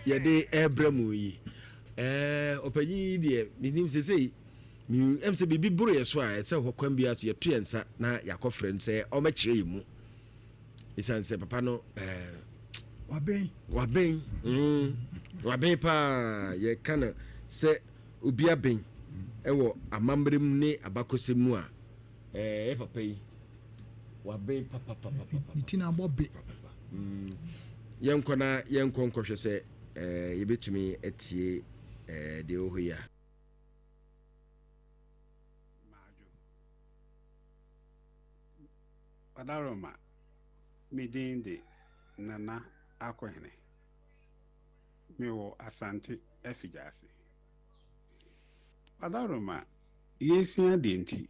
Yɛde ɛbrɛ mu yi, ɔpanyin yi deɛ, menim sɛ sei ɛm sɛ biribi boro yɛ so a, ɛsɛ hɔ kwan bi so yɛto yɛn nsa na yɛakɔfrɛ no sɛ ɔmɛkyerɛ yɛ mu, ɛsiane sɛ papa no wabɛn. Wabɛn, wabɛn paa. Yɛka no sɛ obi abɛn ɛwɔ amammerɛ mu ne abakɔsɛm mu a, ɛyɛ papa yi, wabɛn papapapa. Ne ti na abɔ be. Yɛnkɔ na yɛnkɔ nkɔhwɛ sɛ yɛbɛtumi atie deɛ ɛwɔ hɔ yi a. Maadwo. Ɔdaroma, me din de Nana Akohene. Mewɔ Asante Afigyase. Ɔdaroma, yɛsua deɛ nti,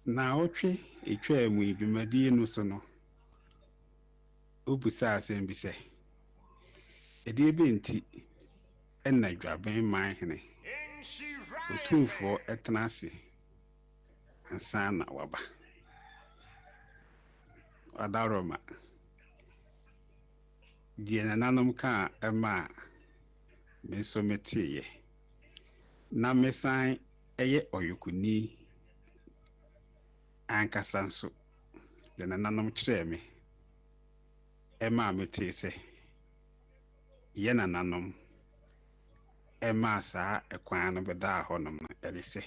naawɔtwe etwaa mu yi dwumadie no so no, wobisaa asɛm bi sɛ, ɛdeɛ bɛ nti ɛna Dwaben man hene Otumfoɔ ɛtena ase ansa na waba. Ɔdaroma, deɛ nananom kaa ɛma a me nso meteeɛ na mesan ɛyɛ ɔyɔkoni ankasa nso, deɛ nananom kyerɛɛ me ɛmaa metee sɛ yɛ nananom ɛmaa saa ɛkwan no bɛdaa hɔnom no, ɛne sɛ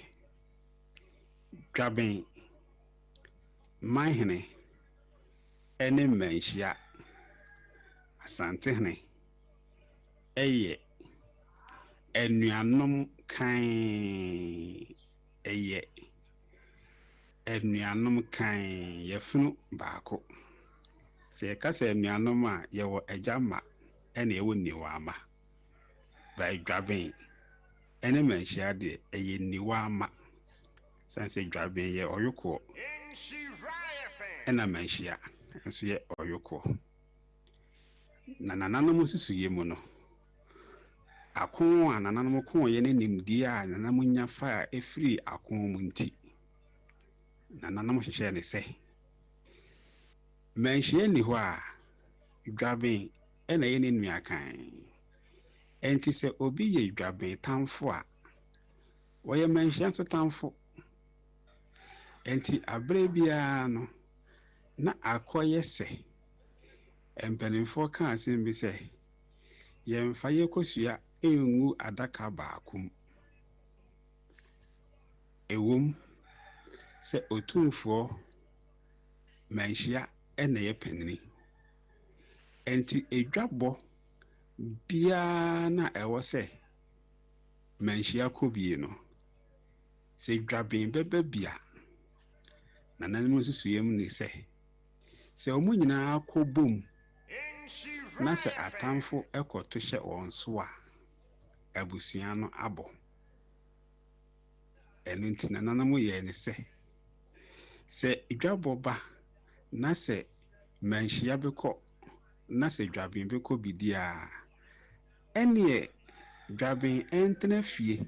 Dwaben manhene ɛne Mmanhyia Asantehene ɛyɛ anuanom kan, ɛyɛ anuanom kan, yɛfunu baako. Sɛ yɛka sɛ anuanom a, yɛwɔ agya ma ɛna ɛwɔ niwa ma ba. Dwaben ɛne Manhyia deɛ, ɛyɛ niwa ma, sane sɛ Dwaben yɛ ɔyokoɔ ɛna Manhyia nso yɛ ɔyokoɔ. Na nananom nsusuyɛ mu no, ako a nananom koeɛ ne nimdeɛ a nananom nya fa a ɛfiri ako mu nti, nananom hyehyɛɛ ne sɛ Manhyia nni hɔ a, Dwaben ɛna ɛyɛ ne nua kan. Ɛnti sɛ obi yɛ Dwaben tamfo a, wɔyɛ Manhyia nso tamfo. Ɛnti aberɛ biara no na akɔyɛ sɛ mpanimfoɔ ka asɛm bi sɛ yɛmfa yɛkɔsua ngu adaka baako mu. Ɛwom sɛ Otumfoɔ Manhyia ɛna ɛyɛ panini, ɛnti edwabɔ biara na ɛwɔ sɛ Manhyia kɔ bie no, sɛ Dwaben bɛba bi a, nananom nsusuyɛ mu ne sɛ sɛ wɔn nyinaa kɔ bom na sɛ atamfo kɔto hyɛ wɔn so a, abusua no abɔ. Ɛno nti nananom yɛɛ ne sɛ sɛ dwabɔ ba na sɛ Manhyia bɛkɔ na sɛ Dwaben bɛkɔ bi di a, ɛneɛ Dwaben ɛntena fie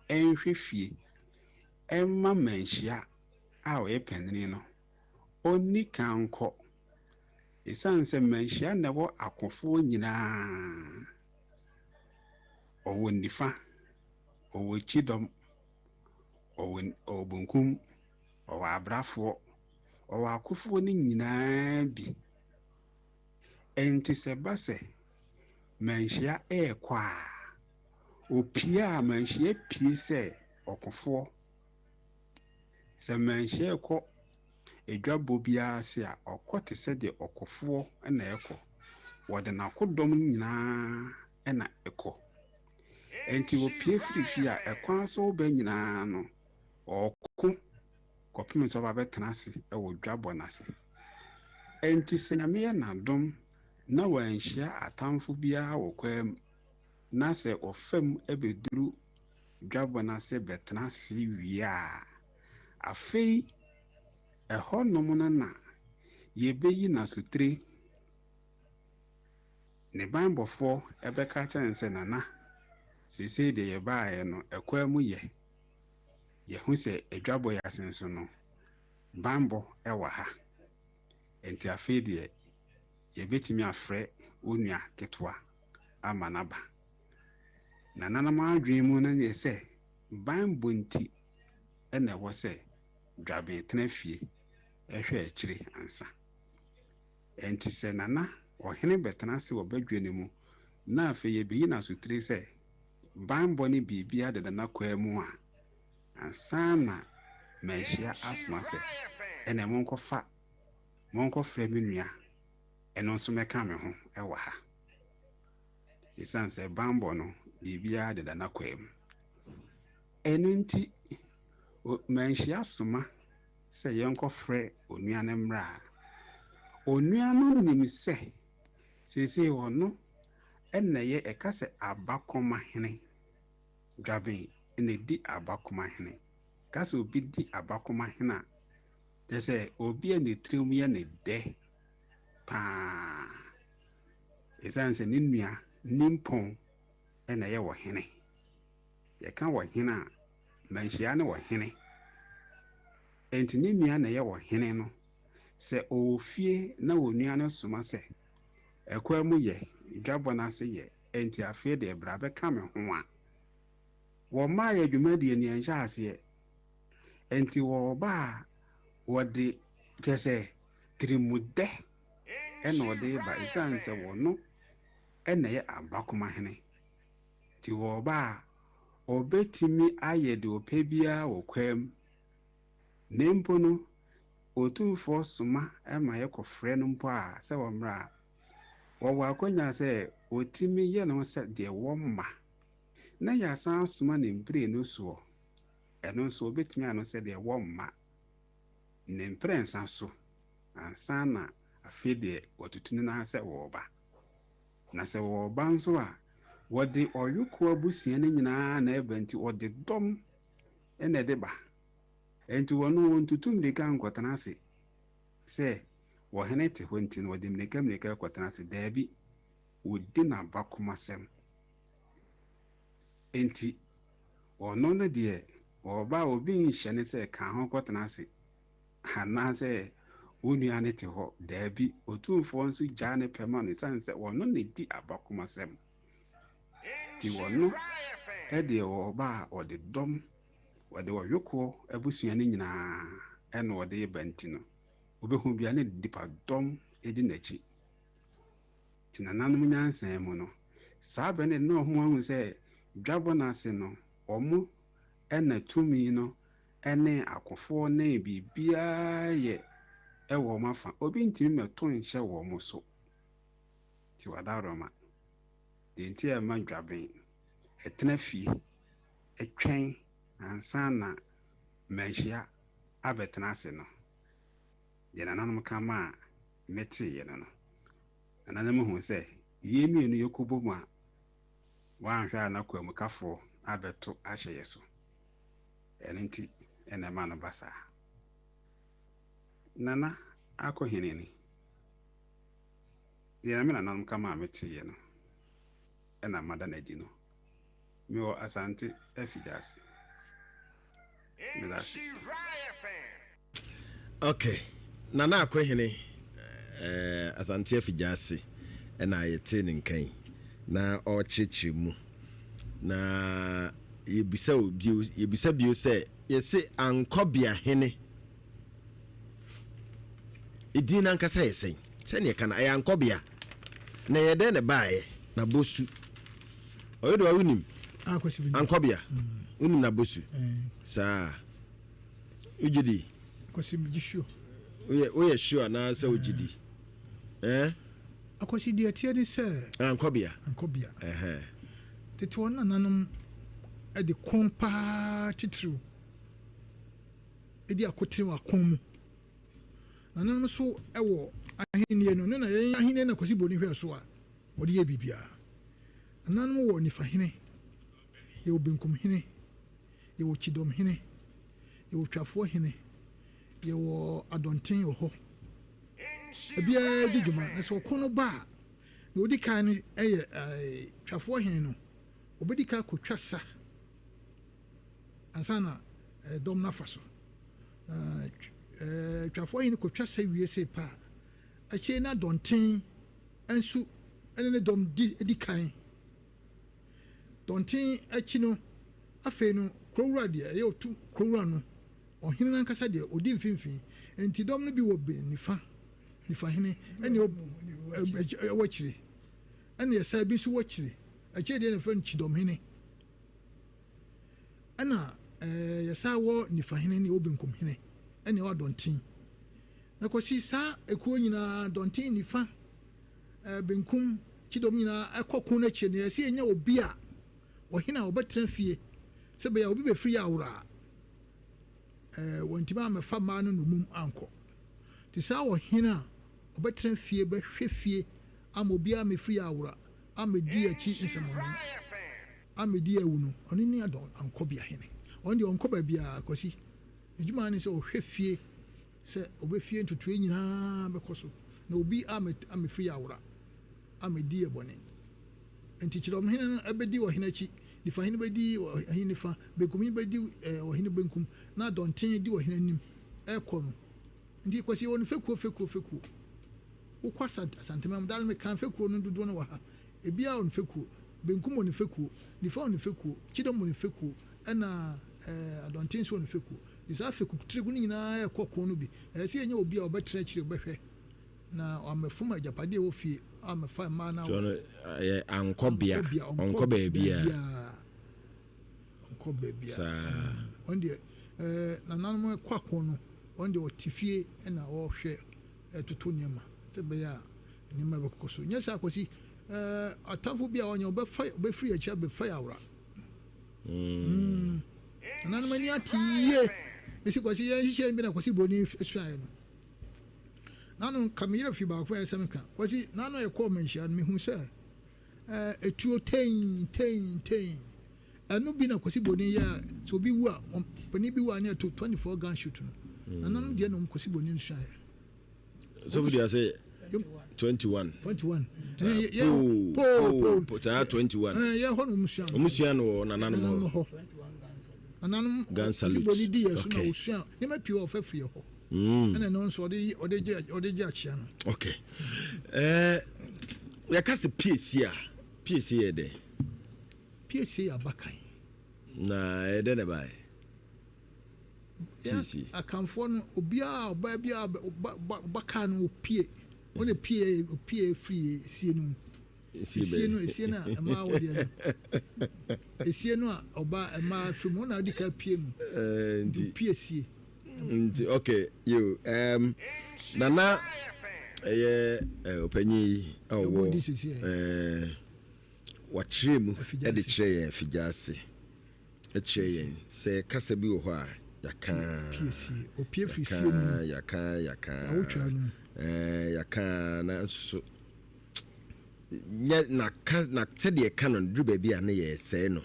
ɛnhwɛ fie ɛmma Manhyia a ɔyɛ panini no ɔnni kan nkɔ, ɛsiane sɛ Manhyia na ɛwɔ akofoɔ nyinaa. Ɔwɔ nifa, ɔwɔ kyidɔm, ɔwɔ benkum, ɔwɔ abrafoɔ, ɔwɔ akofoɔ no nyinaa bi. Ɛnti sɛ ba sɛ Manhyia ɛɛkɔ a, opie a, Manhyia pie sɛ ɔkofoɔ. Sɛ Manhyia ɛkɔ edwabɔ biara ase a, ɔkɔ te sɛ deɛ ɔkofoɔ na ɛkɔ. Wɔde n'akodɔm nyinaa ɛna ɛkɔ. Ɛnti opie firi fie a, ɛkwan so ba nyinaa no, ɔko kɔpem sɛ ɔba bɛtena ase ɛwɔ dwabɔ n'ase. Ɛnti sɛ Nyame yɛ n'adom na wanhyia atamfo biara wɔ kwan mu na sɛ ɔfam ɛbɛduru dwabɔ n'ase bɛtena ase wie a, afei ɛhɔnom no na yɛbɛyi n'asotire. Ne banbɔfoɔ ɛbɛka kyerɛ no sɛ, "Nana, seesei deɛ yɛbaeɛ no, ɛkwan mu yɛ yɛhu sɛ adwabɔ yi ase nso no, banbɔ ɛwɔ ha, nti afei deɛ Yɛbɛtumi afrɛ wo nua ketewa ama no aba. Nananom adwene mu no yɛ sɛ banbɔ nti na ɛwɔ sɛ Dwaben tena fie hwɛ akyire ansa. Ɛnti sɛ Nana ɔhene bɛtena ase wɔ badwa no mu na afei yɛbɛyi no asotire sɛ banbɔ ne biribiara deda n'akwaa mu a, ansa na manhyia asoma sɛ ɛnɛ monkɔfa Monkɔfrɛ me nua, ɛno nso mmɛka me ho wɔ ha. Esiane sɛ banbɔ no, biribiara deda n'akwaa mu. Ɛno nti, manhyia soma sɛ yɛnkɔfrɛ onua no mmra a, onua no nim sɛ seesei ɔno na ɛyɛ ɛka sɛ abakɔmahene, Dwaben na ɛdi abakɔmahene. Ɛka sɛ obi di abakɔmahene a, Kyerɛ sɛ, obi a ne tirim yɛ no dɛ paa esiane sɛ ne nua nimpɔn na ɛyɛ ɔhene. Yɛka ɔhene a, Manhyia ne ɔhene. Enti ne nua na ɛyɛ ɔhene no, sɛ ɔwɔ fie na onua no soma sɛ, Ɛkwan mu yɛ, dwabɔ no ase yɛ, enti afei deɛ bra bɛka me ho a, wɔmmaa yɛn dwumadie no, yɛnhyɛ aseɛ. Enti wɔreba a, wɔde, kyerɛ sɛ, tirimudɛ na wɔde reba ɛsiane sɛ wɔno na ɛyɛ abakomahene. Nti wɔreba a, ɔbɛtumi ayɛ deɛ ɔpɛ biara wɔ kwaa mu. Na mpo no, Otumfoɔ soma ma yɛkɔfrɛ no mpo a sɛ ɔmmra a, wɔwɔ akwanya sɛ ɔtumi yɛ ne ho sɛ deɛ wɔmma, na yɛasan asoma ne mprenu soɔ. Ɛno nso wɔbɛtumi ano sɛdeɛ wɔmma ne mprɛnsa so ansa na afei deɛ wɔatutu ne nan sɛ wɔreba. Na sɛ wɔreba nso a, wɔde ɔyokoɔ abusua no nyinaa na ɛba nti wɔde dɔm na ɛde ba. Enti wɔn no wɔntutu mmirika nkɔtena ase sɛ ɔhene te hɔ nti no wɔde mmirika mmirika rekɔtena ase. Daabi, wɔdi n'abakomasɛm. Enti ɔno no deɛ ɔba a obi nhyɛ no sɛ ka ho kɔtena ase anaasɛ wo nua no te hɔ. Daabi, Otumfoɔ nso gyaa ne pɛ ma no esiane sɛ ɔno na edi abakomasɛm. Nti ɔno deɛ ɔba a ɔde dɔm, ɔde ɔyokoɔ abusua no nyinaa na ɔde reba nti no, wobɛhu biara na nnipadɔm di n'akyi. Nti nananom nyansa mu no, saa bɛ no de na wɔn ahu sɛ dwabɔ no ase no, wɔn na tumi no ne akofoɔ ne biribiara yɛ wɔ wɔn afa. Obi ntumi mmɛto nhyɛ wɔn so. Nti wadaworoma. Deɛ nti a ɛma dwaben tena fie twɛn ansa na mmanhyia abɛtena ase no, deɛ nananom ka maa meteeɛ no no, nananom huu sɛ yɛn mmienu yɛkɔbɔ mu a, wɔanhwɛ a na kwamukafoɔ abɛto ahyɛ yɛn so. Ɛno nti na ɛma no ba saa. Nana Akohene ni. Deɛ me nananom ka maa meteeɛ no na mada no adi no. Mewɔ Asante Afigyase. Meda ase. Ok, Nana Akohene eh, Asante Afigya-ase ɛna yɛtee ne nka yi na ɔrekyerɛkyerɛ mu. Na yɛbisa o bio, yɛbisa bio sɛ yɛse Ankɔbea Hene edin no ankasa yɛ sɛn? Sɛdeɛ ɛka no ɛyɛ Ankɔbea na ɛyɛ dɛn na ɛbaeɛ? Na Bosu ɔyɛ deɛ wonim ah, Ankɔbea wonim na Bosu saa. Wogye di? Akwasi megye sure. Woyɛ woyɛ sure anaasɛ wogye di? Eh? Akwasi deɛ ɛteɛ ne sɛ. Ankɔbea. Ankɔbea. Ɛhɛn. Tete wɔn nananom de kɔn paa titiriw di akotene wɔ akɔn mu. Nananom nso wɔ ahenni no, ne na yɛn ahenni na Kwasi Broni hwɛɛ so a wɔde yɛ biribiara. Nananom wɔ nifahene, yɛwɔ benkumhene. yɛwɔ Kyidɔmhene, yɛwɔ Twafoɔhene, yɛwɔ Adɔnten wɔ hɔ. Ebiara di dwuma. Na sɛ ɔko no ba a, nea odi kan no yɛ ɛɛ Twafoɔhene no. Obedi kan akotwa sa ansa na dɔm no afa so. Na ɛɛ Twafoɔhene kotwa sa wie sei pɛ a, akyire na Adɔnten. nso ne ne dɔm di di kan. Dɔnten akyi no, afei no, kurowura deɛ, ɛyɛ otu kurowura no, ɔhene no ankasa deɛ, ɔdi mfimfini. Enti dɔm no bi wɔ be nifa, nifahene, ɛne ɛwɔ akyire, ɛne ɛsan bi nso wɔ akyire. Akyire deɛ na yɛfrɛ no kyidɔmhene. Ɛna ɛɛ yɛsan wɔ nifahene ne ɛwɔ benkumhene, ɛne ɛwɔ adɔnten. Na kɔsi saa ekuo nyinaa, dɔnten, nifa, ɛɛ benkum, kyidɔm nyinaa ɛkɔ ko no akyire no, yɛsɛ yɛnya obi a ɔhene a ɔbɛtena fie sɛ bɛyɛ a obi bɛfiri yɛ awora a ɛɛ wɔntumi ammɛfa mmaa no nnommum ankɔ. Nti saa ɔhene a ɔbɛtena fie bɛhwɛ fie ama obiara ammɛfiri yɛ awora ammɛdi akyi nsɛmmɔne ammɛdi awu no, ɔno ne Adɔn Ankɔbea hene. Ɔno deɛ ɔnkɔ baabiara, Kwasi. N'adwuma ara ne sɛ ɔhwɛ fie sɛ ɔbɛfie ntotoeɛ nyinaa bɛkɔ so na obi ammɛfiri yɛ awora ammɛdi yɛ bɔne. Enti kyerɛwhene no bɛdi ɔhene akyi, nifahene bɛdi ɔhene nifa, benkumhene bɛdi ɔhene benkum, na dɔnten di ɔhene anim rekɔ no. Nti Kwasi yɛwɔ no fekuo fekuo fekuo. Wokɔ Asanteman mu, daa no mekan fekuo no dodoɔ no wɔ ha. Ebiara wɔ ne fekuo. Benkum wɔ ne fekuo, nifa wɔ ne fekuo, kyidɔm wɔ ne fekuo, ɛna adɔnten nso wɔ ne fekuo. Nti saa fekutirigu no nyinaa rekɔ ko no bi. Ɛsɛ sɛ yɛnya obi a ɔbɛtena akyire bɛhwɛ. Na wammɛfom agyapadeɛ a ɛwɔ fie, ammɛfa mmaa no So no ɛyɛ ankɔ bea, ɔnkɔ baabiara. Ɔnkɔ baabiara. Saa. Ɔno deɛ ɛɛ nananom kɔ ako no, ɔno deɛ ɔte fie na ɔhwɛ ɛtoto nneɛma sɛ ɛbɛyɛ a nneɛma bɛkɔ so. Nyɛ saa Kwasi, ɛɛ atamfo bi a ɔnyɛ ɔbɛfa ɔbɛfiri akyi abɛfa yɛ awora. Mm. Nananom ani ate yie. Mesi Kwasi yɛn nhyehyɛ bi na Kwasi Broni suaeɛ no. Nano nka me yerɛ fi baako a ɛsɛ meka. Kwasi, nano yɛkɔɔ manhyia no, mehu sɛ eh, etuo tein tein tein. Ɛno bi na Kwasi Boni yɛ a, sɛ obi wu a, panin bi wu a ne ɛto 24 gun shoot no. Nananom deɛ na wɔn Kwasi Boni no suaeɛ. Sɔfo di ase 21. 21. Poo poo saa 21. Yɛ hɔ na wɔn sua. Wɔn sua no wɔ nananom hɔ. Nananom gun salute. Kwasi Boni di yɛ so na wɔsua nneɛma pii wɔ ɔfɛ firi hɔ. Ɛna ɛno nso ɔde ɔde gye ɔde gye akyea no. Okay. Ɛɛ yɛka sɛ piesie a piesie yɛ dɛ. Piesie yɛ abakan. Na ɛyɛ dɛ na ɛbaeɛ. Piesie. Akanfoɔ no obiara ɔbaa biara ɔba kaa no opie wɔn na pie opie firi esie no mu. Esie no esie no a mmaa wɔ deɛ no esie no a ɔbaa mmaa firi mu wɔn na ɔdi ka pie mu nti pie sie. Nti okay yo um, nana ɛyɛ ɔpanyin yi a ɔwɔ wakyerɛ mu de kyerɛ yɛn afigya ase kyerɛ yɛn sɛ kasa bi wɔ hɔ a yɛaka yɛaka yɛaka yɛaka na nso so nyɛ naka na sɛdeɛ ɛka no duru baabi a ne yɛsɛe no.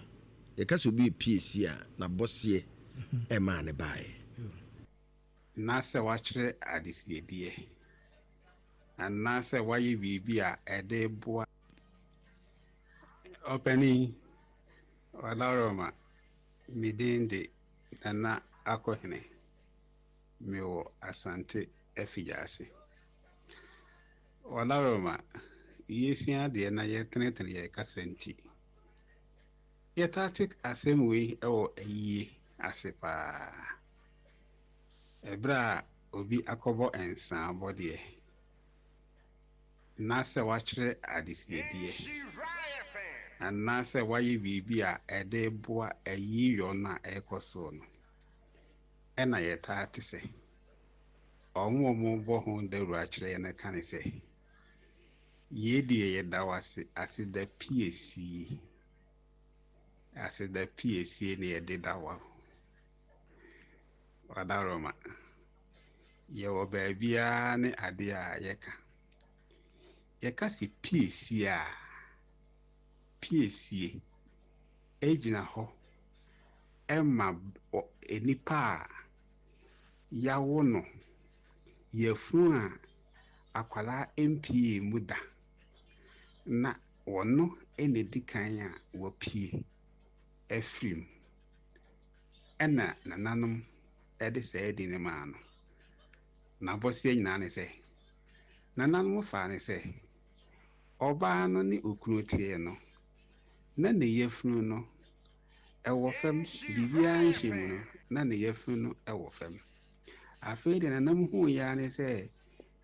Yɛka sɛ obi repie sie a, n'abɔseɛ ɛmaa no baeɛ. Anaasɛ wakyerɛ adesiedeɛ. Anaasɛ wayɛ biribi a ɛde reboa. Ɔpanin, Ɔdaworoma, me din de Nana Akohene. Mewɔ Asante Afigyase. Ɔdaworoma, yɛsua adeɛ na yɛtenetene yɛn kasa nti, Yɛtaa te asɛm wei wɔ ayie ase paa. Ɛberɛ a obi akɔbɔ nsaabɔdeɛ anaasɛ wakyerɛ adesiedeɛ anaasɛ wayɛ biribi a ɛde reboa ayiyɔ no a ɛrekɔ soɔ no, ɛna yɛtaa te sɛ wɔn a wɔrebɔ ho dawuro akyerɛ yɛn no ka ne sɛ, Yei deɛ yɛda wo ase aseda piesie. Aseda piesie na yɛde da wo Ɔdaroma. Yɛwɔ baabiara ne adeɛ a yɛka. Yɛka se piesie a, piesie gyina hɔ ma nipa a yɛawo no yafunu a akwadaa mpiee mu da na ɔno na ɛdi kan a wapue afiri mu. Ɛna nananom de saa din no maa no. N'abɔseɛ nyinaa ne sɛ, nananom faa no sɛ, Ɔbaa no ne okunu teɛ no, na ne yafunu no wɔ fam, biribiara nhyɛ mu no, na ne yafunu no wɔ fam. Afei deɛ Nana huiɛ ara ne sɛ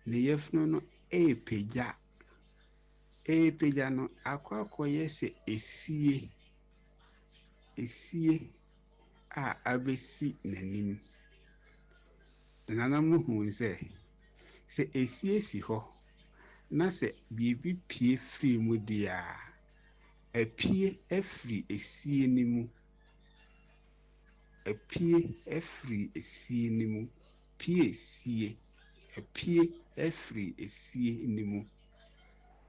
ne yafunu no repagya, ɛrepagya no akɔ akɔyɛ sɛ esie, esie a abɛsi n'anim. Na Nana hui sɛ, sɛ esie si hɔ na sɛ biribi pue firi mu deɛ a, apue afiri esie no mu. Apue afiri esie no mu. Pue sie. Apue afiri esie no mu.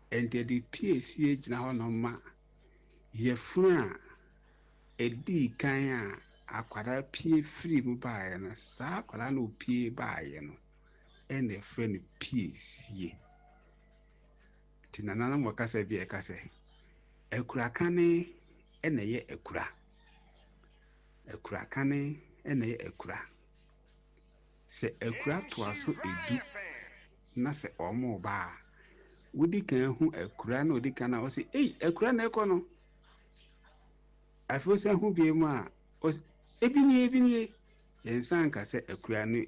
Enti yɛde pue sie gyina hɔnom ma yafunu a ɛdii kan a akwadaa pue firii mu baeɛ no, saa akwadaa no a ɔpue baeɛ no na yɛfrɛ no piesie. Nti nananom wɔ kasa bi a ɛka sɛ, akura kane na ɛyɛ akura. Akura kane na ɛyɛ akura. Sɛ akura toa so edu na sɛ wɔreba a, wodi kan hu akura na odi kan a wɔse, ei, akura na ɛkɔ no. Afei wosan hu bio mu a, wɔse, ebi nie, ebi nie. Yɛnsan nka sɛ akura ne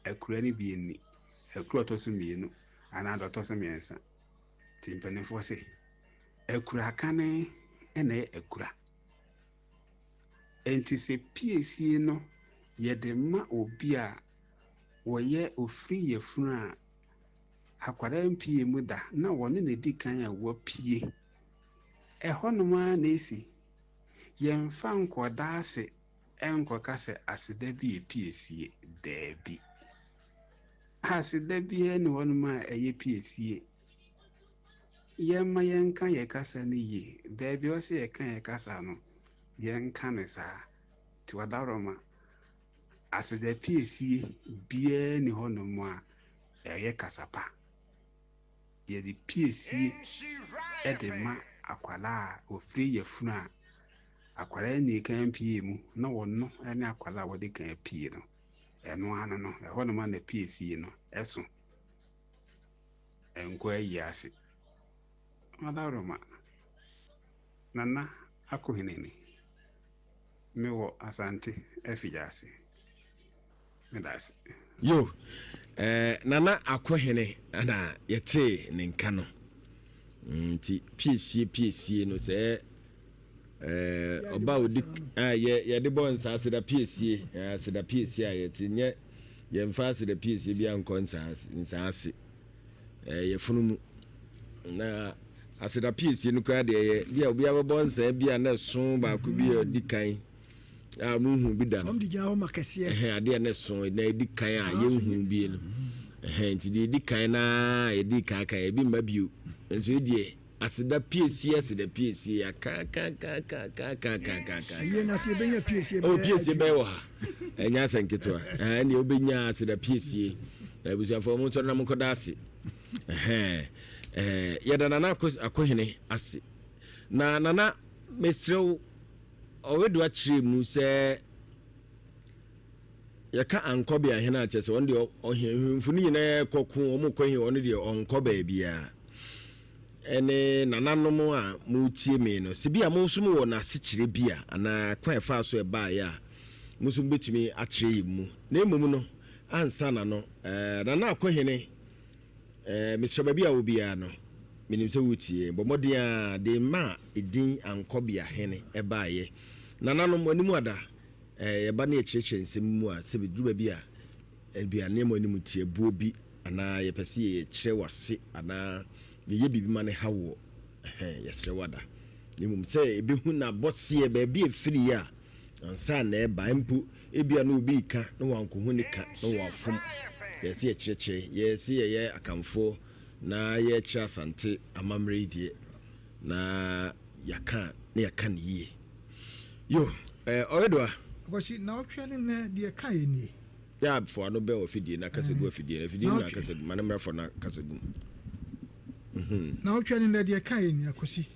akura no bi nni, akura a ɔtɔ so mmienu anaa deɛ ɔtɔ so mmiɛnsa. Nti mpanimfoɔ se, akura kane na ɛyɛ akura. Enti sɛ piesie no yɛde ma obi a wɔyɛ ofiri yafunu a akwadaa mpie mu da na wɔne na edi kan a wapue. Ɛhɔnom ara na esi. Yɛmfa nkɔda ase nkɔka sɛ aseda bi yɛ piesie. Daabi. Aseda biara nni hɔnom a ɛyɛ piesie. Yɛmma yɛnka yɛn kasa no yie. Baabi a ɔsɛ yɛka yɛn kasa no, yɛnka no saa. Nti Ɔdawroma, aseda piesie biara nni hɔnom a ɛyɛ kasa pa. Yɛde piesie de ma akwadaa a ɔfiri yafunu a akwadaa nnii kan mpue mu na ɔno ne akwadaa a wɔde kan apue no. Ɛno ano no, ɛhɔnom a na piesie no ɛso. Ɛnkɔ ayi ase. Ɔdawroma, Nana Akohene ni. Mewɔ Asante Afigyase. Meda ase. Yo, eh, Nana Akohene na yɛtee ne nka no. Nti piesie piesie no sɛ eh, ɔba odi ah, yɛ yɛde bɔ nsa aseda piesie, eh, aseda piesie a yɛte nyɛ yɛmfa aseda piesie bi ankɔ nsa nsa ase. Eh, yɛfono mu. Na aseda piesie no koraa deɛ yɛ bi a obiara bɛbɔ nsa bi a na ɛso baako bi a ɔdi kan a muhu bi da no. Wɔn de gyina hɔ ma kɛseɛ. Ɛhɛn adeɛ a na ɛso na ɛdi kan a yɛnhu bi no. Ɛhɛn nti deɛ ɛdi kan na yɛdi kan kan ebi mma bio. Nso deɛ aseda piesie aseda piesie aka ka ka ka ka ka ka ka ka. Ɛyɛ na sɛ yɛbɛnya piesie bɛyɛ. Oh piesie bɛyɛ wɔ ha. Ɛnyɛ asɛ nketewa. Ɛhɛn deɛ wobɛnya aseda piesie. Abusuafoɔ mo nsɔre na mo nkɔda ase. Ɛhɛn ɛɛ yɛda Nana Akohene ase. Na Nana mesrɛ wo Ɔwedoa kyerɛɛ mu sɛ yɛka ankɔbea hene a kyerɛ sɛ ɔno deɛ ɔhemfo no nyinaa kɔko wɔn kɔ he ɔno deɛ ɔnkɔ baabiara ɛne nananom a motie me no sɛ bi a mo nso mowɔ n'asekyerɛ bi a anaa kwan ɛfaa so ɛbaeɛ a mo nso mobɛtumi akyerɛ yɛn mu na mmom no ansa na no nana akɔhene Eh, mesrɛ baabi a wɔ biara no, menim sɛ woretie. Bɔ mmɔden ara de ma edin Ankɔbea Hene baeɛ. Nananom, mo anim ada. Eh, yɛba ne yɛkyerɛkyerɛ nsɛm mu a, sɛ bɛduru baabi a, ebia nneɛma anim te abuo bi, anaa yɛpɛ sɛ yɛkyerɛ w'ase, anaa yɛyɛ biribi ma no ha woɔ. Ɛhɛn, yɛsrɛ wo ada. Na mmom sɛ ɛbɛhu n'abɔseɛ, baabi a ɛfiriiɛ a, ansa na ɛreba mpo, ebia na obi reka na wankohu ne ka na wafom. Yɛse yɛkyerɛkyerɛ, yɛse yɛyɛ Akanfoɔ na yɛrekyerɛ Asante amammerɛ yi deɛ, na yɛaka na yɛaka no yie. Yo, eh, Ɔwedoa. Akwasi, naɔtwe ne nnɛ deɛ ɛka yɛ nie. Yɛ a fo ano bɛn afidie na kasa gu afidie no, afidie no na kasa gu, ma no mmra fo na kasa gu mu. Mhm. Naɔtwe ne nnɛ deɛ ɛka yɛ nie, Akwasi.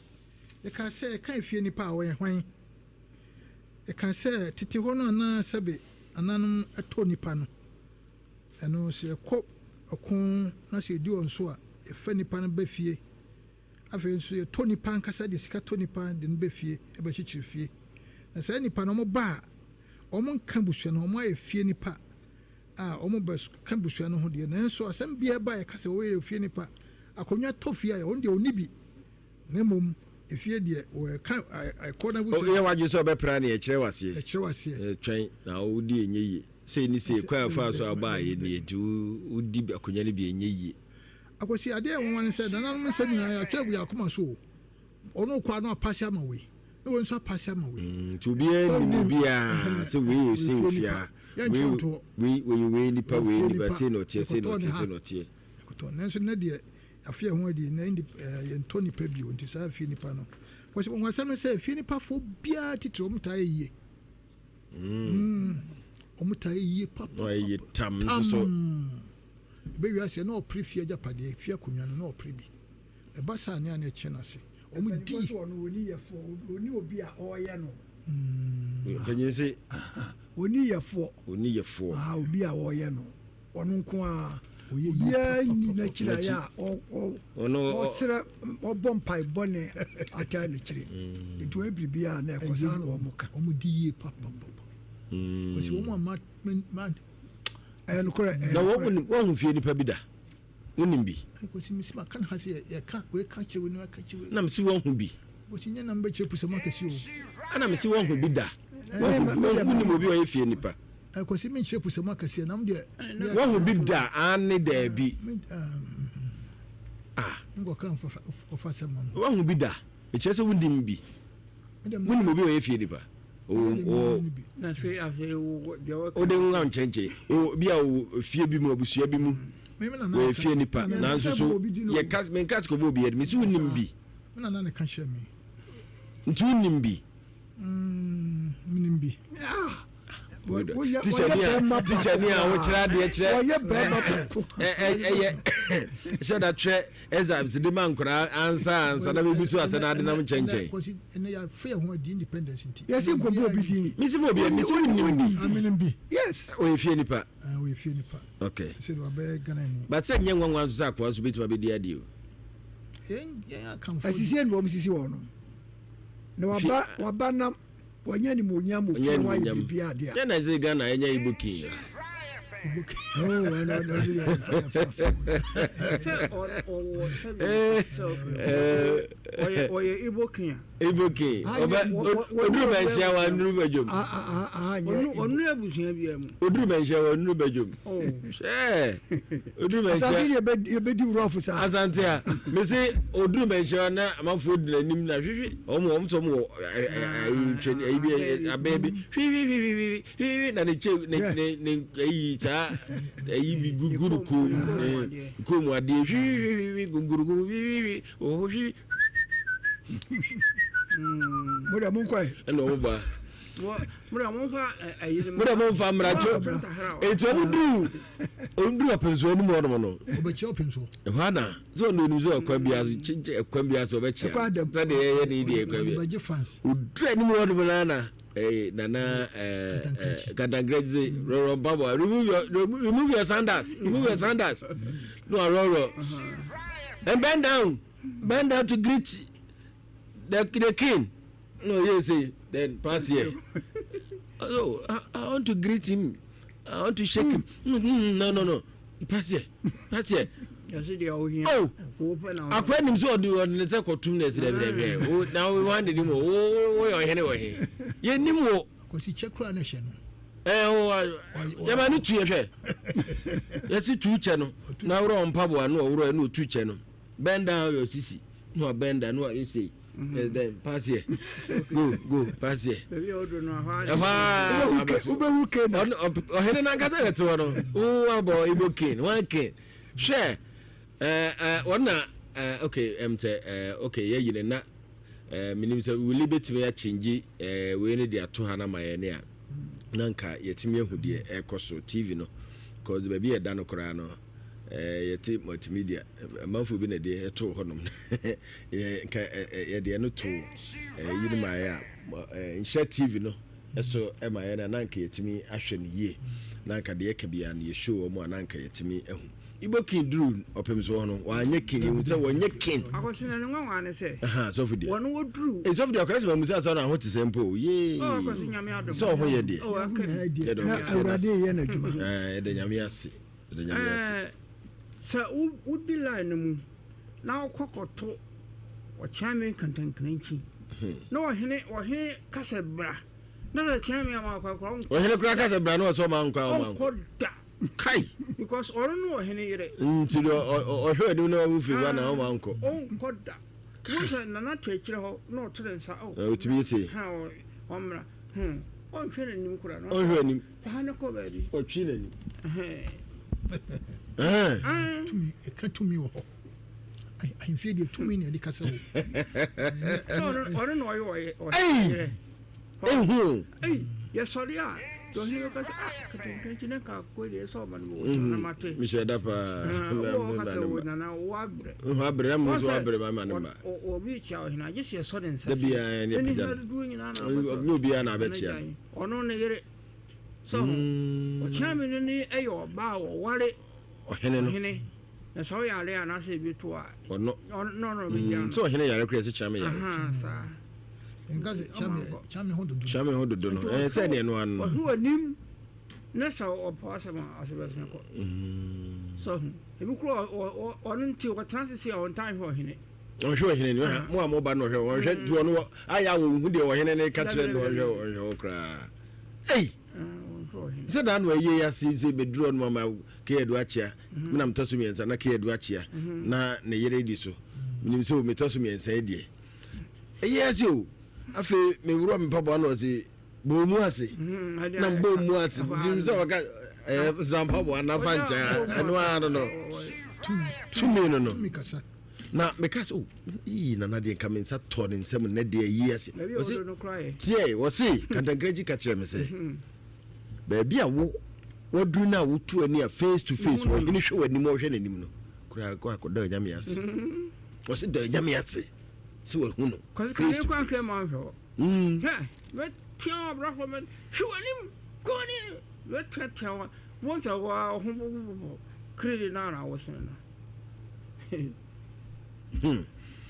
Yɛka sɛ ɛka efie nipa a ɔyɛ hwan? Ɛka sɛ tete hɔ no anaa sɛbe ananom tɔ nnipa no, ɛno sɛ yɛkɔ ɔko na sɛ yɛdi wɔn so a, yɛfa nnipa no ba fie. Afei nso yɛtɔ nipa ankasa de sika tɔ nipa de no bɛ fie bɛkyekyere fie. Na saa nipa no wɔba a, wɔnka abusua no ho, wɔayɛ fie nipa a wɔbɛka abusua no ho deɛ, nanso asɛm biara ba a yɛka sɛ wɔyɛ fie nipa, akonnwa tɔ fie a wɔn deɛ wɔnni bi, na mmom efie deɛ wɔka ɛkɔ n'abusua. Woyɛ w'adwene sɛ ɔbɛpra ne ɛkyerɛ w'aseɛ. Ɛkyerɛ w'aseɛ. Twɛn na wodi ɛnyɛ yie. Sei ne sei kwan a faa so a ɔbaa yɛ nie nti wodi akonnwa no bi ɛnyɛ yie. Akwasi, adeɛ a ɛnwanwa ne sɛ nananom nsɛm nyinaa yɛatwerɛ agu yɛn akoma so o. Ɔno kɔ a na wapase ama wei, na wei nso apase ama wei. Nti obiara nim obiara sɛ wei yɛ sei wɔ fie ha, wei wɔyɛ wei nipa, wei nipa, sei na ɔteɛ, sei na ɔteɛ, sei na ɔteɛ. Yɛkɔtɔ nanso nnɛ deɛ yɛafe yɛn ho adi, nnɛ yɛntɔ nipa bio, nti saa fie nipa no. Akwasi, nwanwasɛm ne sɛ fie nipafoɔ biara titire wɔn taa yɛ yie. Wɔn taa yɛ yie papa. Na wɔyɛ yie tam nso so. Ebe wiase na ɔpere fie agyapadeɛ, fie akonnwa no na ɔpere bi. Ɛba saa ne a na ɛkyɛ no ase. Wɔn di. Mpanyinfoɔ sɛ ɔno wɔni yɛfoɔ, wɔni obi a ɔreyɛ no. Mpanyin se. Wɔni yɛfoɔ. Wɔni yɛfoɔ. Ah, obi a ɔreyɛ no, ɔno nko ara. Obiara nni n'akyiri ayɛ a ɔsrɛ ɔbɔ mpae bɔ ne ataa n'akyiri. Nti wɔyɛ biribiara na ɛkɔ saa na wɔn ka. Wɔn di yie papapapa. Wɔsi wɔn a ma ma. Ɛyɛ nokorɛ. Na wɔn wɔn fie nipa bi da. Wonim bi. Kwasi mesi ma kan ha sɛ yɛka wei ka kyerɛ wei na ka kyerɛ wei. Na mesi wɔn ho bi. Kwasi nyɛ na mbɛkyerɛ pusɛm akɛse o. Ɛna mesi wɔn ho bi da. Wonim obi a ɔyɛ fie nipa. Kwasi menkyerɛ pusɛm akɛseɛ nam deɛ. Wɔn ho bi da ane daabi. Ah. Nkɔka nkɔfa sɛm ma no. Wɔn ho bi da. Ɛkyerɛ sɛ wonim bi. Wonim obi a ɔyɛ fie nipa. Wode nwa nkyɛnkyɛn bi a wɔ fie bi mu abusua bi mu wɔyɛ fie nipa nanso so yɛka menka sɛ kɔbɔ obi yɛde mesi wonim bi nti wonim bi menim bi tikyani a wokyerɛ adeɛ kyerɛ ɛyɛ hyɛ da twerɛ exams de ma nkoraa ansa ansa na bɛbi so asɛ na ade nam nkyɛnkyɛn yɛsi nkɔbɔ obi din mesi bɔ obi mesi wonim bi yes ɔyɛ fie nipa ɔyɛ fie nipa okay sɛ de wabɛyɛ Ghana ni but sɛ nyɛ nwanwa nso sɛ akoa nso bɛtumi abɛdi adeɛ o asisi ɛnu wɔn sisi wɔn no na waba waba nam wɔnyɛ animuonyam wɔ fie wayɛ biribi adeɛ a yɛn na ɛsɛ Ghana ɛnyɛ Igbo king ɔyɛ Igbo king a Igbo king ɔbɛ oduru bɛnhyia wa nuru bɛdwom ɔnuru abusua bia mu oduru bɛnhyia wa nuru bɛdwom hwɛ oduru bɛnhyia asante deɛ yɛbɛdi wurɔfo saa asante a mese oduru bɛnhyia na amanfoɔ di n'anim na hwehwe wɔn wɔn sɛ wɔn wɔ ayi twɛn ayi bi abɛn bi hwihwihwihwi hwihwi na ne kyɛ ne ne ne ayi saa ayi bi guguru kɔn mu ne kɔn mu adeɛ hwihwihwihwi guguru kɔn mu hwihwihwi ɔhɔ hwihwi. Mo deɛ monkɔ ɛ. Ɛna wɔn ba. Mo deɛ momfa ayi no. Mo deɛ momfa mmarato. Eti wɔn duru wɔn duru ɔpɛnso anim hɔ nom no. Ɔbɛkyia ɔpɛnso. Ɛhɔ ana sɛ ɔno onim sɛ ɔkwan bi aso kyenkyen ɛkwan bi aso ɔbɛkyia. Sɛdeɛ yɛyɛ ne deɛ ɛkwan bi. Ɔduru anim hɔ nom no ana ɛɛ nana ɛɛ ɛɛ kantankrɛdze rɔrɔ mpaboa remove your remove your sandals remove your sandals no arɔrɔ and bend down bend down to greet the the king no ɔyɛ say then pass here oh I, I want to greet him I want to shake him mm, mm, no no no pass here pass here oh akwa nim sɛ ɔde ɔde ne sɛ kɔtum na ɛsɛ dɛbɛdɛbɛ o na wo wa ne nim o wo wo yɛ ɔhene wɔ he yɛ nim wo. Akwasi kyɛ kura na ɛhyɛ no. Ɛɛ o yɛma no tu yɛ hwɛ yɛsi tu kyɛ no na awurɔ mpaboa no ɔwurɔ ɛna otu kyɛ no bend down your sisi na wa bend down na wa yɛ sei. Then pass here go go pass here. Ɛhɔ aa wobɛwu ken na ɔhene nankasa na ɛte hɔ no wo abɔ Igbo ken one ken hwɛ ɛɛ ɛɛ wɔn na ɛɛ okay ɛm sɛ ɛɛ okay yɛyi ne na ɛɛ menim sɛ wuli betumi akyingyi ɛɛ wei ne de ato ha na ma yɛ ne a na nka yɛtumi ahu deɛ ɛrekɔ so tv no cause baabi yɛ da no koraa no ɛɛ yɛte multimedia amanfoɔ bi na ɛde ɛtoo hɔnom yɛ nka yɛde ɛno too ɛɛ yi no ma yɛ a ɛɛ nhyɛ tv no ɛso ɛma yɛ na na nka yɛtumi ahwɛ no yie na nka deɛ ɛka biara no yɛ show wɔn a na nka yɛtumi ahu. Igbo king duru ɔpem so hɔ no wanyɛ king ehu sɛ wɔnyɛ king. Akɔsi na ne nwanwa ne sɛ. Sɔfo deɛ. Wɔn wɔduru. Ee sɔfo deɛ akɔyɛ sɛ mamusa sɛ ɔna ho te sɛ mpo yee. Ɔkɔsi nyame adom. Sɛ ɔho yɛ deɛ. Yɛdɔ na awurade yɛ n'adwuma. Yɛda nyame ase. Yɛda nyame ase. Sɛ wodi line no mu na wokɔ kɔto ɔkyeame nkantankrankyi na ɔhene ɔhene kasa bra na sɛ kyeame ama akɔ akɔ ɔhene kura kasa bra na ɔsɛ ɔma nkɔ ɔma nkɔ da. Kai. Because ɔno no ɔhene yere. Nti do ɔhwɛ anim na wawu fi ba na ɔma nkɔ. Ɔnkɔ da. Wo sɛ nana te akyire hɔ na ɔto ne nsa. Oh. Ɔtumi se. Ha ɔmmra. Hmm. Ɔnhwɛ n'anim koraa. Ɔnhwɛ anim. Fa ha ne kɔ baabi. Ɔtwi n'anim. Tumi ɛka tumi wɔ hɔ. Ahemfie deɛ tumi na ɛde kasa wɔ. Ɔno na ɔyɛ ɔyɛ yere. Ehu. Ei, yɛsɔre a, deɛ ɔhene bɛka sɛ, ah, katankankyi ne nka akokɔ deɛ sɛ ɔba no bɔ wɔn na mate. Mehyɛ da paa. Wɔ ɔka sɛ wɔ nana wɔ abrɛ. Wɔ abrɛ na mo nso abrɛ ma ma ne ma. Obi kyia ɔhene agye sɛ yɛsɔ ne nsa. Da biara ne pagya no. Dodoɔ nyinaa na ɔbɛsɔ. Ne obiara na abɛkyia. Ɔno ne yere. Sɛ ho. Ɔkyia me no ne ɛyɛ ɔbaa a wɔware. Ɔhene no. Ɔhene. Na sɛ ɔyare anaasɛ ebi to a. Ɔno. Ɔno na ɔbɛgyina no. Sɛ ɔhene yare koraa ɛsɛ kyia me yare. Saa. Nka sɛ kyame ho dodo. Kyame ho dodo no. Ɛɛ sɛ deɛ no ano. Ɔhwe w'anim na sɛ ɔpɔ asɛm a ɔsɛ bɛsɛn kɔ. Sɛ ho. Ebi kura ɔno nti ɔtena sisi a ɔntan hwɛ ɔhene. Ɔhwɛ ɔhene ni mo a mo ba no ɔhwɛ ɔhwɛ nti ɔno ayɛ a wɔn hu deɛ ɔhene ne ka kyerɛ no ɔhwɛ ɔhwɛ wɔ koraa. Ei. Sɛ daa no ɛyɛ yɛ ase sɛ bɛduru ɔno ama kɛyɛ do akyea. Menam tɔ so mmiɛnsa na kɛyɛ do akyea na ne yere di so. Menim sɛ metɔ so mmiɛnsa yi deɛ. Ɛyɛ ase o. Afei meworɔ me mpaboa na ɔse bɔ mu ase. Na mbɔ mu ase. Nti sɛ ɔka ɛɛ sa mpaboa na fa nkyɛn ɛno ara no no. Tumi no no. Na meka sɛ o yii nana deɛ nka me nsa tɔ ne nsam nnɛ deɛ yi ase. Ɔse tiɛ ɔse kantankrankyi ka kyerɛ me sɛ baabi a wo waduru no a wotu ani a face to face ɔhene hwɛ w'anim ɔhwɛ n'anim no koraa kɔ akɔda anyame ase. Ɔse da anyame ase sɛ wahu no face to face.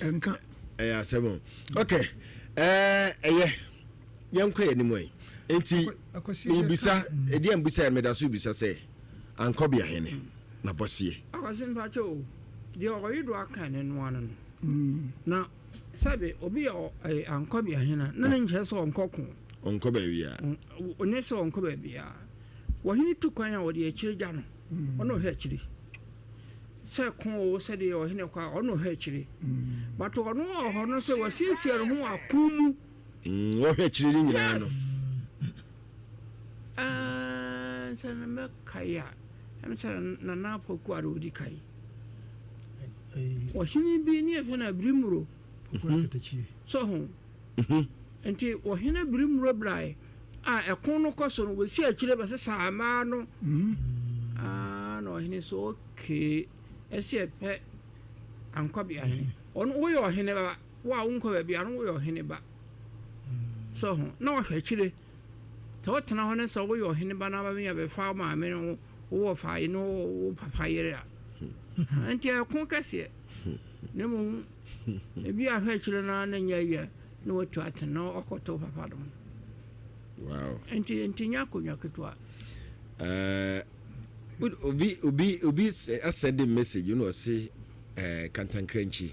Ɛnka. Ɛyɛ asɛm o. Ok, ɛyɛ yɛnkɔ yɛn anim ɛ. Nti mebisa ɛdeɛ a mbisa yɛ meda so bisa sɛ ankɔbea hene na bɔseɛ. Akwasi mpakyɛ o, deɛ ɔyi do aka ne noa no no. Na sɛbe obi yɛ ankɔbea hene a na ne nkyerɛ sɛ ɔnkɔ ko. Ɔnkɔ baabi a. Ɔnyɛ sɛ ɔnkɔ baabi a. Wɔhene tu kwan a wɔde akyire gya no. Ɔno ɔhwɛ akyire. Sɛ ko o sɛdeɛ ɔhene kɔ a ɔno ɔhwɛ akyire. But ɔno wɔ hɔ no sɛ wasiesie ne ho ako mu. Wɔhwɛ akyire no nyinaa no. Yes. Sɛ no mɛkae a ɛm sɛ Nana Apoku a ɔdi kae. Ɔhene bi ne yɛfrɛ no Abirimuro. So ho. Nti ɔhene Abirimuro brae a ɛko no kɔ so no wɔsi akyire bɛsesa mmaa no. Na ɔhene so okay ɛsɛ ɛpɛ ankɔbea hene. Ɔno woyɛ ɔhene ba wo a wonkɔ baabi a no woyɛ ɔhene ba. So ho na ɔhwɛ akyire. Sɛ wotena hɔ ne sɛ woyɛ ɔhene ba na abɛmenya bɛfa wo maame no wowɔ fa yi ne wo papa yere a. Nti ɛko kɛseɛ. Na mmom ebi ahwɛ akyire no na nyɛ yɛ na watu atene na ɔkɔto papa no. Wow. Nti nti nyɛ akonnwa ketewa. Obi obi obi asɛnde message no ɔse Kantankrankyi.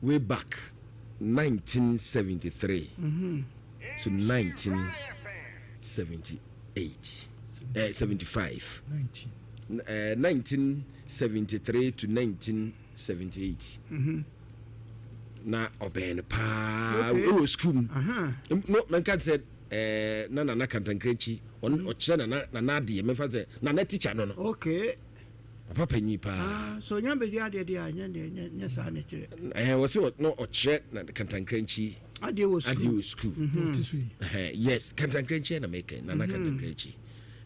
Way back 1973 to 1978 75 1973 to 1978 na ɔbɛn no paa ɛwɔ sukuu mu no mɛnka sɛ na Nana Kantankrankyi ɔkyerɛ nana nana adeɛ mɛfa sɛ nana teacher no no. Okay. Papa panyin paa. So nya bɛdi adeɛ deɛ a nyɛ deɛ nyɛ saa ne kyerɛ. Ɛhɛn wɔ sɛ no ɔkyerɛ na Kantankrankyi. Adeɛ wɔ sukuu. Adeɛ wɔ sukuu. Ɛhɛn yes Kantankrankyi na mɛka nana Kantankrankyi.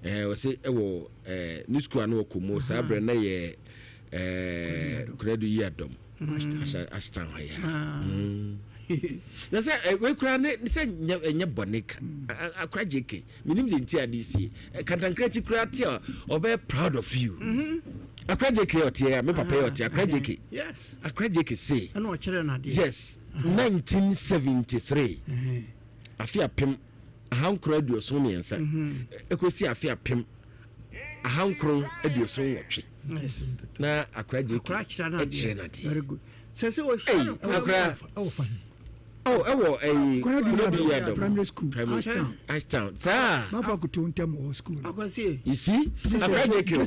Ɛhɛn wɔ sɛ ɛwɔ ɛɛ ne sukuu ano wɔ Komo saa abirɛ na yɛ ɛɛ Kunadu yi adɔm. Ashtown hɔ ya. Na sɛ wei koraa ne sɛ nyɛ bɔne ka akora JK menim deɛ nti ade sie kantankrakyi koraa te a ɔbɛyɛ proud of you. Akora JK ɔteɛ a me papa yɛ ɔteɛ akora JK. Akora JK se. Ɛna ɔkyerɛ no adeɛ. Yes 1973 afe 1973 ɛkɔsi afe 1978 na akora JK ɛkyerɛ no adeɛ. Sɛ sɛ ɔhyia no akora oh ɛwɔ ɛyi Konadu Yiadom primary school Ashtown Ashtown saa bafa koto ntɛm wɔ school akwasi you see akora JK o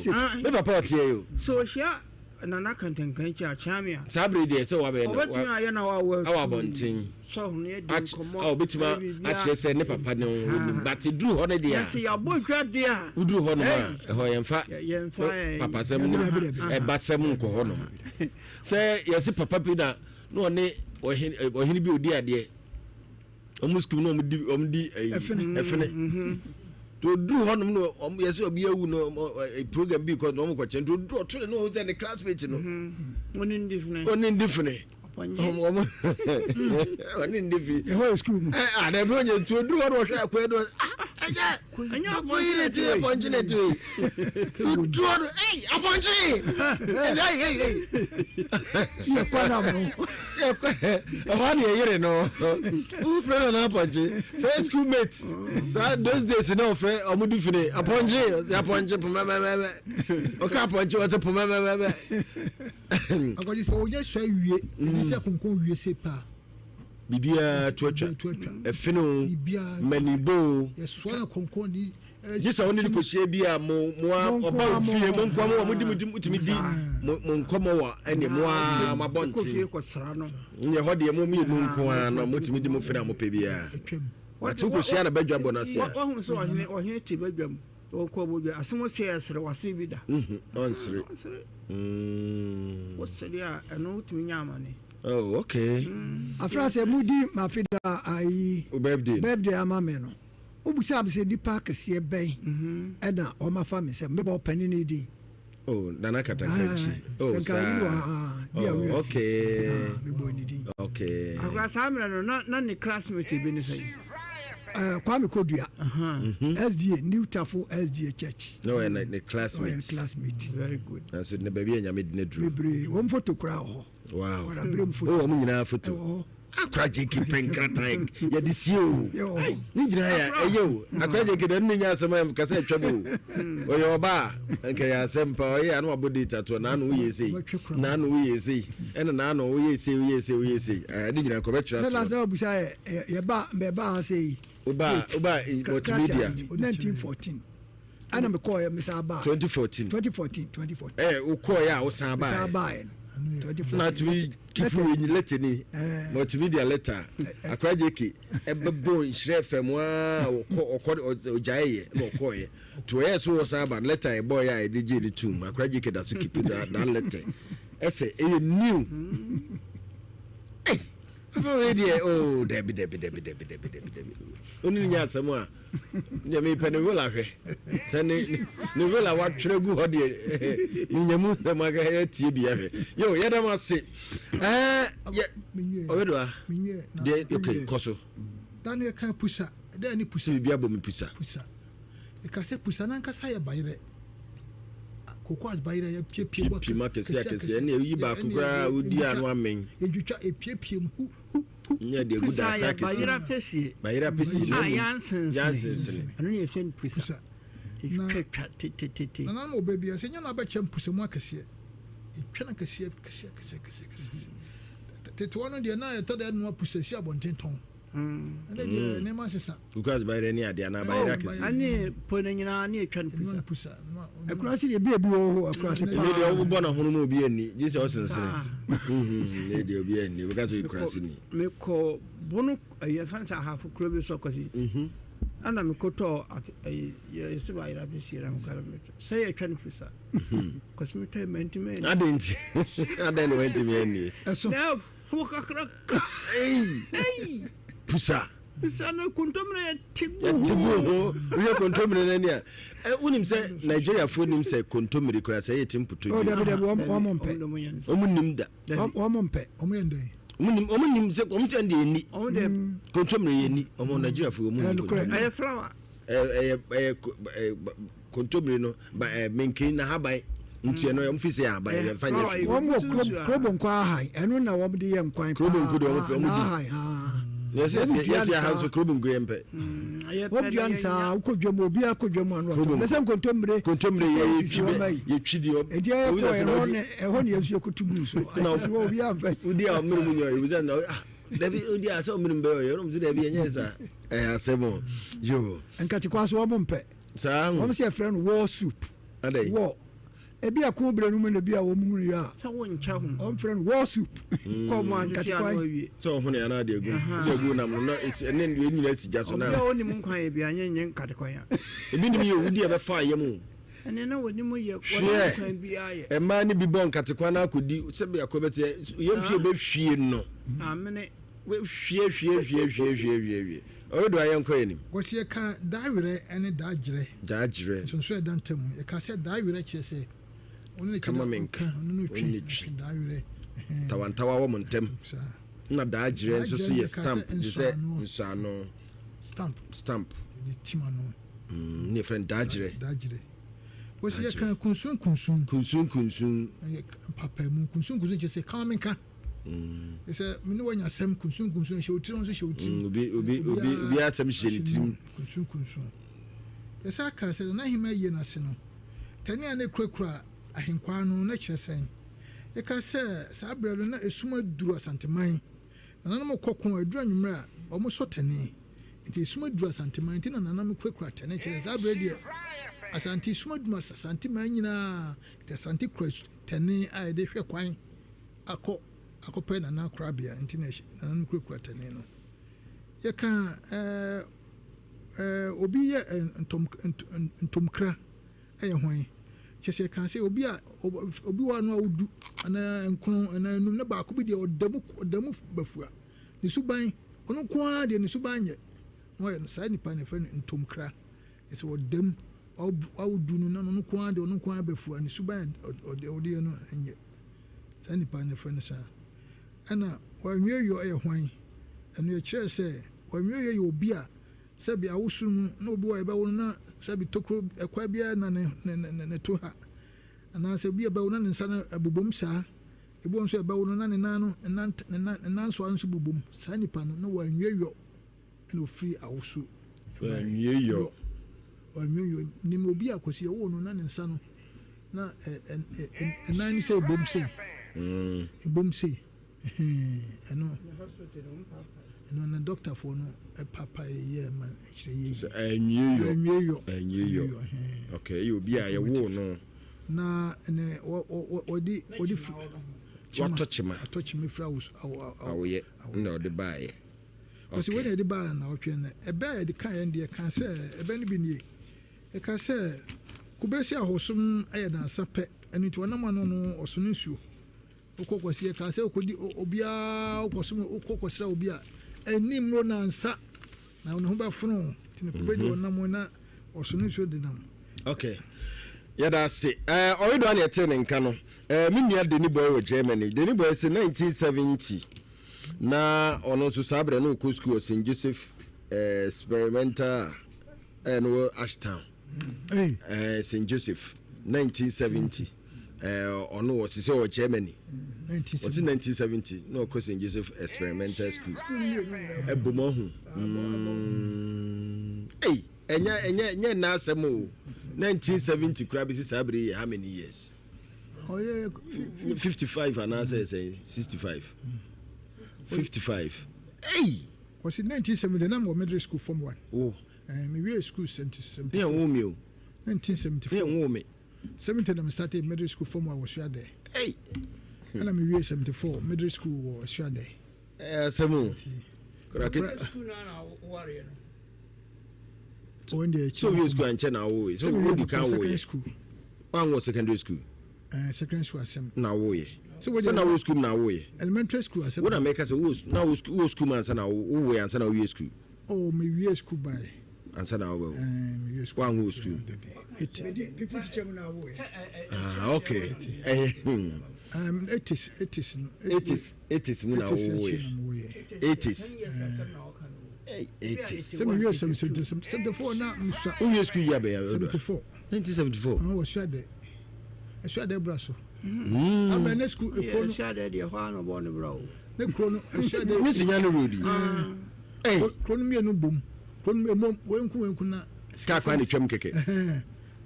me papa ɔteɛ yi o sɛ ɔhyia Nana Kantankrankyia akyea me a saa bere deɛ sɛ wabɛyɛ no ɔbɛtumi ayɛ na wawɔ awɔ abɔnten sɛ ɔno yɛ di nkɔmmɔ a ɔbɛtumi akyerɛ sɛ ne papa ne ho but duru hɔ no deɛ a sɛ yɛabɔ dwa deɛ a woduru hɔ nom a ɛhɔ yɛmfa papasɛm no ɛbasɛm nkɔ hɔ nom sɛ yɛse papa bi na na ɔne ɔhene bi ɔdi adeɛ ɔmo sukuu na ɔmo di ɔmo di ɛyi ɛfene to oduru hɔ nom na ɔmo yɛsɛ ɔbi awu no program bi kɔ na ɔmo kɔkyɛ nti oduru ɔto ne na ɔmo sɛ ne classmate no ɔne ndi fene ɔne ndi fene ɔmo ɔne ndi fene ɛhɔ yɛ sukuu mu ɛ a na ɛbi ɔnyɛ nti oduru hɔ na ɔhwɛ akɔyɛ no ɛnyɛ ɛnyɛ akɔyɛ ne ti apɔnkye ne ti oduru hɔ no ɛy apɔnkye ɛyɛ ɛyɛ ɛyɛ yɛ kɔ nam no ɛhɔ ne ɛyere no wofrɛ no na apɔnkye sɛ school mate saa those days na ɔfrɛ ɔmo di fini apɔnkye ɔsɛ apɔnkye pomɛmɛmɛmɛ ɔka apɔnkye ɔsɛ pomɛmɛmɛmɛ. Akɔgye sɛ ɔnyɛ sɛ wie ɛni sɛ konkon wie se paa. Biribiara to atwa ɛfene o mmanibo o. Yɛsoa na konkon di. Gye sɛ ɔne ne kɔhyia bi a mo mo a ɔba wo fie mo nkoa mo mo di mo di mo tumi di mo mo nkɔmɔ wɔ ɛne mo a mo abɔ nten nyɛ hɔ deɛ mo mmienu nko ara na mo tumi di mo fene a mo pɛ biara ate wokɔhyia na badwa bɔ no ase a. Wahu sɛ ɔhene ɔhene te badwa mu ɔkɔ badwa asɛm ɔhyɛ ɛsere wasere bi da. Ɔnsere. Wosere a ɛno wotumi nya amane. Oh okay. Afra sɛ mudi mafe da ayi. Birthday. Birthday ama me no. Wobusaa me sɛ nnipa akɛseɛ bɛn ɛna wɔafa me sɛ mebɔ ɔpanin no din. Oh, Nana Katakrakyi. Oh, saa. Oh, okay. Mebɔ ne din. Okay. Akora saa mmerɛ no na na ne classmate bi ne sɛn? Kwame Kodua. SDA New Tafo SDA Church. No, ɔyɛ ne classmate. Ɔyɛ classmate. Very good. Nanso ne baabi a Nyame de no duru. Bebree wɔn foto koraa wɔ hɔ. Wow. Wɔn abere mu foto. Oh, wɔn nyinaa foto. Ɛwɔ hɔ. Akora JK pɛ nkrataa yɛde sie o. Ne nyinaa yɛ ɛyɛ o. Akora JK dɛ ne nya asɛm a kasa atwa mu o. Ɔyɛ ɔba a nka yɛ asɛm pa ɔyɛ ano abɔ date ato na ano woyɛ sei na ano woyɛ sei ɛna na ano woyɛ sei woyɛ sei woyɛ sei ɛde nyinaa kɔ bɛtwerɛ ato. Sɛ last na ɔbusa yɛ yɛba mbɛba ha sei. Oba oba multimedia. 1914. Ɛna mekɔɔ yɛ mesa baa. 2014. 2014 2014. Ɛɛ wokɔɔ yɛ a wosan baa. Mesa baa yɛ no. 2014. Na tumi kipu enyi lɛtɛ ni multimedia lɛtɛ akora JK ɛbɛbɔ nhyerɛ fam aa ɔkɔ ɔkɔ ɔgyae yɛ na ɔkɔɔ yɛ to ɔyɛ so wɔsan ba lɛtɛ a ɛbɔɔ yɛ a yɛde gye ne tum akora JK da so kipu that that lɛtɛ ɛsɛ ɛyɛ new. Ɛy papa wei deɛ oh dabi dabi dabi dabi dabi dabi dabi oni ne nya asɛm a deɛ mepɛ ne wela hwɛ sɛ ne ne wela watwerɛ gu hɔ deɛ menya mu sɛm aka yɛtie bi ahwɛ yo yɛda m ase ɛɛ yɛ ɔbɛdoa deɛ ok kɔ so da no yɛka pusa dɛn ne pusa biribi abɔ me pusa pusa ɛka sɛ pusa nankasa yɛ bayerɛ koko as bayerɛ yɛpiepie mu akɛseɛ akɛseɛ ɛne ɛyi baako koraa wodi ano amen yɛtwitwa ɛpiepie mu hu hu hu nyɛ deɛ gu dansa akɛseɛ bayerɛ pɛsie bayerɛ pɛsie na yansensene ɛno ne yɛfrɛ no pusa na twatwa tetete na na ɔbɛ bi ɛsɛ nyɛ na abɛkyɛ mpusa mu akɛseɛ ɛtwa no akɛseɛ kɛseɛ kɛseɛ kɛseɛ kɛseɛ tete hɔ no deɛ na yɛtɔ dɛ noa pusa si abɔnten tɔn ɛnɛ deɛ nneɛma sesa Because bayerɛ ne adeɛ anaa bayerɛ akɛseɛ. Ɛne po no nyinaa ne ɛtwa no pusa. Akurase deɛ bia bi wɔ hɔ akurase paa. Ɛne deɛ wobɔ na hono no obi anni gye sɛ ɔsensene. Ne deɛ obi anni wobɛka sɛ ɔyɛ ni. Mekɔ bono ɛyɛ fan sɛ ahafo kuro bi so kɔsi. Ɛna mekɔtɔɔ yɛsɛ bayerɛ apɛsie na mekɔ sɛ yɛtwa no pusa. Kɔsi metɔ mantimi anni. Adɛn nti adɛn na wantimi anni. Ɛso. Na ɛfo kakraka. Pusa. Bisa no kontomire yɛ te gu ho. Yɛte gu ho. Wohwɛ kontomire no ani a, ɛ, wonim sɛ Nigeriafoɔ nim sɛ kontomire koraa sɛ ɛyɛ ti mpoto Oh, dua. dabi dabi, wɔn wɔn mpɛ. Wɔn nim da. Wɔn wɔn mpɛ. Wɔn yɛ ndɛn? Wɔn nim wɔn nim sɛ wɔn sɛ ɛnde ɛni. Wɔn deɛ. Kontomire yɛ ni. Wɔn Nigeriafoɔ wɔn nim Ɛnokorɛ. kontomire. Ɛyɛ flower. Ɛyɛ ɛyɛ kontomire no ba ɛ menken na haban nti ɛno wɔn fi sɛ yɛ aban yɛn fa nyɛ. Wɔn wɔ kuro kurobonko ahan ɛno na wɔn de yɛ nkwan paa. Kurobonko deɛ wɔn fɛ wɔn di. N'ahan haa. Yɛsɛ yɛsɛ yɛsɛ aha nso kurobonko yɛn pɛ. Wɔn dua no saa wokɔ dwam obiara kɔ dwam ano ɔtɔ. Bɛsɛ nkontommire. Nkontommire yɛ yɛ twi bɛ yɛ twi di. Eti ɛyɛ kɔ ɛhɔ ne ɛhɔ ne yɛn nso yɛkɔtu gu so. Asisi hɔ obiara nfɛ. Wodi a ɔmene mu nyɛ ɔyɛ na ah dabi wodi a sɛ ɔmene mu bɛyɛ ɔyɛ ɔnom sɛ dabi ɛnyɛ saa ɛyɛ asɛm o yoo. Nkate kwa so wɔn mpɛ. Saa ho. Wɔn sɛ yɛfrɛ no war soup. Adɛn? War. Ebi a ko bere no mu na ebi a wɔn hunu yɛ a. Sɛ wɔn nkyɛ ho. Wɔn frɛ no war soup. Kɔ mu asese ano awie. Sɛ ɔho ne anaa de agu. De agu nam no na esi ɛne ne nyinaa si gya so na. Obi a onim nkwan yɛ bi anyɛ nyɛ nkate kwan a. Ebi nim yɛ owudi a ɛbɛfa ayɛ mu. Ɛne na wɔnim yɛ wɔnim kwan bi ayɛ. Mmaa no bi bɔ nkate kwan na akɔdi sɛbi akɔ bɛteɛ yɛm hwie bɛhwie no. Amene. Hwie hwie hwie hwie hwie hwie hwie. Ɔredo a yɛnkɔ yɛn anim. Wɔsi yɛka daawerɛ ne daagyerɛ. Daagyerɛ. Nsonsonoe a ɛda ntam. Yɛka sɛ daawerɛ kyerɛ sɛ ɔne ne Kama me nka, ɔne no ɔne ne twe. twi. Daawerɛ. Ntawantawa wɔ mo ntam. Saa. Na daagyerɛ nso so Daagyerɛ yɛ yɛka stamp sɛ te sɛ nsɔano. nsɔano. Stamp. Stamp. Yɛde tim ano. Ne yɛfrɛ no daagyerɛ. Daagyerɛ. Wɔsi yɛka kunsun kunsun. Kunsun kunsun. Ɛyɛ mpapamu. Kunsun kunsun kyerɛ sɛ kama me nka. Sɛ me ne wanya asɛm kunsunkunsun hyɛ wo tirim nso hyɛ wo tirim. Obi obi obi obi asɛm hyɛ ne tirim. Kunsunkunsun. Yɛsɛ aka sɛ Nana Ahima ayie no ase no, tani a na ekurakura ahenkwaa no na kyerɛ sɛn? Yɛka sɛ saa berɛ no na esum aduru Asanteman. Nananom kɔ ko a eduru anwummerɛ a wɔsɔ tani. Nti esum aduru Asanteman nti na nananom kurakura tani kyerɛ sɛ saa berɛ deɛ Asante esum aduru Asanteman nyinaa nti Asante kura tani a yɛde hwɛ kwan akɔ akɔpɛ Nana korabea nti na nananom kurakura tɛne no. Yɛka ɛɛ ɛɛ obi yɛ ntɔm ntomkra ɛyɛ hwan? Kyerɛ sɛ yɛka sɛ obi a obi wɔ ano a odu anaa nkono anaa enum na baako bi deɛ ɔda mu ɔda mu bafua. Ne suban ɔno nko ara deɛ ne suban nyɛ na ɔyɛ no saa nipa no yɛfrɛ no ntomkra. Kyerɛ sɛ ɔda mu wawodu no na ɔno nko ara deɛ ɔno nko ara bafua ne suban ɔde ɔde yɛ no nyɛ. Saa nipa no yɛfrɛ no saa. Ɛna wɔanwiawia yɛ hwan? Ɛno yɛkyerɛ sɛ wɔanwiawia yɛ obi a sɛbi awosu mu na obi wɔ yɛbɛwo no na sɛbi tokuro ɛkwan biara na ne ne ne ne to ha. Anaasɛ obi a ɛbɛwo na ne nsa no ɛbobom saa. Ebi wɔ nso ɛbɛwo no na ne nan no ne nan ne nan ne nan nsoa nso bobom. Saa nipa no na wɔanwiawia ɛna ofiri awosu. Wɔanwiawia. Wɔanwiawia nim obi a kwasi ɛwɔ no na ne nsa no na ɛnan ne sɛ ɛbom sei ɛbom sei ɛno ɛno na dɔktafoɔ no ɛpapa yɛ ma ɛkyerɛ yɛ sɛ ɛnwie yɔ ɛnwie yɔ ɛnwie yɔ okay ɛyɛ obi a yɛwoo no na ɛnɛ wɔde wɔde fi watɔ kyema watɔ kyema firi awoyɛ na ɔde baayɛ wɔsi wɔn na yɛde baayɛ na ɔtwe no ɛbɛ a yɛde kan yɛn deɛ kan sɛ ɛbɛ no bi nie. Ɛka sɛ, Kube se ahosom yɛ nansa pɛ, ɛno nti ɔnam ano no ɔso no nsuo. Wokɔ kɔsi ɛka sɛ wokɔdi obiara wokɔsom wokɔ kɔsra obi a ɛnni mmoro nansa na ne ho bɛfono nti ne kube deɛ ɔnam na ɔso no nsuo denam. Okay. Yɛda ase. Ɔredɔ a na yɛtee ne nka no. Me nua Denny Boy wɔ Germany. Denny Boy sɛ 1970 na ɔno nso saa berɛ no ɔkɔ sukuu wɔ St. Joseph Experimental ɛɛ no wɔ Ashtown ɛɛ St Joseph 1970 ɛɛ ɔno wɔ sisi wɔ Germany ɔsi 1970 na ɔkɔ St Joseph Experimental School ɛbɔ mu ɔho ɛyi ɛnyɛ ɛnyɛ ɛnyɛ nna asɛm o 1970 kura bɛsi saa bere yɛ how many years 55 anaasɛ sɛ 65 55 ɛyi. Ɔsi 1970 na mewɔ middle school form one. Wo. Eh, me wie school 74. Ne yɛn wo mi o. 1974. Ne yɛn wo mi. 70 na me started middle school form one wɔ Suadɛ. Hey. Ɛna me wie 74 middle school wɔ Suadɛ. Ɛɛ asɛm o. Kura school na na wɔre no. Wɔn deɛ So wie school ankyɛ na awo yi. So wo di kan wo yɛ. School. Wɔn wɔ secondary school. Secondary school asɛm. Na awo yɛ. Sɛ sɛ na wo school na awo yɛ. Elementary school asɛm. Wo na mɛka sɛ wo na wo school mu ansa na wo wo yɛ ansa na wo wie school. Oh, mewie sukuu bae. Ansa na wobɛwo? Eh, mewie sukuu. Woanwo wɔ sukuu? Dabi. Eti. Mede people teacher mu na awoe. Ah, okay. Eh, 80s, 80s no. 80s, 80s mu na wowoeɛ. 80s. 80s. Sɛ mewie 74 na mesua. Wowie sukuu yi abɛyɛ? 74. 1974. Ah, wɔsua dɛ. Ɛsua dɛ bra so. Saa bɛn ne sukuu ekuro no. Ɛsua dɛ deɛ hɔ ano bɔ ne bra o. Ne kuro no ɛsua dɛ. Ne sunya no road yi. Kuro no mmienu bom. Kuro no emu wenku wenku na. Kaa kwan na etwam kɛkɛ.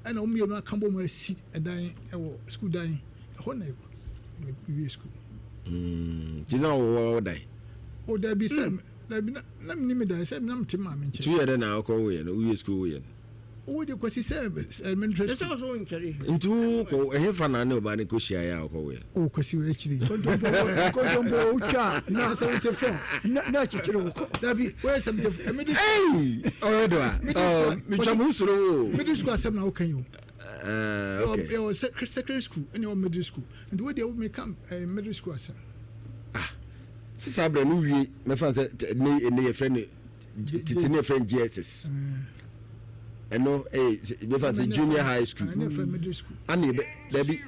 Ɛna wɔn mmienu aka bom asi ɛdan ɛwɔ sukuu dan ɛhɔ na ewie sukuu. Ti na wɔwɔ dan. O dabi sɛ dabi na na mi ni mi dan sɛ na mi te maame nkyɛn. Tu yɛ dɛ na akɔ woyɛ no wowie sukuu woyɛ no. Wo de kwasi sɛ elementary school. Ɛsɛ ɔsɔ nkyɛre. Nti wo kɔ ɛhe fa na ne ɔbaa ne kɔ hyia yɛ a ɔkɔ woyɛ. O kwasi wɔ akyiri. Kontompo kontompo otwa na 74 na na kyekyere wo kɔ. Dabi wo 74 middle school. Hey ɔyɛ do a. Ɔ mitwa mu soro wo. Middle school asɛm na woka yi o. Okay. Yɛ secondary school ɛna ɛwɔ middle school. Nti wo deɛ wo meka middle school asɛm. Ah sisa abirɛ no wie mɛfa sɛ ne ne yɛ fɛ ne tete ne yɛfrɛ no JSS ɛno ɛyɛ bɛfa sɛ junior high school ana yɛbɛ dabi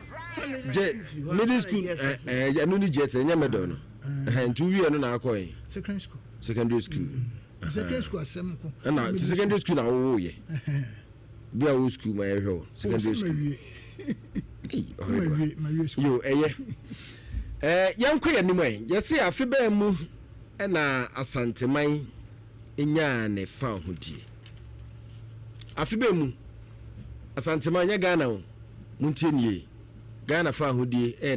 gye middle school ɛɛ ɛno ne JSS ɛnyɛ middle no ɛhɛn nti wowie no na akɔ yɛ secondary school secondary school secondary school asɛm ko ɛna ti secondary school na wowo yɛ bi a wo school ma yɛhwɛ wo secondary school yo ɛyɛ ɛɛ yɛnkɔ yɛn anim ɛ yɛse afe bɛn mu Ɛna Asanteman nyaa ne fawohodie. Afe bɛn mu? Asanteman, nyɛ Ghana o, montie no yie. Ghana fawohodie ɛyɛ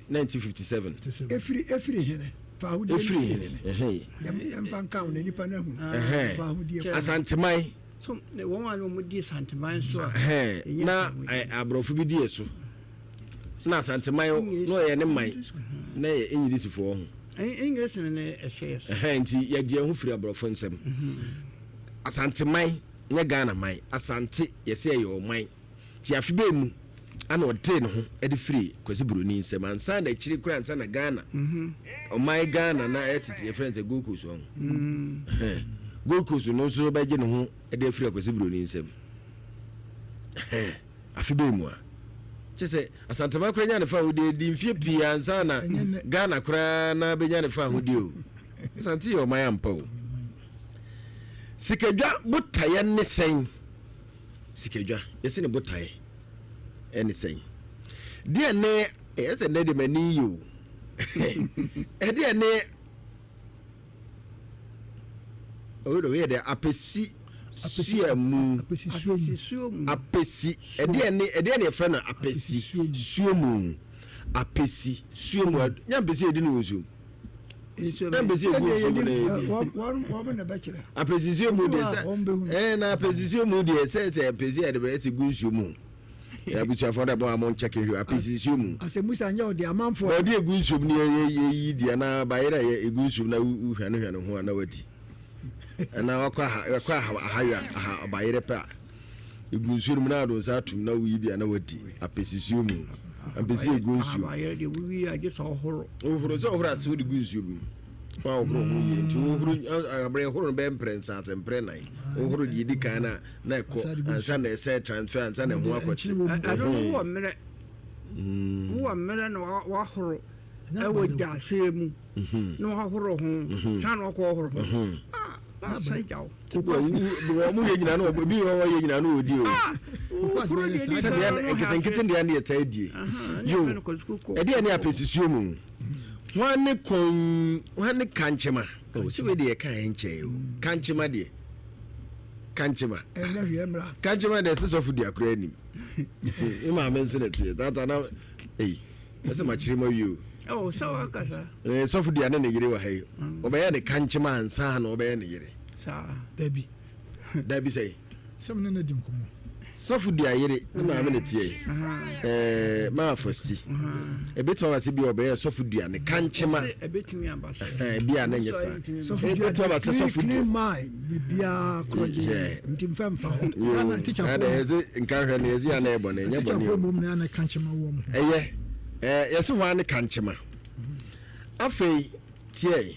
1957. Efiri efiri hene? Fawohodie Efiri hene? Ɛhɛn. Ɛmfa nka ho na nipa no ahunu. Ɛhɛn. Fawohodie. Asanteman. So wɔn a na wɔn di Asanteman so a. Ɛhɛn. Na aborɔfo bi di yɛ so. Na Asanteman na ɔyɛ ne man na yɛ Enyirisifoɔ ho. English na ɛhyɛ yɛ so. Ɛhɛn nti yɛgye yɛn ho firi aborɔfo nsam. Asante man nyɛ Ghana man. Asante yɛsɛ yɛyɛ ɔman. Nti afe bɛɛ mu ana ɔdee ne ho de firi Kwasi Buroni nsam ansa na akyire koraa ansa na Ghana ɔman Ghana na ɛyɛ tete yɛfrɛ no sɛ Gold Coast ɔho. Gold Coast no nso bɛgye ne ho de afiri Kwasi Buroni nsam. Afe bɛn mu a? Kyɛ sɛ Asantema koraa nya ne fa ahodie di mfie pii ansa na Ghana koraa na bɛnya ne fa ahodie o. Asante yɛ ɔman ampa o. Sikadwa botaeɛ ne sɛn? Sikadwa, yɛse ne botaeɛ ɛne sɛn? Deɛ ne, ɛyɛ sɛ nnɛ deɛ m'ani yɛ o. Ɛdeɛ ne Owura wei yɛ dɛ apɛsi sua mu. Apɛsi ɛdeɛ ne ɛdeɛ ne yɛfrɛ no apɛsi suo mu. Apɛsi suo mu nya mpɛsi yɛdi no wɔ nsuo mu. Nya mpɛsi egu nsuo mu na yɛdi. Apɛsi suo mu deɛ sɛ ɛɛ na apɛsi suo mu deɛ sɛ sɛ apɛsi yɛde bɛ ɛsɛ gu nsuo mu. Abusuafoɔ dɛ bɔn a mo nkyɛke hwɛ apɛsi nsuo mu. Asɛmmusa nyɛ ɔde amanfoɔ. Bɔde egu nsuo mu ne yɛ yɛ yi di anaa bayerɛ yɛ egu nsuo mu na wohwane hwane ho a na wadi. Anaa wakɔ aha wakɔ aha ahayɔ a aha bayerɛ pɛ a egu nsuo no mu na ado nsa atum na woyi bi a na wadi apɛsi nsuo mu. Apɛsi egu nsuo. Bayerɛ deɛ wowi a gye sɛ ɔhoro. Wohoro sɛ ɔhoro ase wode gu nsuo mu. Fa ɔhoro ho yie nti wohoro abrɛ horo no bɛyɛ mprɛ nsa asɛ mprɛ nan. Wohoro deɛ edi kan na na ɛkɔ ansa na ɛsɛ transfer ansa na ɛho akɔkye. Ɛno no wɔ mmerɛ wɔ mmerɛ na wahoro ɛwɔ gyaseɛ mu na wahoro ho san na wakɔ ɔhoro ho na gya wo. Wɔn mu yɛ nyina no ebi wɔ hɔ yɛ nyina no wɔdi o. Sɛdeɛ nketenkete deɛ ne yɛtaa die. Yo ɛdeɛ ne apɛsisuo mu. Hwan ne kɔn hwan ne kankyema. Oh, sɛ wei deɛ yɛka ɛnkyɛe o. Kankyema deɛ. Kankyema. Ɛnyɛ hwee mmra. Kankyema deɛ ɛsɛ sɔfo dua koraa anim. Me maame nso na ɛteɛ. Tata na ei ɛsɛ makyerɛ ma wie o. Oh, sɛ wakasa. Eh, sɔfo dua ne ne yere wɔ ha yi. Ɔbɛyɛ ne kankyema ansa na ɔbɛyɛ ne yere. Saa. Dabi. Dabi sɛ. Sɛ me ne no di nkɔmmɔ. Sɔfo dua yere ne maame na ɛteɛ yi. Ɛɛ maa fɔsti. Ebetumi aba sɛ bi a ɔbɛyɛ sɔfo dua ne kankyema. Ebetumi aba sɛ. Ɛɛ bi a na nyɛ saa. Sɔfo dua Ebetumi aba sɛ sɔfo dua. Clean mind biribiara korɔgye nti nfa nfa hɔ. Yoo ɛdɛ yɛdze nka hwɛ no yɛdze yɛ ana ɛbɔ no ɛnyɛ bɔ ne o. Mmom na ana kankyema wɔ mu. Ɛyɛ ɛɛ yɛsɛ hɔ ara ne kankyema. Afei tiɛ.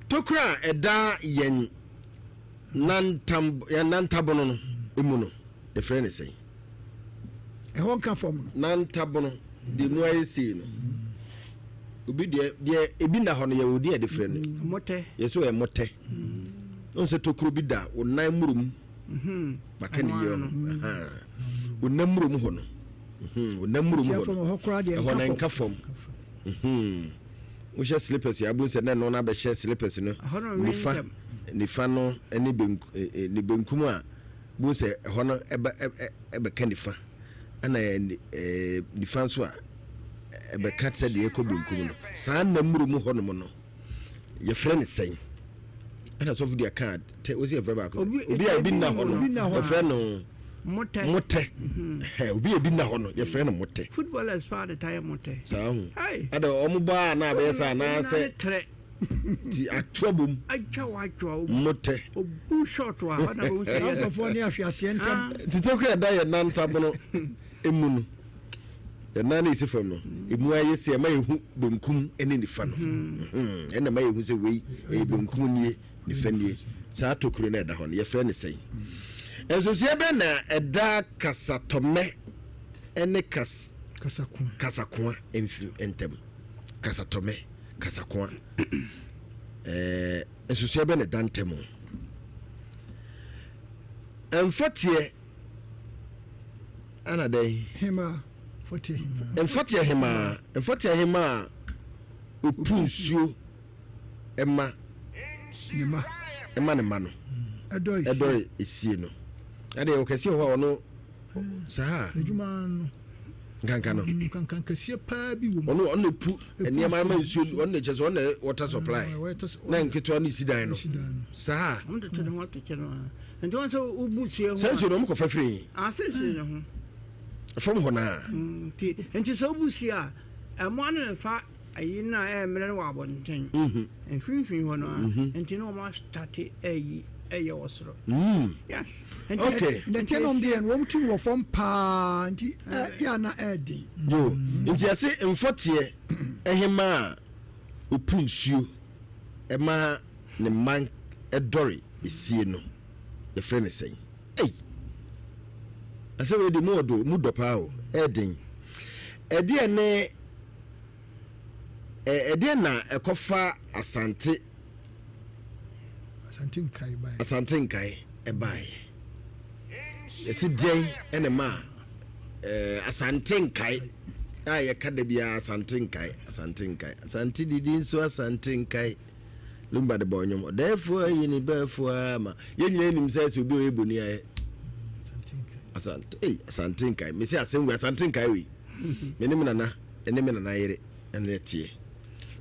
Tokuro a ɛda yɛn nantam yɛn nantabono no mu no, yɛfrɛ no sɛn? Ɛhɔ nka fam no. Nantabono deɛ mu ayɛ sei no. Obi deɛ deɛ ebi na hɔ no yɛwɔ din a yɛde frɛ no. Motɛ. Yɛ so yɛ motɛ. Ɔn sɛ tokuro bi da wo nan murom. Maka ne yie no. Wo nan murom hɔ no. Wo nan murom hɔ no. Ɛhɔ na nka fam. Wohyɛ slippers a, wobɛhu sɛ na ɛno no abɛhyɛ slippers no nifa nifa no ne ne benkum a, wobɛhu sɛ ɛhɔ no ɛbɛ ɛbɛka nifa ɛna nifa nso a ɛbɛka sɛ deɛ ɛkɔ benkum no. Saa nnamuro mu hɔnom no yɛfrɛ no sɛn? Ɛna sɔfo deɛ kaa tɛ wosi yɛfrɛ baako obi a ebi nna hɔ no yɛfrɛ no motɛ motɛ mhm. obi a ebi nna hɔ no yɛfrɛ no motɛ. Footballers paa de taa yɛ motɛ. Saa ho ada wɔn bɔ a na abɛyɛ saa anaasɛ ti ato abom. Atwa watwa motɛ. Obu short a hɔ na wɔn si yɛ. Nkurɔfoɔ ne ahweaseɛ ntɛm. Tete kura ɛda yɛ nantabono emu no yɛn nan na esi fam no emu ayɛ sɛ ɛma yɛhu benkum ne nifa no mhm. ɛna ɛma yɛhu sɛ wei ɛyɛ benkum nie nifa nie saa tokuro no ɛda hɔ no yɛfrɛ no sɛn nsosoɛ bɛ na ɛda kasatɔmɛ ne kas kasakoa ntam kasatɔmɛ kasakoa ɛɛ nsosoɛ bɛ na ɛda ntam mfɔteɛ Ana dɛn? Hemaa. Mfɔteɛ hemaa. Mfɔteɛ hemaa. Mfɔteɛ hemaa a ɔpu nsuo ma ne mma. Ɛma ne mma no. Ɛdɔre esie no. Ɛde ɔkɛseɛ wɔ hɔ a ɔno saa. N'adwuma no. Nkanka no. Nkanka kɛseɛ paa bi wɔ mu. Ɔno ɔno epu nneɛma ama nsuo ɔno na kyerɛ sɛ ɔno na water supply. Na nketewa no si dan no. Saa. Wɔn tete ne ho atɛkyɛ no. Nti wɔn sɛ wobu sie ho. Sɛ nsuo no wɔn kɔfa firi he? Ase nsuo no ho. Fam hɔ naa. Mm, nti nti sɛ wobu sie a, ɛmoa no nfa ayi no a ɛyɛ mmerɛ no wɔ abɔnten. Mhm. Mfimfini hɔ no a. Mhm. Nti na wɔn astate ɛyi ɛyɛ wɔ soro. Mm. Yes. Okay. Nɛteɛ nom deɛ no wɔn tu wɔ fam paa nti yɛ ana ɛɛden. Yo, nti yɛse mfɔteɛ ɛhema a opu nsuo ɛma ne mma dɔre esie no, yɛfrɛ no sɛn? Ei! Asɛm wei de mu ɔdɔ, mu dɔ paa o, ɛyɛ den. Ɛdeɛ ne ɛdeɛ na ɛkɔfa Asante Asante nkae bae. Asante nkae ɛbae. Yɛsi deɛn ɛna ma Asante nkae a yɛka da biara Asante nkae, Asante nkae, Asante didi nso Asante nkae. Lumba de bɔ nnwom ɔdɛɛfoɔ ayi ne bɛɛfoɔ ama yɛn nyinaa nim sɛ sɛ obi ɔyɛ boni ayɛ asante ei asante nkae mesi asɛm wei asante nkae wei me ne me nana ne me nana yere ɛne ɛteɛ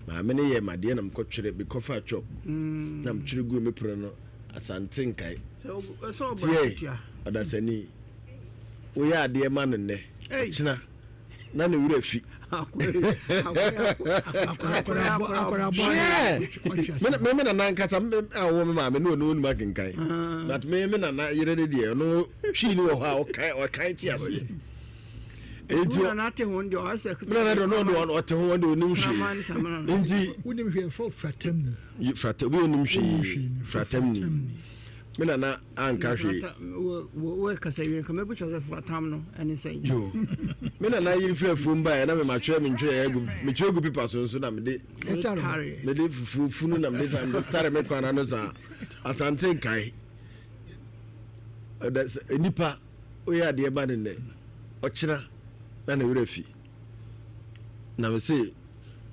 maame ne yɛ madeɛ na mekɔtwerɛ mekɔfa chalk mm. na metwerɛ guru me pono no asante nkae tiɛ ɔdasani woyɛ adeɛ ma no nnɛ ɔkyena na ne werɛ fi. Me me nana nkasa a ɔwɔ me maame ne ɔno onim akenkan ah. but me me nana yere ne deɛ ɔno hwii ne wɔ hɔ a ɔkan ɔkan te aseɛ. Nti nana te ho deɛ ɔsɛ me nana deɛ ɔno ɔno ɔte ho ɔde onim hwee nti. Wonim hwee fɔ fratamni. Frata obi onim hwee fratamni. Me nana anka hwee. Wo kasa wie nka mɛbusa sɛ fratam no ɛne sɛn. Yo me nana yiri firi afuom baeɛ na mematwerɛ me ntwerɛ agu metwerɛ gu pepa so nso na mede mede fufuo funu na mede mede tare me kwan ano saa asante nkae ɛdɛ nipa woyɛ adeɛ ma ne nnɛ ɔkyena na ne werɛ fi na me se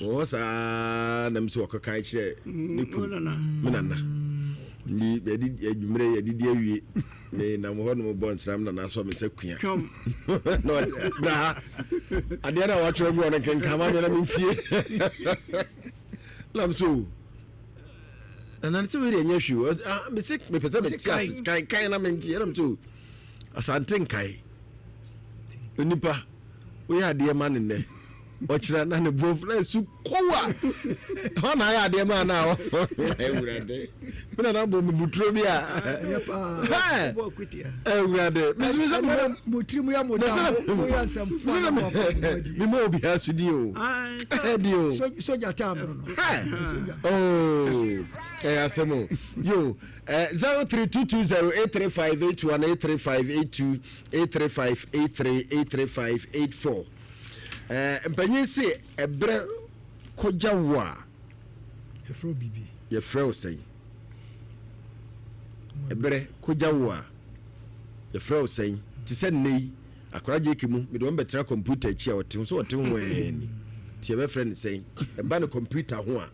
wɔ hɔ saa na me se wɔkɔkan kyerɛ ne kunu me nana nti yɛde adwummerɛ yɛdidi awie me nam hɔ nom bɔ nsram nana asɔ me nsa kua na bra ha adeɛ no a wɔatwerɛ gu hɔ no nkenkama me na mentie nam so nana sɛ wei deɛ ɛnyɛ hwee ah, mese mepɛ sɛ mete ase kankan na mentie nam so asante nkae onipa woyɛ adeɛ ma no nnɛ ɔkyerɛ na ne bof na esu kowa hɔ na ayɛ adeɛ ma na awurade me nana bɔ me buturo bi a awurade mo tiri mu yɛ mo da mo yɛ nsɛmfo na mo afɔ mo adi mi ma obi aso di o ɛdi o soja taa mo no oh. Ɛyɛ asɛm o. Yo, 03220 835 81 835 82 835 83 835 84. Mpanyin se ɛberɛ kɔgya wo a. Yɛfrɛ wo biribi. Yɛfrɛ wo sɛn? Ɛberɛ kɔgya wo a, yɛfrɛ wo sɛn? Te sɛ nnɛ yi, akwadaa gyeke mu, mede wɔn bɛtena kɔmputa akyi a ɔte ho sɛ ɔte ho ɛɛ ni. Nti yɛbɛfrɛ no sɛn? Ɛba no kɔmputa ho a,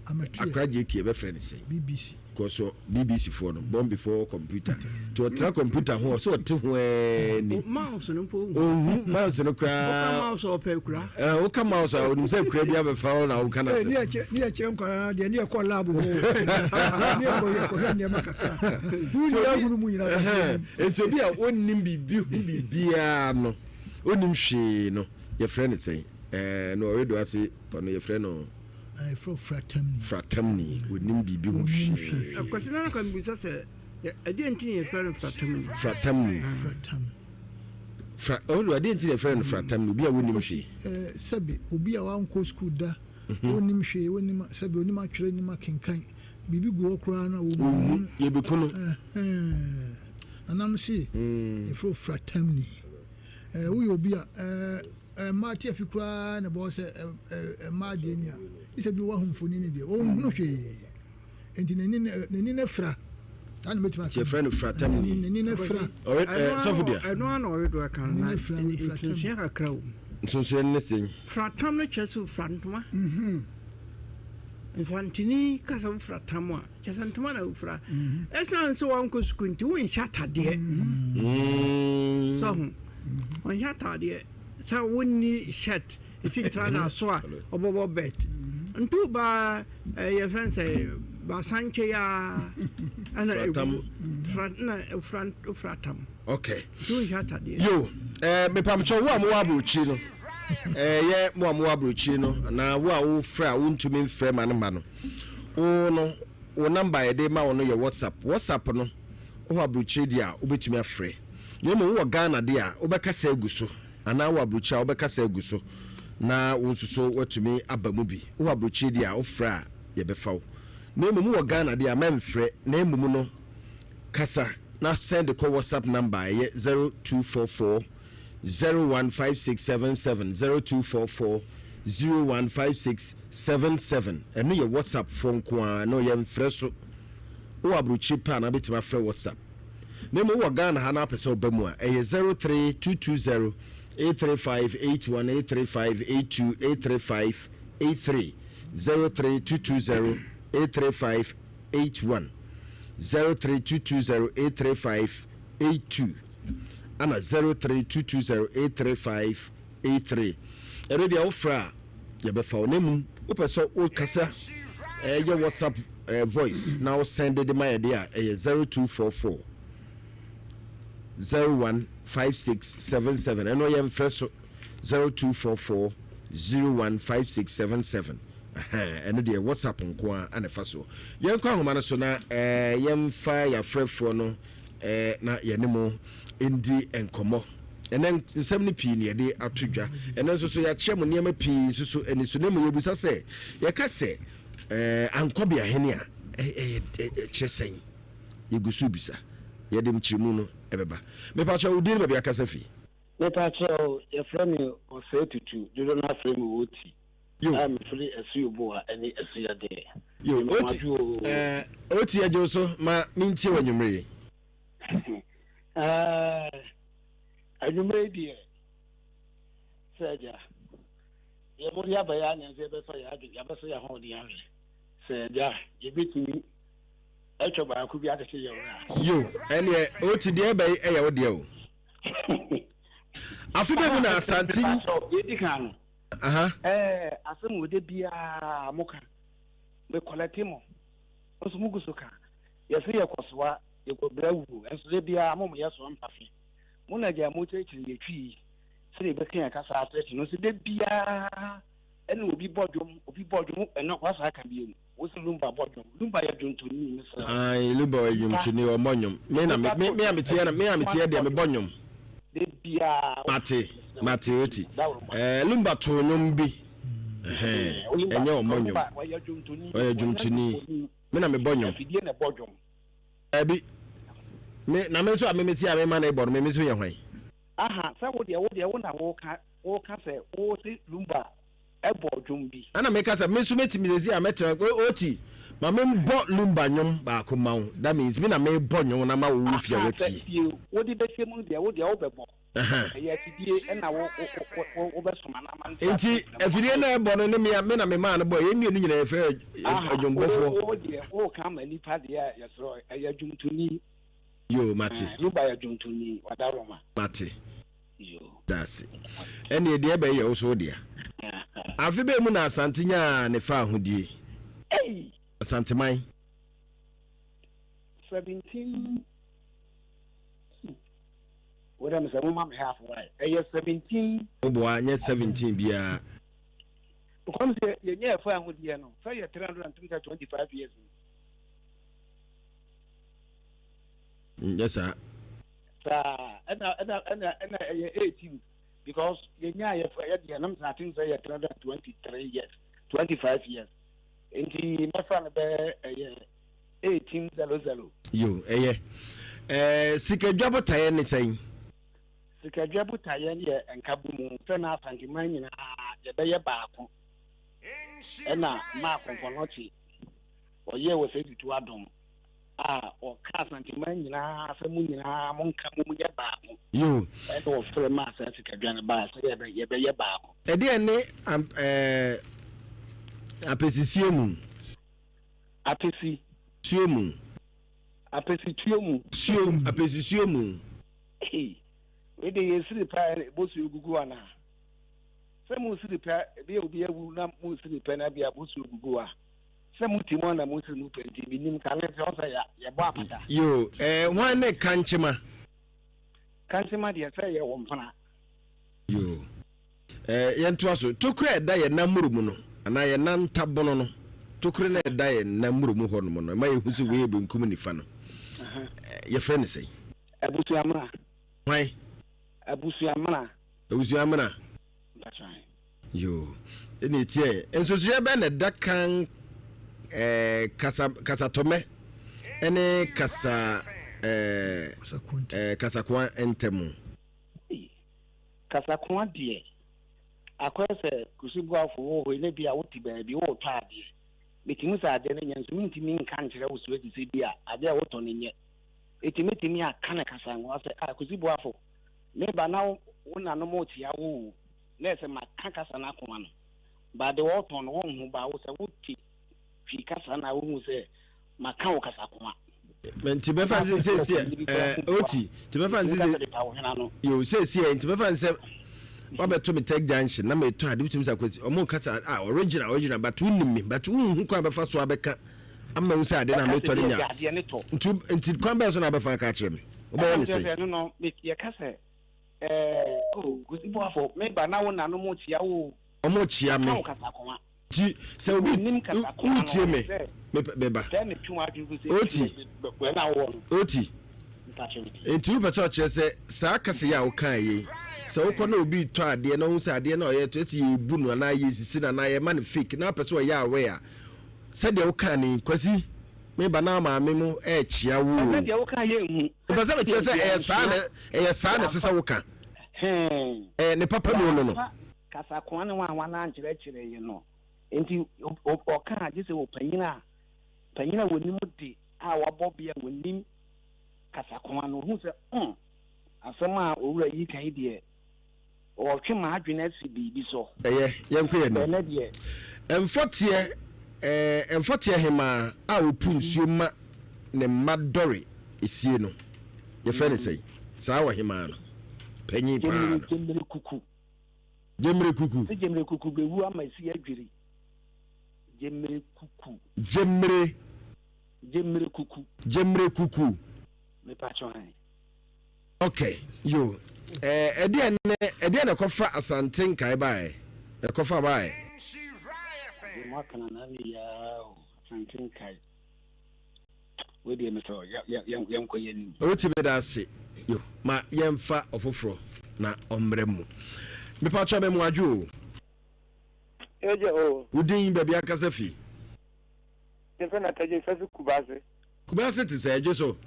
akwadaa gyeke yɛbɛfrɛ no sɛn? BBC. Kɔ so BBC foɔ no, born before computer. Nti ɔtena kɔmputa ho a, sɛ ɔte ho ɛɛ ni. Mouse no mpo. Ohu mouse no koraa. Woka mouse a ɔpɛ kura. Ɛɛ woka mouse a onim sɛ kura bi abɛfa hɔ na woka n'asɛm. Ne yɛ ne yɛ kyerɛ nkwadaa deɛ ne yɛ kɔ lab hɔ ne yɛ kɔ yɛ kɔhwɛ nneɛma kakra. Wonni ahunu mu nyinaa bɛ. Nti obi a onnim biribi ho biribiara no, onnim hwee no, yɛfrɛ no sɛn? Ɛɛ no ɔredo ase ɔno yɛfrɛ no. Yɛfrɛ fratamni. Fratamni, onim biribi ho hwee. Akwasi na kan bisa sɛ ɛdeɛ nti na yɛfrɛ no fratamni. Fratamni. Fratam. Fra ɔno adeɛ nti na yɛfrɛ no fratamni obi a wonim hwee. Sɛbi obi a wankɔ sukuu da, wonim hwee, wonim sɛbi onim atwerɛ, nim akenkan, biribi gu hɔ koraa na wɔn. Yɛbɛku no. Nanam se yɛfrɛ wo fratamni. Woyɛ obi a mmaa te afi koraa na ɛbɔ sɛ mmaa deɛ ni a sɛ bi wahu mfoni no deɛ ɔnhunu hwee nti n'ani n'ani no afira saa na mɛtumi aka yɛfrɛ no fratamni n'ani no afira sɔfo deɛ ɛno ano ɔredo aka no na nsonsoɛ kakra wɔ mu. Nsonsoɛ no ne sɛn? Fratam no kyerɛ sɛ ofira ntoma. Mfantini ka sɛ wofira tam a, kyerɛ sɛ ntoma na wofira. Ɛsiane sɛ wankɔ sukuu nti wonhyɛ atadeɛ. Sɛ ho ɔnhyɛ atadeɛ sɛ wonni shirt ɛsi trouser so a ɔbɔbɔ belt. Nti wobaa yɛfrɛ no sɛ basankye yi ara ɛna ɛgu na wofira tam. Okay. Nti wonhyɛ atadeɛ. Yo, mepamkyɛ wo a mowɔ aburokyiri no, ɛyɛ mo a mowɔ aburokyiri no anaa wo a wofrɛ a wontumi mfrɛ ma no ma no, wo no wo namba a yɛde ma wo no yɛ WhatsApp. WhatsApp no wowɔ aburokyiri deɛ a wobɛtumi afrɛ. Na mmom wowɔ Ghana deɛ a wobɛkasa agu so anaa wowɔ aburokyiri a wobɛkasa agu so na wo nso so woatumi aba mu bi. Wowɔ aburokyiri deɛ a wofrɛ a yɛbɛfa wo. Na mmom wowɔ Ghana deɛ a mɛmfrɛ na mmom no kasa na send kɔ WhatsApp number a ɛyɛ 0244 015677 0244 015677. Ɛno yɛ WhatsApp foɔ nko ara, ɛno yɛmfrɛ so. Wowɔ aburokyiri pɛ a na wobɛtumi afrɛ WhatsApp. Na mmom wowɔ Ghana ha na wopɛ sɛ woba mu a, ɛyɛ 03220 835 81 835 82 835 83 03220 835 81 03220 835 82 ana 03220 835 83. Ɛno deɛ wofrɛ a yɛbɛfa wo, na mmom wopɛ sɛ wokasa ɛyɛ WhatsApp voice na wo send de ma yɛde a, ɛyɛ 0244 015677. Ɛno yɛmfrɛ so 0244 015677. Ɛno deɛ WhatsApp nko ara ana ɛfa soɔ. Yɛnkɔ ahoma no so na yɛmfa yɛafrɛfoɔ no na yɛne mo ndi nkɔmmɔ. Ɛnɛ nsɛm no pii na yɛde ato dwa. Ɛnɛ nso so yɛakyerɛ mo nneɛma pii nso so ani so. Na mmom yɛbisa sɛ, yɛka sɛ ankɔbeahene a, ɛyɛ ɛkyerɛ sɛn? Yɛgu so bisa. Yɛde nkyerɛmu no ɛbɛba. Mepakyɛ wo din ne baabi akasa fi? Mepakyɛ yɛfrɛ me Ɔsɛe Tutu, dodoɔ no ara frɛ me Oti. Yo. A mefiri Asuoboa ne Asuadeɛ. Yo, Oti, eh, Oti agye wo so ma mentie wɔ anwummere yi. Eh, anwummere yi deɛ, sɛ agya, deɛ mode aba yi anyɛ sɛ yɛbɛsɔ yɛn adwene, yɛabɛsɔ yɛn ahoɔden ahwɛ sɛ agya, yɛbɛtumi atwa baako bi akyekye yɛn werɛ a. Yo, ɛneɛ Oti deɛ ɛbɛ yi ɛyɛ wo deɛ o. Afe bɛ mu na Asante. Deɛ ɛdi kan no, Ɛɛ asɛm wɔ de biara mo ka me kɔlɛte mo nso mo gu so ka yɛse yɛ kɔ soa yɛ kɔ brɛ wuo nso de biara mo mo yɛ soa mpafe mo na gya mo kyerɛkyerɛ yɛ twi sɛdeɛ yɛbɛka yɛn kasa akyerɛkyerɛ no nso de biara ɛna obi bɔ dwom obi bɔ dwom ɛna wasa aka bio mu. Wo se Lumba bɔ dwom. Lumba yɛ dwontoni mesrɛ wo. Ae Lumba ɔyɛ dwomtoni ɔmmɔ nnwom. Me na me me a meteɛ na me a meteɛ deɛ mebɔ nnwom. Da biara. Mate mate oti. Ɛɛ Lumba too nnwom bi. Ɛhɛn ɛnyɛ ɔmmɔ nnwom. Ɔyɛ dwontoni. Ɔyɛ dwomtoni. Me na mebɔ nnwom. Afidie na ɛbɔ dwom. Daabi. Me, na me nso a me mete a mema no bɔ no, me me nso yɛ hwan? Aha, sɛ wo deɛ, wo deɛ, wo na woka, woka sɛ wo se Lumba bɔ dwom bi. Ɛna meka sɛ me nso mɛtumi sɛsi a mɛtena, Oti, ma me mbɔ Lumba nnwom baako mma wo. That means me na mebɔ nnwom no ama wo wo fie a Aha, sɛ woatie. tie, wode bɛhyɛ mu no deɛ, wo deɛ wobɛbɔ. Ɛyɛ afidie na wo wo wo wobɛsoma no ama no Nti afidie no a ɛbɔ no ne me a me na memaa no bɔ yɛn mmienu nyinaa yɛfrɛ adwumbɔfoɔ. Wo wo deɛ woka ama nipa deɛ a yɛsrɛ ɛyɛ dwomtoni. Yoo mate. Luba yɛ dwomtoni wadaroma. Mate. Yoo. Daase. Ɛnneɛ deɛ ɛbɛyɛ yɛ wo so wo dea. Afe bɛn mu na Asante nyaa ne faahodie? Ei! Asanteman. 17. Wo dɛ mesɛ mo ma me half why ɛyɛ 17. Wo boa nyɛ 17 biara. Because sɛ yɛ nyɛ ɛfa ahodeɛ no sɛ yɛ 325 years ni. Nyɛ saa. Saa ɛna ɛna ɛna ɛna ɛyɛ 18 because yɛ nya yɛ fɛ yɛ deɛ nam sɛ aten sɛ yɛ 323 years 25 years nti mɛfa no bɛ ɛyɛ 1800. Yo, ɛyɛ. Ɛɛ, sikadwa botaeɛ ne sɛn? Sikadwa botaeɛ ne yɛ nkabomu sɛ na Asanteman nyinaa yɛbɛyɛ baako. Ɛna maa Kɔnkɔnɔkye ɔyɛɛ wɔ sɛ tutu adom a ɔka Asanteman nyinaa sɛ mo nyinaa mo nka mo nyɛ baako. Yo. Ɛna ɔfrɛ maa saa sikadwa no baa sɛ yɛbɛyɛ baako. Ɛdeɛn ne ɛɛ apɛsisie mu? Apesi. Suo mu. Apesi tuo mu. Suo mu. Apesi suo mu. Ei, wei de yɛ siri pɛ bosuo gugu anaa? Sɛ mo siri pɛ ebi a obi awu na mo siri pɛ na bi a bosuo gugu a sɛ mo ti mu ana mo siri mu pɛ nti mi nim kane sɛ ɔsɛ ya yɛbɔ apata. Yoo, ɛɛ eh, hwan ne kankyema? Kankyema deɛ sɛ yɛ wɔ mpena. Yoo. Eh, yɛntoa so. Tokuro a ɛda yɛn nan mmoro mu no, anaa yɛn nan ntabono no, tokuro no a ɛda yɛn nan mmoro mu hɔnom no, ɛma yɛhu sɛ wei yɛ benkum nifa no. Eh, yɛfrɛ no sɛn? Abusuamena. Hwan? Abusuamena. Abusuamena. Yoo, ɛna ɛtiɛ. Nsusuiɛ bɛn na ɛda kan eh, kasa, kasatɔmɛ ne kasa eh, eh, kasakoa ntam? Kasakoa deɛ, akɔyɛ sɛ Kusi Boafo wɔ hɔ yi na bi a wote baabi woretɔ adeɛ. Metumi sɛ adeɛ no nyɛ nso mentumi nka nkyerɛ wo straight sɛ bi a adeɛ a wotɔ no nyɛ. Enti mɛtumi aka no kasankoa sɛ, ah Kusi Boafo, meba na wo nanom rekyea wo o, na ɛsɛ maka kasa no akoa no. But deɛ wɔretɔn no wonhu, but wo sɛ wote Twi kasa na wohu sɛ maka wo kasakoa. Nti bɛfa n sɛ sɛsi ɛ oti nti bɛfa n sɛ yo sɛsi ɛ nti bɛfa n sɛ wabɛto me tech junction na metɔ ade wotumi sɛ akwasi ɔmo kasa ah original original but wonim me but wonhu kwan bɛfa so abɛka ama hu sɛ ade na metɔ no nya nti nti kwan bɛn so na abɛfa aka akyerɛ me wobɛyɛ ne sɛ ɛno no yɛka sɛ ɛɛ o Kwesi Boafo meba na wo nanom kyia wo ɔmo kyia me Nti sɛ obi wotie me meba oti oti nti wopɛ sɛ ɔkyerɛ sɛ saa kasa yi a wokaa yi sɛ wokɔ na obi tɔ adeɛ na wohu sɛ adeɛ na ɔyɛ tɔ ɛsɛ yɛbu no anaa yɛsisi no anaa yɛma no fake na apɛ sɛ ɔyɛ aware a sɛdeɛ wokaa no yi Kwasi meba na maame mo ɛɛkyea wo o wopɛ sɛ mekyerɛ sɛ ɛyɛ saa na ɛyɛ saa na ɛsɛ sɛ woka ɛɛ ne papa mu no no Kasakoa ne hwanhwa no ankyerɛkyerɛ yɛ no nti ɔka a gye sɛ ɔpanyin a panyin a wɔnim de a wabɔ bea a wɔnim kasakoa no ɔhu sɛ mm asɛm a owura yi ka yi deɛ ɔretwe m'adwene asi biribi so. Ɛyɛ, yɛnkɔ yɛn anim. Ɛnɛ deɛ. Mfɔteɛ, ɛɛ, mfɔteɛ hemaa a ɔpu nsuo ma ne mma dɔre esie no, yɛfrɛ no sɛn? Saa ɔhemaa no, panyin paa no. Gyemmire kuku. Gyemmire kuku. Sɛ gyemmire kuku bɛwu ama esi adwiri. Gyemmire kuku. Gyemmire. Gyemmire kuku. Gyemmire kuku. Mepakyɛ hɛn. Okay, yo. Eh, ɛdeɛ ne ɛdeɛ na ɛkɔfa Asante nkae baeɛ? Ɛkɔfa baeɛ. Adeɛ mo akana na ne yaa o Asante nkae. Wei deɛ mesɛ yɛnkɔ yɛn anim. Oti meda ase yo ma yɛmfa ɔfoforɔ na ɔmmrɛ mu. Mepatwa me mo adwo o. Ɛgya o. Wo din baabi ankasa fi. Yɛfrɛ no Atagye, mfɛ so Kubase. Kubase te sɛ ɛgye so?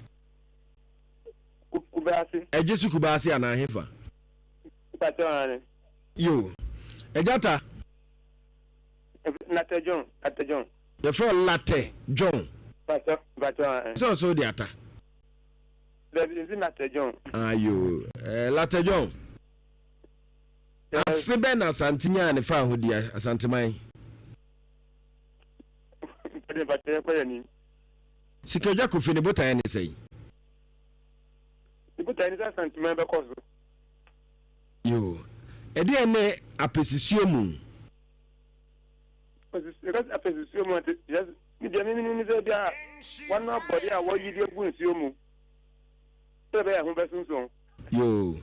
Kubase. Ɛgye so Kubase anaa hefa? Mpakyɛw aane. Yo. Agya ta. Latɛ John, Latɛ John. Yɛfrɛ wo Latɛ John. Mpakyɛw, mpakyɛw aane. Sɛ ɔsɛ wode ata. Dabi, nsi Latɛ John. Ayo, eh, Latɛ John. Afe bɛn na Asante nyaa ne faahodi, Asanteman? Sikadwa Kofi ne botaeɛ ne sɛn? Ne botaeɛ ne sɛ Asanteman bɛkɔ so. Yoo. Ɛdeɛn ne apɛsisuo mu? Apɛsisuo mu ate ne deɛ memenim ne sɛ bi a wɔn abɔdeɛ a wɔyi de agu nsuo mu sɛ ɛbɛyɛ ho bɛsonson. Yoo.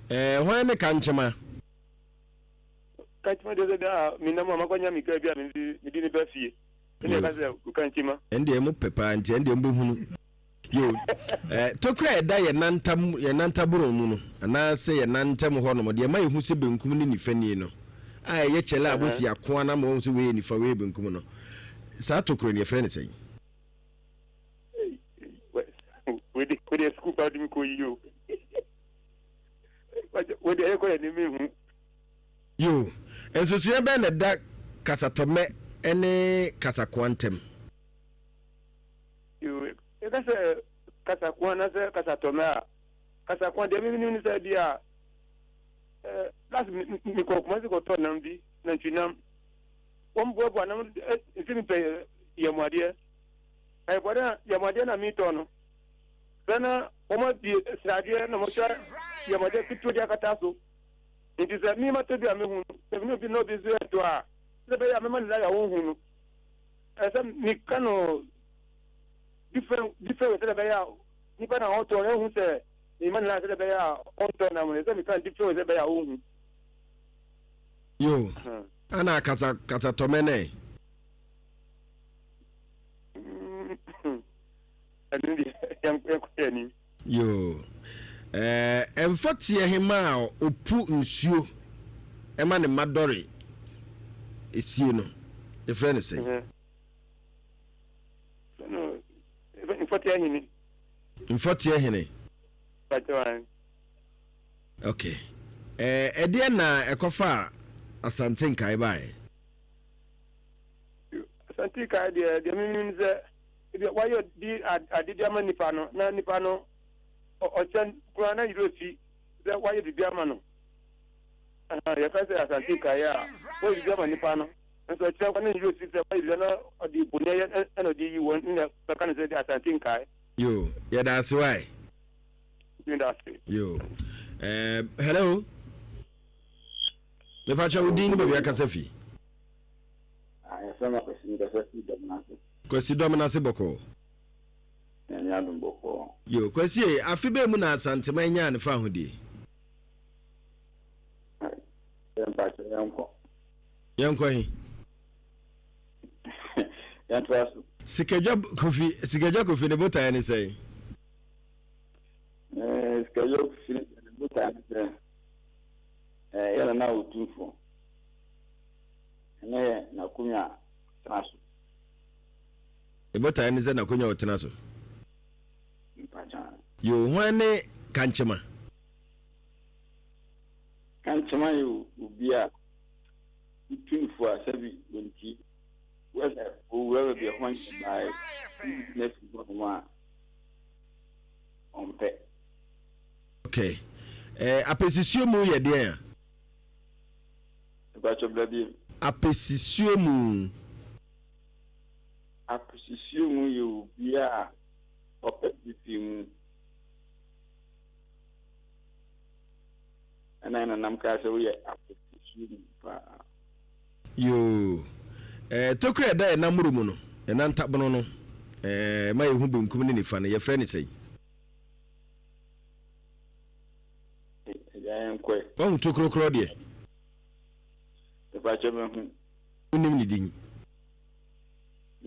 Ɛɛ hwan ne Kankyema? Kankyema deɛ sɛ bi a menam a makɔnya me kaa bi a mede ne ba fie. Ɛne ɛka sɛ Kankyema. Ɛndeɛ mo pɛ paa nti ɛndeɛ mobɛhunu. Yo, eh, tokuro a ɛda yɛn nantam yɛn nantaborɔn mu no anaasɛ yɛn nantam hɔ nom deɛ ɛma yɛhu sɛ benkum ne nifa nie no a ɛyɛ kyɛlɛ a wɔsi akoa no ama wɔn sɛ wei yɛ nifa wei yɛ benkum no saa tokuro no yɛfrɛ no sɛn? Wede wede sukuu pa de mi kɔ yi o. Wede ɛyɛ kɔ yɛ ne mi hu. Yo, nsusuiɛ bɛn na ɛda kasatɔmɛ ne kasakoa ntam? Yɛka sɛ kasakoa anaasɛ kasatɔmɛ a, kasakoa deɛ menim ne sɛ bi a last mekɔ Kumasi kɔtɔ nam bi, nantwinam. Wɔn boaboa nam nti mepɛ yamuadeɛ. Ɛyɛbɔde yamuadeɛ na metɔ no. Sɛ na wɔn abie sradeɛ na wɔatwa yamuadeɛ ketewa bi akata so. Nti sɛ me matɔ bi a mehu no, sɛ me ne obi na obi nso ɛtɔ a, sɛ ɛbɛyɛ a mɛma no laya ɔnhu no. Ɛsɛ meka no different different way sɛdeɛ ɛbɛyɛ a nipa na ɔtɔ no ehu sɛ mema no laya sɛdeɛ ɛbɛyɛ a ɔntɔ nam no. Ɛsɛ meka no different way sɛdeɛ ɛbɛyɛ a ɔnhu. Yo, ana kasa kasa tɔmɛ nɛ. Ɛno deɛ yɛnkɔ yɛn anim. Yoo. Ɛɛ, mfɔteɛ hemaa a ɔpu nsuo ma ne mma dɔre esie no, yɛfrɛ no sɛn? Mfɔteɛ hene. Mfɔteɛ hene. Ok. Ɛɛ, ɛdeɛ na ɛkɔfa Asante nkae baeɛ? Asante nkae deɛ, deɛ menim sɛ Ebia wayɛ di ade de ama nipa no na nipa no ɔkyɛ koraa na yerɛ fi sɛ wayɛ biribi ama no. Yɛka sɛ Asante kaeɛ a, wayɛ biribi ama nipa no nso ɔkyerɛ koraa na yerɛ fi sɛ wayɛ biribi na ɔde boni ayɛ ɛna ɔde yi wɔn na bɛka no sɛ Asante nkae. Yo, yɛda ase wae. Yɛda ase. Yo. Um, hello. Mepakyɛ wo din ne baabi akasa fi. Ah, yɛfrɛ me Akwasi, mekasa firi Dɔm ase. Kwasi dɔm no ase bɔkɔɔ. Nyame adom bɔkɔɔ. Yo, Kwasi ei, afe bɛn mu na Asanteman nyaa ne fahodie? Yɛ mpakyɛ yɛnkɔ. Yɛnkɔ he? Yɛntoa so. Sikadwa Kofi, Sikadwa Kofi ne botaeɛ ne sɛn? Eh, Sikadwa Kofi ne botaeɛ ne sɛ, eh, yɛ nana Otumfoɔ. Ɛno yɛ n'akonnwa a ɔtena so. Ne botaeɛ ne sɛ n'akonnwa a ɔtena so. Yoo, hwan ne Kankyema? Kankyema yɛ obi a wotu no fo a sɛbi ɔntie. Wɛsɛ owura baabi a ɛhɔ nyɛ bae, woyi no afiri hɔnom a ɔmpɛ. Okay. Eh, apɛsisuo mu yɛ deɛn a? Mepakyɛ bra bio. Apɛsisuo mu. Apɛsisuo mu yɛ obi a ɔpɛ tete mu. Ɛna nanam kaa sɛ woyɛ apɛsisuo mu paa. Yoo. Eh, tokuro a ɛda yɛn namoro mu no, yɛn nantabono no, eh, ma yɛhu benkum ne nifa no, yɛfrɛ no sɛn? Agya yɛn kɔɛ. Wahu tokuro korɔ deɛ? Mepakyɛ mahu. Wonim ne din?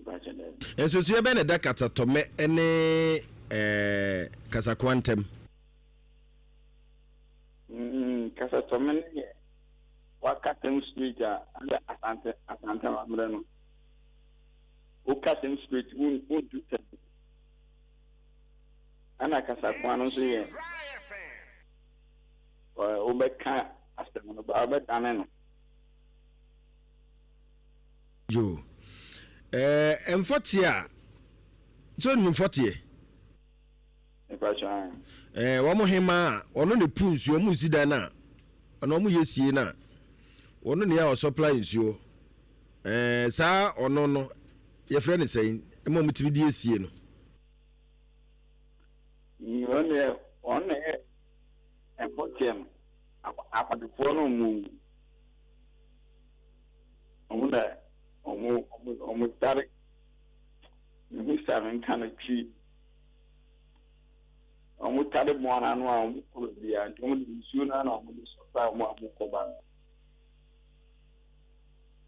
Mepakyɛ daabi. Nsusuiɛ bɛn na ɛda kasatɔmmɛ ne ɛɛ kasakoa ntam? Mm, kasatɔmmɛ no yɛ wakasɛm straight a ɛyɛ asante asante amammerɛ no. Woka asɛm straight, wontu tɛm. Ɛna kasakoa no nso yɛ wobɛka asɛm no baa wobɛdane no. Yo. Ɛɛ mfɔteɛ a sɛ onim mfɔteɛ? Ɛɛ wɔn hema a ɔno ne pu nsuo wɔn nsi dan no a ɔno wɔn yɛ sie no a wɔn ne a ɔsɔpla nsuo ɛɛ saa ɔno no yɛfrɛ no sɛn ɛma wɔn tumi di esie no. Wɔn deɛ wɔn na yɛ mfɔteɛ no akwadefoɔ no mu wɔn na wɔn wɔn wɔn tare mehu sa me nka no twi. Wɔn tare mmoa no ano a wɔn kɔ baabi a nti wɔn de nsuo no ano a wɔn de sɔpa wɔn a wɔn kɔ ba no.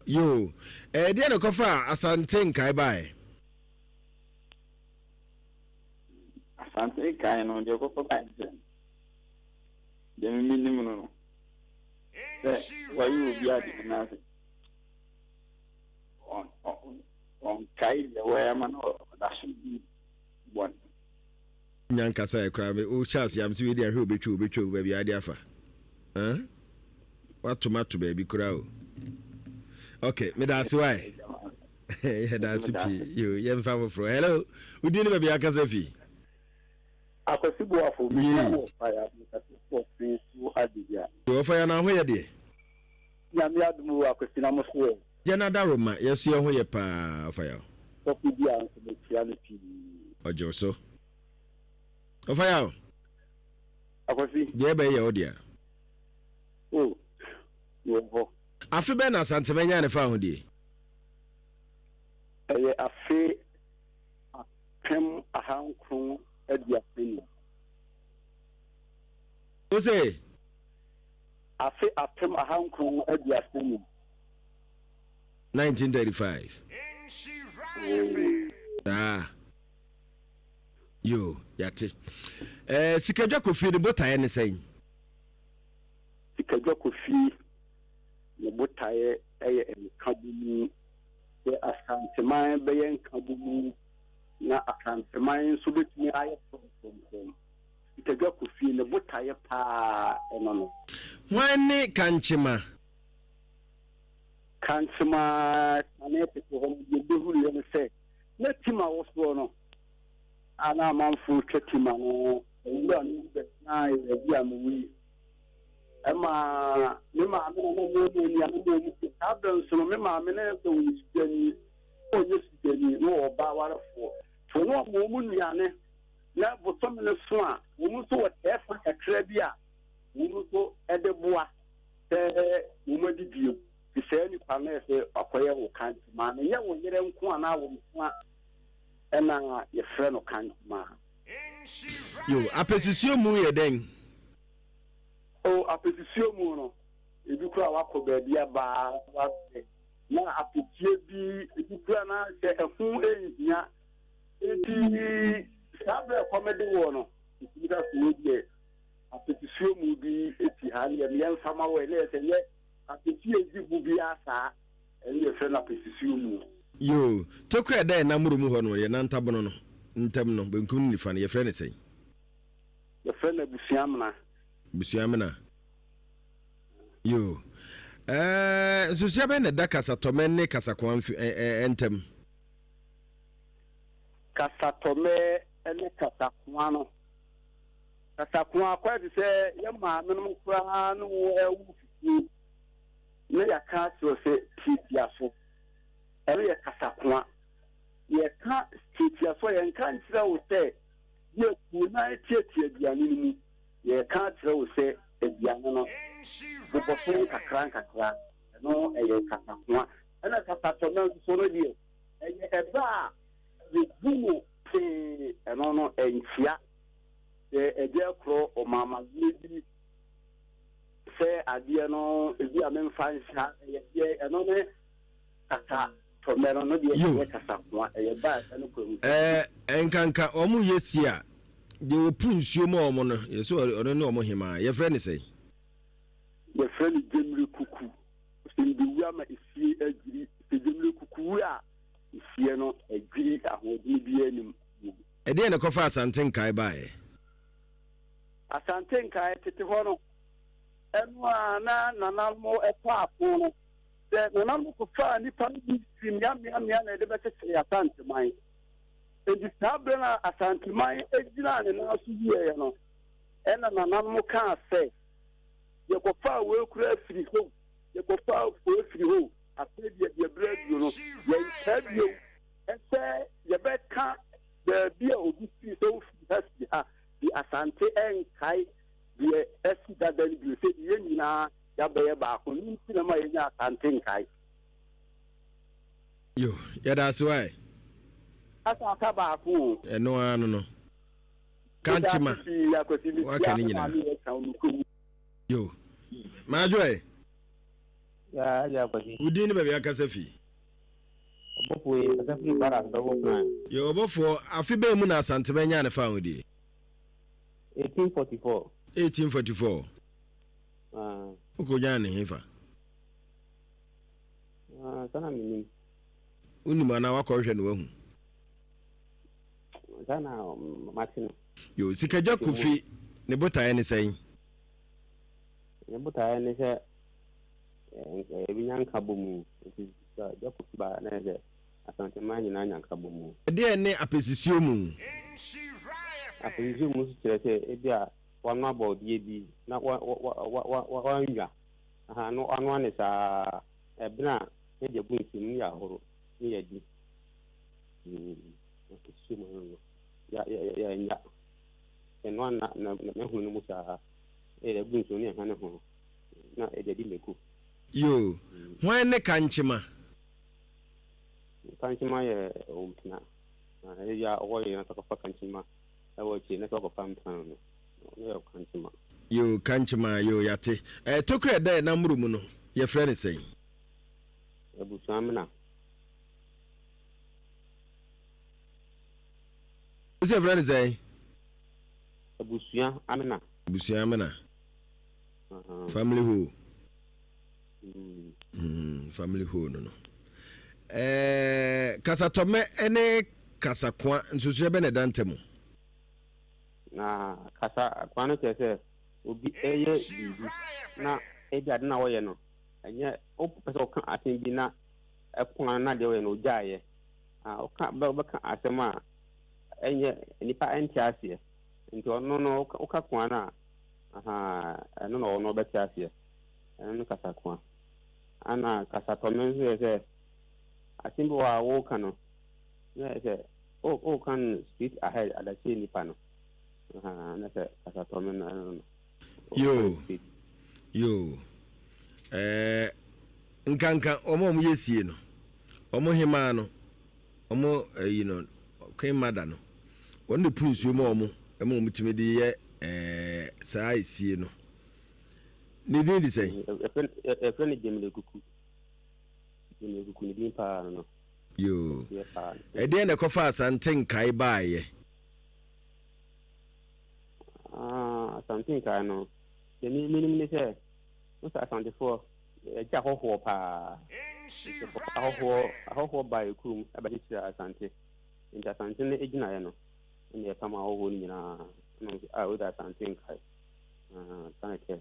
Yoo, ɛɛ deɛ na ɛkɔfa Asante nkae baeɛ? Asante nkae no deɛ ɛkɔfa baeɛ sɛ deɛ me menim no no sɛ wɔayɛ obi ade anaasɛ ɔnkae deɛ wɔyɛ ama no ɔda so di bɔne. Nya nkasa ɛ koraa me o Charles yam sɛ wei deɛ ahwɛ obɛtwa obɛtwa o baabi ade afa huh? wato mato baabi koraa o ok meda ase wae yɛda ase pii yo yɛmfa foforɔ hello wodin ne baabi akasa fi Akwasi Boafo mi wɔ fire mekasa firi so adegya. Wɔfa yɛ na ho yɛ deɛ. Nyame adom o Akwasi na mo so ɛ. Yɛ na daroma yɛ so yɛ ho yɛ paa ɔfa yaw. Sɔfo bi a nso mekyia no pii. Ɔgye wo so. Ɔfa yaw. Akwasi. Deɛ ɛbɛyɛ yɛ wo dea. O mewɔ hɔ. Afe bɛn na Asantema nyaa ne fawohodie? Ɛyɛ afe 1935. Wo se? Afe 1935. 1935. Saa. Yo, yate. Eh, Sikadwa Kofi ne botaeɛ ne sɛn? Sikadwa Kofi ne botaeɛ yɛ nkabomu. Sɛ Asanteman bɛyɛ nkabomu na Asanteman nso bɛtumi ayɛ frɔmfrɔmfrɔm. Sikadwa Kofi ne botaeɛ paa ɛno no. Hwan ne Kankyema? Kankyema kane tete hɔ no deɛ yɛbɛhunuiɛ ne sɛ na tim a wɔsoɔ no a na amanfoɔ twa tim ano owura no bɛtenaeɛ baabi a mewɔ yi. Ɛma me maame na na wɔn mu anuanom wɔn mu saa berɛ nso no me maame na sɛ ɔyɛ sugyani ɔnyɛ sugyani na ɔwɔ ɔbaa warefoɔ nti ɔno ama wɔn nnuane na bosome no so a wɔn nso wɔ tɛɛfa kakra bi a wɔn nso de boa sɛ wɔn adidie mu te saa nipa no sɛ wakɔyɛ wo kantema no nyɛ wo yerɛ nko anaa wo nkoa ɛna yɛfrɛ no kantema. Yo, apɛsisuo mu yɛ dɛn? O, apɛsisuo mu no, ebi koraa wakɔ baabi aba wabrɛ na apɛtie bi ebi koraa na sɛ ɛho nhia nti saa berɛ kɔm de wɔ no nti ka so wɔ deɛ Apɛtisuo mu bi si ha ne yɛn mfa ma wɔ ne yɛ sɛ yɛ apɛti a ɛdi mu biara saa ɛne yɛfrɛ no apɛtisuo mu. Yoo, tokura a ɛda yɛn namoro mu hɔ no, yɛn nantabono no ntam no, benkum ne nifa no, yɛfrɛ no sɛn? Yɛfrɛ no abusuamena. Abusuamena. Yoo. Ɛɛ, nsusuɛ bɛn na ɛda kasatɔmɛ ne kasakoa mf ɛ ɛ ntam? Kasatɔmɛ ne kasakoa no. Kasakoa koraa te sɛ yɛn maamenom koraa no ɛwo fufuo na yɛaka akyerɛ sɛ tiatia so. Ɛno yɛ kasakoa. Yɛka tiatia so a yɛnka nkyerɛ wo sɛ yɛ kuo na tiatia aduane no mu. Yɛka akyerɛ wo sɛ aduane no bobɔ so nkakra nkakra. Ɛno ɛyɛ kasakoa. Ɛna kasatɔmɛ nso so no deɛ ɛyɛ ɛbɛ a yɛbu no pee ɛno no ɛnkyia. Sɛ ɛdeɛ korɔ ɔmaamadeɛ bi sɛ adeɛ no ebi a memfa nhyɛ ɛyɛ deɛ ɛno ne kasa tɔmɛ no no deɛ ɛyɛ kasa hoa ɛyɛ ba ɛsɛ no kura mu. Ɛɛ nkanka wɔn yɛ si a deɛ wɔpu nsuo ma wɔn no yɛ sɛ ɔno ne wɔn hemaa yɛfrɛ ne sɛn? Yɛfrɛ no gyemire kuku. Sɛ mbewu ama esie adwiri sɛ gyemire kuku wu a esie. Aseɛ no adwiri ahoɔdene biara nnim mu. Ɛdeɛn na ɛkɔfaa Asante Nkae baeɛ? Asante Nkae, tete hɔ no, ɛno a na nananom kɔ ako no, sɛ nananom kɔfaa nnipa no bi firi mmeammea na ɛde bɛkyekyeree Asanteman. Enti saa berɛ no a Asanteman gyinaa ne nan so wieeɛ no, ɛna nananom kaa sɛ, Yɛkɔfaa wei koraa firi hɔ o, yɛkɔfaa wei firi hɔ o, afei deɛ deɛ berɛ aduro no, yɛnkaa bio sɛ yɛbɛka baabi a obi firi sɛ wofiri ha firi ha, de Asante nkae deɛ asi dada no bio sɛ yɛn nyinaa yɛabɛyɛ baako. No nti na ma yɛnya Asante nkae. Yo, yɛda ase wae. Asa aka baako o. Ɛno ara no no. Kankyema. Waka ne nyinaa. Yo. Maajo ɛ. Ya, ya Kwasi. Wo din ne baabi akasa fi? Ɔbɔfoɔ yi, kasa firi Barak dɔbɔ plan. Yo, ɔbɔfoɔ, afe bɛn mu na Asantema nyaa ne fawohodie? 1844. 1844. Ah. Wokɔnyaa ne hefa? Ah, saa na menim. Wonim anaa woakɔhwehwɛ no wahu? Saa na mate no. Yo, Sikagya Kofi, ne botaeɛ ne sɛn? Ne botaeɛ ne sɛ yɛbɛnya nkabɔ mu. Nti Sikagya Kofi ba na yɛ sɛ Asanteman nyinaa nya nkabɔ mu. Ɛdeɛn ne apɛsisuo mu? Apɛsisuo mu nso kyerɛ sɛ ebi a wanoa bɔɔdeɛ bi na wannwa. Aha, no anoa ne saa. Ɛbene a, na yɛde agu nsuo mu, na yɛahoro, na yɛadi. Nsuo mu no no, yɛannya. Yɛnoa na na n'ahunu no mu saa. Na yɛde agu nsuo mu, na yɛhwane ho, na yɛde adi mako. Yoo, hwan ne Kankyema? Kankyema yɛ ompena. Ebi a ɔwɔ yɛn nsa kɔfa Kankyema ɛwɔ akyire na sɛ ɔkɔfa mpena no. Ɔno yɛ Kankyema. Yoo, Kankyema, yoo, yɛate. Ɛɛ, tokuro a ɛda yɛn namoro mu no, yɛfrɛ no sɛn? Abusua amena. Wose yɛfrɛ no sɛn? Abusua amena. Abusua amena. Family hole. Mm. Mm, family hole no no. Ɛɛ, kasatɔmɛ ne kasakoa nsusuɛ bɛ na ɛda ntam? Na kasa kwan no kyerɛ sɛ obi reyɛ biribi na ebi ade na ɔyɛ no ɛnyɛ wopɛ sɛ ɔka asɛm bi na ɛko ano na deɛ ɔyɛ no ogyaeɛ. Ɔka bɛka asɛm a ɛnyɛ nipa ɛnte aseɛ nti ɔno no woka ko ano a ɛno na ɔno ɔbɛte aseɛ. Ɛno no kasa koa. Ana kasa tɔme nso yɛ sɛ asɛm bi wɔ a woka no na yɛ sɛ O o kan no straight ahead adakyɛ nipa no ahaa na sɛ kasatɔ me no ɛno no. Yoo yoo ɛɛ nkanka wɔn a wɔyɛ sie no wɔn hemaa no wɔn ɛyi no queen mother no wɔn de pu nsuo ma wɔn ɛma wɔn tumi de yɛ ɛɛ saa esie no ne din de sɛn. Yɛfrɛ no Gyemile Kuku Gyemile Kuku ne din paa no no. Yoo. Ɛdeɛn na ɛkɔfaa Asante Nkae baeɛ? Ah, Asante Nkae no, deɛ menim ne sɛ, wo sɛ Asantefoɔ, yɛgye ahɔhoɔ paa. Ahɔhoɔ, ahɔhoɔ baa yɛ kurom ɛbɛkyekyere Asante. Nti Asante no gyinaeɛ no, ɛna yɛpam ahɔhoɔ no nyinaa. Ɛna wɔn sɛ, ah, wei de Asante Nkae. Ah, saa na ɛteɛ.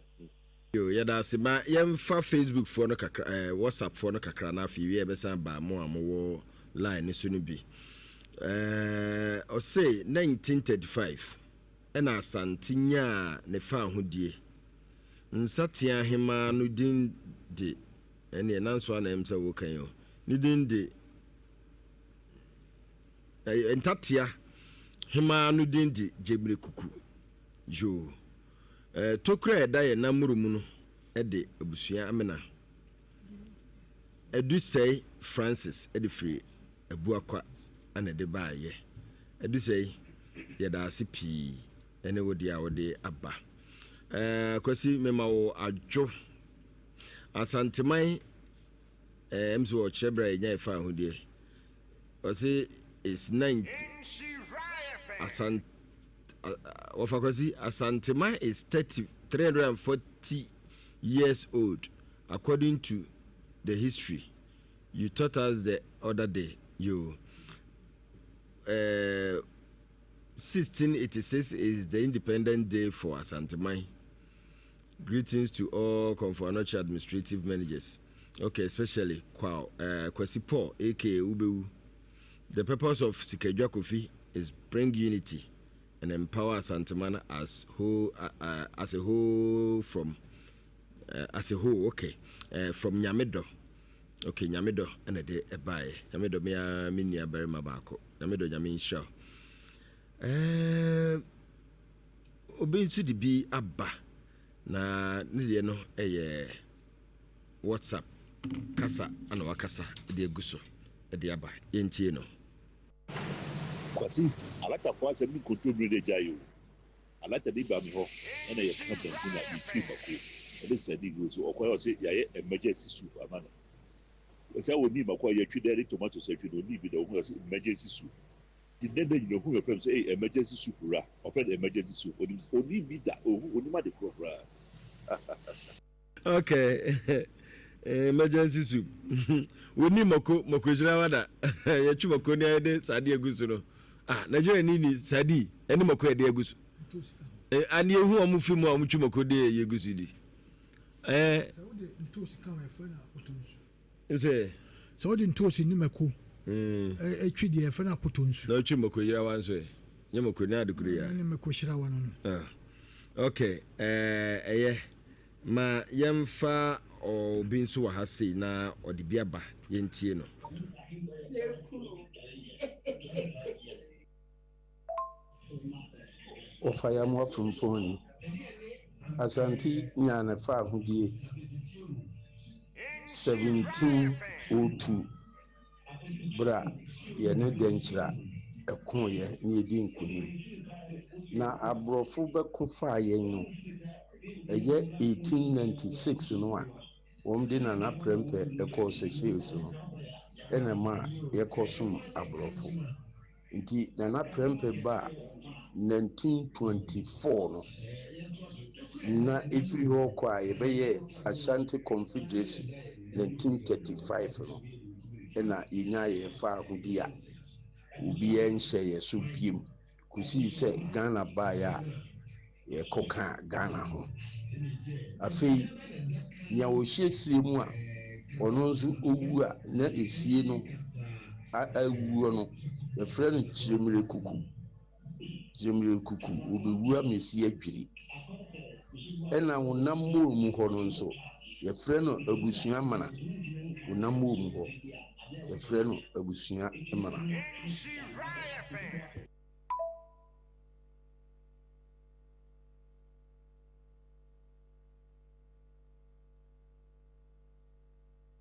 Yo, yɛda ase. Ma yɛmfa Facebook foɔ no kakra, eh, WhatsApp foɔ no kakra na afei wie yɛbɛsan aba mo a mowɔ line no so no bi. Eh, ɔse 1935 ɛna Asante nyaa ne faahodie. Nsateaa hemaa no din de, ɛneɛ nanso a na ɛm sɛ woka yi o, ne din de eh, Ntatea hemaa no din de Gyemire Kuku. Yo. Tokuro a ɛda yɛn namoro mu no de abusua amena. Adusɛe Francis de firi Abuakwa na ɛde baeɛ. Adusɛe, yɛda ase pii ne wo deɛ a wode aba. Kwasi, mema wo adwo. Asanteman, ɛm sɛ wɔkyerɛ berɛ a yɛnya ɛfa ahodeɛ. Ɔse is 90 Asante Wɔfa Kwasi, Asanteman is 30, 340 years old according to the history you taught us the other day. Yo. 1686 is the Independent Day for Asanteman. Greetings to all Komfo Anokye administrative managers. Okay, especially Kwao, Kwasi Paul, aka Ubewu. The purpose of Sikadwa Kofi is bring unity and empower Asanteman as whole, as a whole from as a whole, okay, from Nyamedo. Okay, Nyamedo ɛna de ɛbaeɛ. Nyamedo me ara me nua barima baako. Nyamedo Nyame nhyira wo. Eh, obi nso de bi aba na ne deɛ no ɛyɛ WhatsApp kasa ana wakasa de agu so de aba. Yɛntie no. Kwasi, Alatafoɔ asɛm ne nkontommire de agyae oo. Alata bi ba me hɔ na yɛka banku na metwi mako ne sardine gu so. Ɔkɔe a ɔse yɛayɛ emergency soup ama no. Sɛ ɔnii mako a yɛatwi dɛ ne tomatoes atwi no ɔnii bi da. Ɔhui a ɔse emergency soup. Nti nnɛ da nyina ɔhu me ɔfrɛ me sɛ ei emergency soup wura. Ɔfrɛ no emergency soup. Ɔnim ɔnii bi da. Ɔhu ɔnim ade korɔ koraa. Okay. Emergency soup. Wonni mako mako hyira da. Yɛtwi mako ne ayɛ de sadi agu so no. Ah, Nigeria ni ni sadi ɛne mako yɛde agu so. Eh, ani ehu wɔn fi mu a wɔn twi mako de yɛ gu so di. Eh. Sɛ wode ntoosi ka ho yɛfrɛ no akotɔ nsu. Sɛ. Sɛ wode ntoosi ne mako. Ɛtwi deɛ yɛfrɛ no akotɔ nsu. Na wotwi mako yirawa nso ɛ. Nyɛ mako ne adekoro yi a. Ne mako hyirawa no no. Ah. Okay, eh, ɛyɛ. Ma yɛmfa obi nso wɔ ha sei na ɔde bi aba, yɛntie no. Wɔfa yam afrumpɔn ni. Asante nyaa ne faahodie 1702 berɛ a yɛne Dɛnkyira koeɛ na yɛdii nkunim. Na aborɔfo bɛko faa yɛn no, ɛyɛ 1896 no a wɔde Nana Prempeh kɔɔ Seychelles no na ɛmaa yɛkɔsom aborɔfo. Nti Nana Prempeh baa 1924 no, na ɛfiri hɔ rekɔ a yɛbɛyɛɛ Ashanti Confederacy 1935 no na yɛnyaa yɛn faahodi a obiara nhyɛ yɛn so biom kɔsii sɛ Ghana baeɛ a yɛkɔkaa Ghana ho. Afei nea ɔhyɛ sie mu a ɔno nso ɔwu a na ɛsie no awuo no, yɛfrɛ no kyerɛmmerɛkuku. Kyerɛmmerɛkuku, ɔbɛwu ama ɛsi adwiri. Ɛna honam mmɔɔ mu hɔ no nso, yɛfrɛ no abusua mana. Honam mmɔɔ mu hɔ, yɛfrɛ no abusua mana.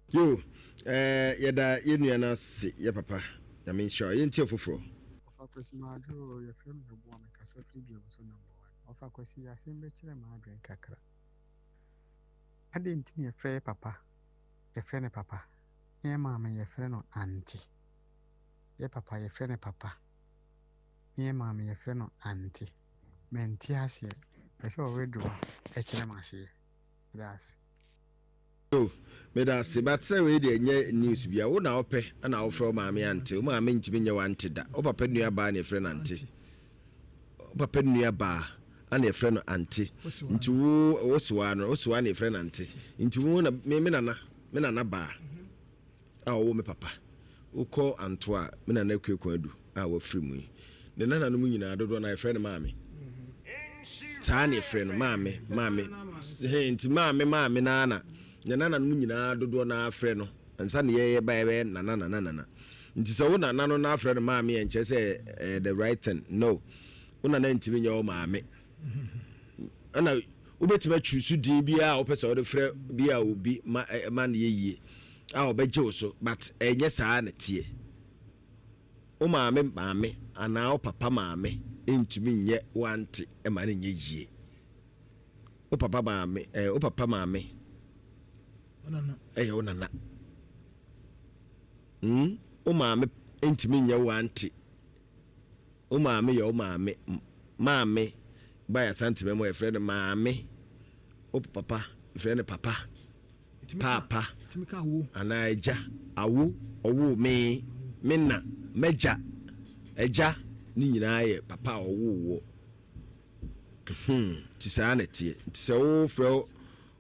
Yo, eh, yɛda yɛn nua no ase, yɛ papa. Nyame nhyira wo. Yɛntie foforɔ. Ɔfa Kwasi Madwo oo, yɛfrɛ me Yeboah, mekasa firi Biabuso number one. Ɔfa Kwasi, asɛm bɛkyerɛ m'adwene kakra. Adɛn nti na yɛfrɛ yɛ papa, yɛfrɛ no papa, na yɛ maame yɛfrɛ no ante? Yɛ papa yɛfrɛ no papa. Ne yɛ maame yɛfrɛ no ante. Mente aseɛ. Pɛ sɛ ɔredwoa kyerɛ me aseɛ. Meda ase. Yo, meda ase but sɛ wei deɛ nyɛ news bia, wo na wopɛ na wofrɛ wo maame ante, wo maame ntumi nyɛ w'ante da, wo papa nua baa na yɛfrɛ no ante, wo papa nua baa ana yɛfrɛ no ante, nti wo wo sewaa no, wo sewaa na yɛfrɛ no ante, nti wo na me me nana, me nana baa. a ɔwoo me papa. Wokɔ Antoa a, me nana Akua Kwadu a wafiri mu yi, ne nananom nyinaa dodoɔ no ara yɛfrɛ no maame. Saa na yɛfrɛ no, maame, maame. He, nti maame, maame no ara na ne nananom nyinaa dodoɔ no ara frɛ no ansa na yɛyɛ ba yɛbɛyɛ nana, nana, nana. Nti sɛ wo nana no na afrɛ no maame a, nkyerɛ sɛ ɛyɛ the right thing. No. Wo nana ntumi nyɛ wo maame. Ɛna wobɛtumi atwusu din biara a wopɛ sɛ wode frɛ bi a obi ma ma no yɛ yie a ɔbɛgye wo so but ɛnyɛ saa na teɛ. Wo maame maame anaa wo papa maame ntumi nyɛ wo ante ma no nyɛ yie. Wo papa maame ɛɛ wo papa maame ɛyɛ wo nana. Hmm? Wo maame ntumi nyɛ wo ante. Wo maame yɛ wo maame. Maame ba yɛ Asante mu a yɛfrɛ no maame. Wo papa yɛfrɛ no papa. Paapa anaa agya. Awo, ɔwoo me, me na, m'agya. Agya ne nyinaa yɛ papa a ɔwoo woɔ. Hmm, nti saa na ɛteɛ. Nti sɛ wofrɛ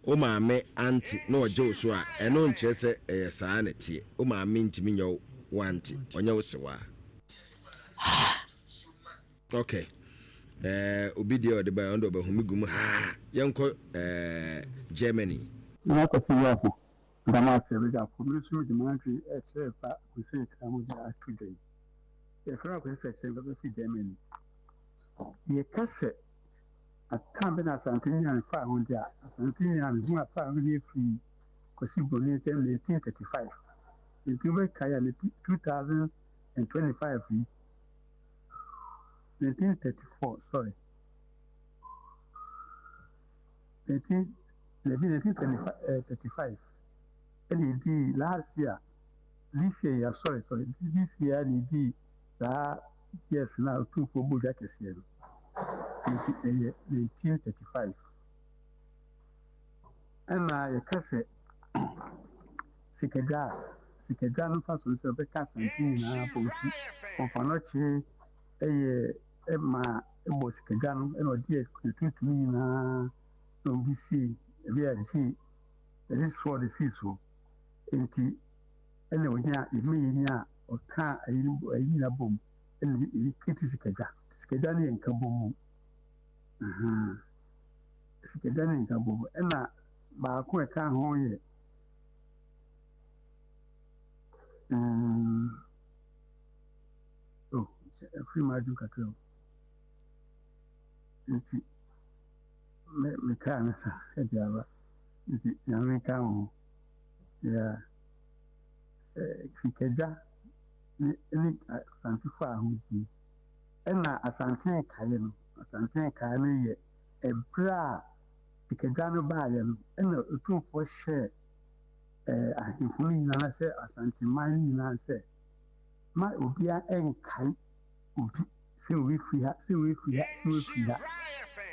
wo maame aunty na ɔgye wo so a, ɛno nkyerɛ sɛ ɛyɛ saa na ɛteɛ. Wo maame ntumi nyɛ wo aunty, ɔnyɛ wo sewaa. Ok eh, obi deɛ ɔde baeɛ ɔno deɛ ɔbɛhome gu mu haa. Yɛnkɔ eh, Germany. Nana Kwasi Wiafe, Meda mo ase abaguafo. Me nso mede m'adwene rekyerɛ fa Akwasi Nhyira ho de ato dwa yi. Yɛfrɛ me Akwasi Sɛkyerɛ meba bɛfi Germany. Yɛka sɛ atam bɛ na Asante nyaa ne faahodi a, Asante nyaa ne ho faahodi firi Kwasi Broni nkyɛn 1935. Nti wobɛkae a 2025 yi, 1934 sorry 19 dabi 1935 ɛna edii last year this year ya sorry sorry this year na edii saa years na otumfoɔ bɔ dwa kɛseɛ no nti ɛyɛ 1935 ɛna yɛka sɛ sikadwa a sikadwa no mfaso sɛ ɔbɛka asante nyinaa bɔ nti ɔmfa no kye ɛyɛ ɛma ɛbɔ sikadwa no ɛna ɔde ɛtuntum nyinaa na ɔde sii ebi a gye ɛde soɔ de sii soɔ nti ɛna onya ɛmi yi nya ɔka ayi ayi nyinaa bom ɛna ebi kiti sikadwa. Sikadwa no yɛ nka bom mu, sikadwa no yɛ nka bom. Ɛna baako a ɛka ho yɛ oh ɛfiri mu adwene kakra o, nti me mekaa no sa ɛde aba. Nti Nyame nka ho. Yeah, sikadwa ne ne Asantefo ahodie. Ɛna Asante nkaeɛ no, Asante nkaeɛ no yɛ ɛberɛ a sikadwa no baeɛ no, ɛna Otumfoɔ hyɛɛ ahemfo no nyinaa sɛ Asanteman no nyinaa sɛ ma obiara nkae obi sɛ obi firi ha, sɛ obi firi ha, sɛ obi firi ha.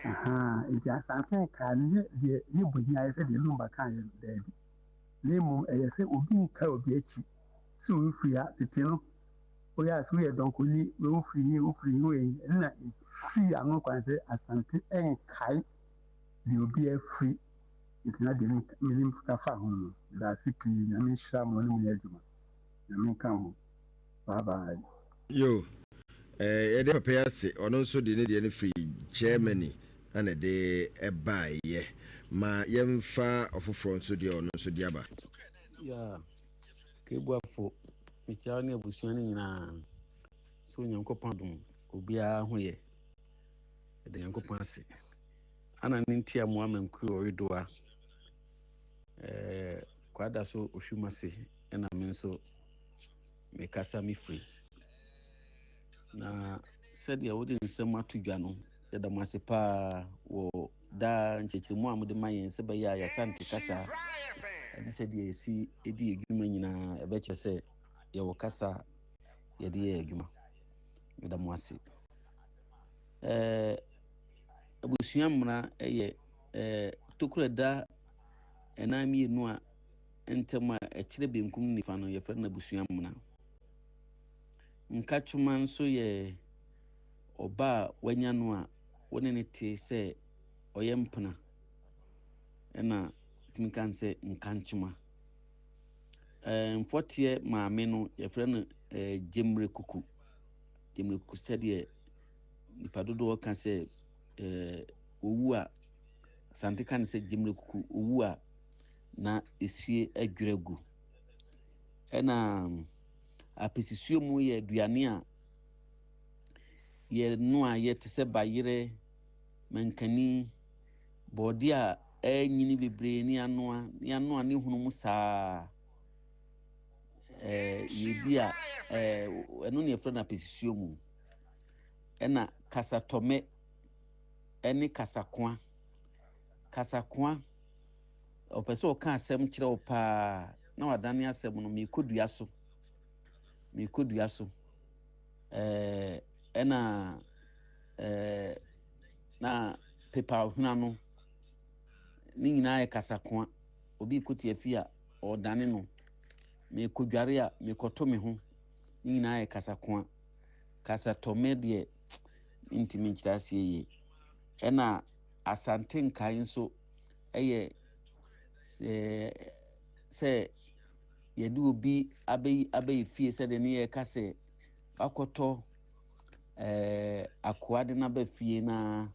Ahaa, nti Asante nkae no nyɛ deɛ ne bɔnyi ayɛ sɛ deɛ Lumba kaeɛ no, daabi. Na mmom ɛyɛ sɛ obi nkae obi akyi sɛ obi firi ha. Tete no, woyɛ a sɛ woyɛ dɔnkɔni, wei wofiri he, wofiri he, wei ɛno na ɛfii ano kwan sɛ Asante nkae deɛ obiara firi. Nti na deɛ menim ka fa ho no, meda ase pii. Nyame nhyira mo ne mo nyɛ adwuma. Nyame nka ho. Bye bye. Yo, eh, yɛde papa yi ase, ɔno nso de ne deɛ no firi Germany ɛna ɛde ɛbaeɛ. Ma yɛmfa ɔfoforɔ nso deɛ ɔno nso de aba. Yeah, Kebuafo, mekyia wo ne abusua no nyinaa. Sɛ Onyankopɔn adom, obiara ho yɛ. Yɛda Nyankopɔn ase. Ana ne nti a mo amankuo ɔredoa. Eh, kwada so ohwim ase ɛna me nso mekasa mefiri. Na sɛdeɛ wode nsɛm ato dwa no, yɛda mo ase paa wɔ daa nkyerɛkyerɛmu a mode ma yɛn sɛ bɛyɛ a yɛasante kasa ɛne sɛdeɛ yɛsi di adwuma nyinaa ɛbɛkyerɛ sɛ yɛwɔ kasa a yɛde yɛ adwuma. Meda mo ase. Ɛɛ abusua mmara yɛ ɛɛ tokuro ɛda ɛnan mmienu a ntam a ɛkyerɛ benkum ne nifa no, yɛfrɛ no abusua mmara. Nkatwoma nso yɛ ɔba a wanya no a wo ne no te sɛ ɔyɛ mpena, ɛna tumi ka sɛ nkankyema. Ɛɛ mfɔteɛ maame no yɛfrɛ no ɛɛ gyemire kuku. Gyemire kuku sɛdeɛ nipa dodoɔ ka sɛ ɛɛ owu a, Asante ka no sɛ gyemire kuku owu a na esie adwira gu. Ɛna apesisuo mu yɛ aduane a yɛnoa yɛ te sɛ bayerɛ, mankani, bɔɔdeɛ a ɛnyini bebree ne anoa, ne anoa ne hunu mu saa. Ɛɛ yɛdi a ɛɛ ɛno ne yɛfrɛ no apesisuo mu. Ɛna kasatɔmɛ ɛne kasakoa. Kasakoa, ɔpɛ sɛ ɔka asɛm kyerɛ wo paa na wadane asɛm no, meekɔ dua so, meekɔ dua so. Ɛɛ ɛna ɛɛ na pepa hwena no ne nyinaa yɛ kasakoa. Obi kɔ tiafi a ɔdane no, meekɔ dware a meekɔto me ho, ne nyinaa yɛ kasakoa. Kasatɔmɛ deɛ mentumi nkyerɛ aseɛ yie. Ɛna Asante nkae nso yɛ sɛ sɛ yɛde obi abɛyi abɛyɛ fie sɛdeɛ ne yɛka sɛ wakɔtɔ ɛɛ akoa de no aba fie na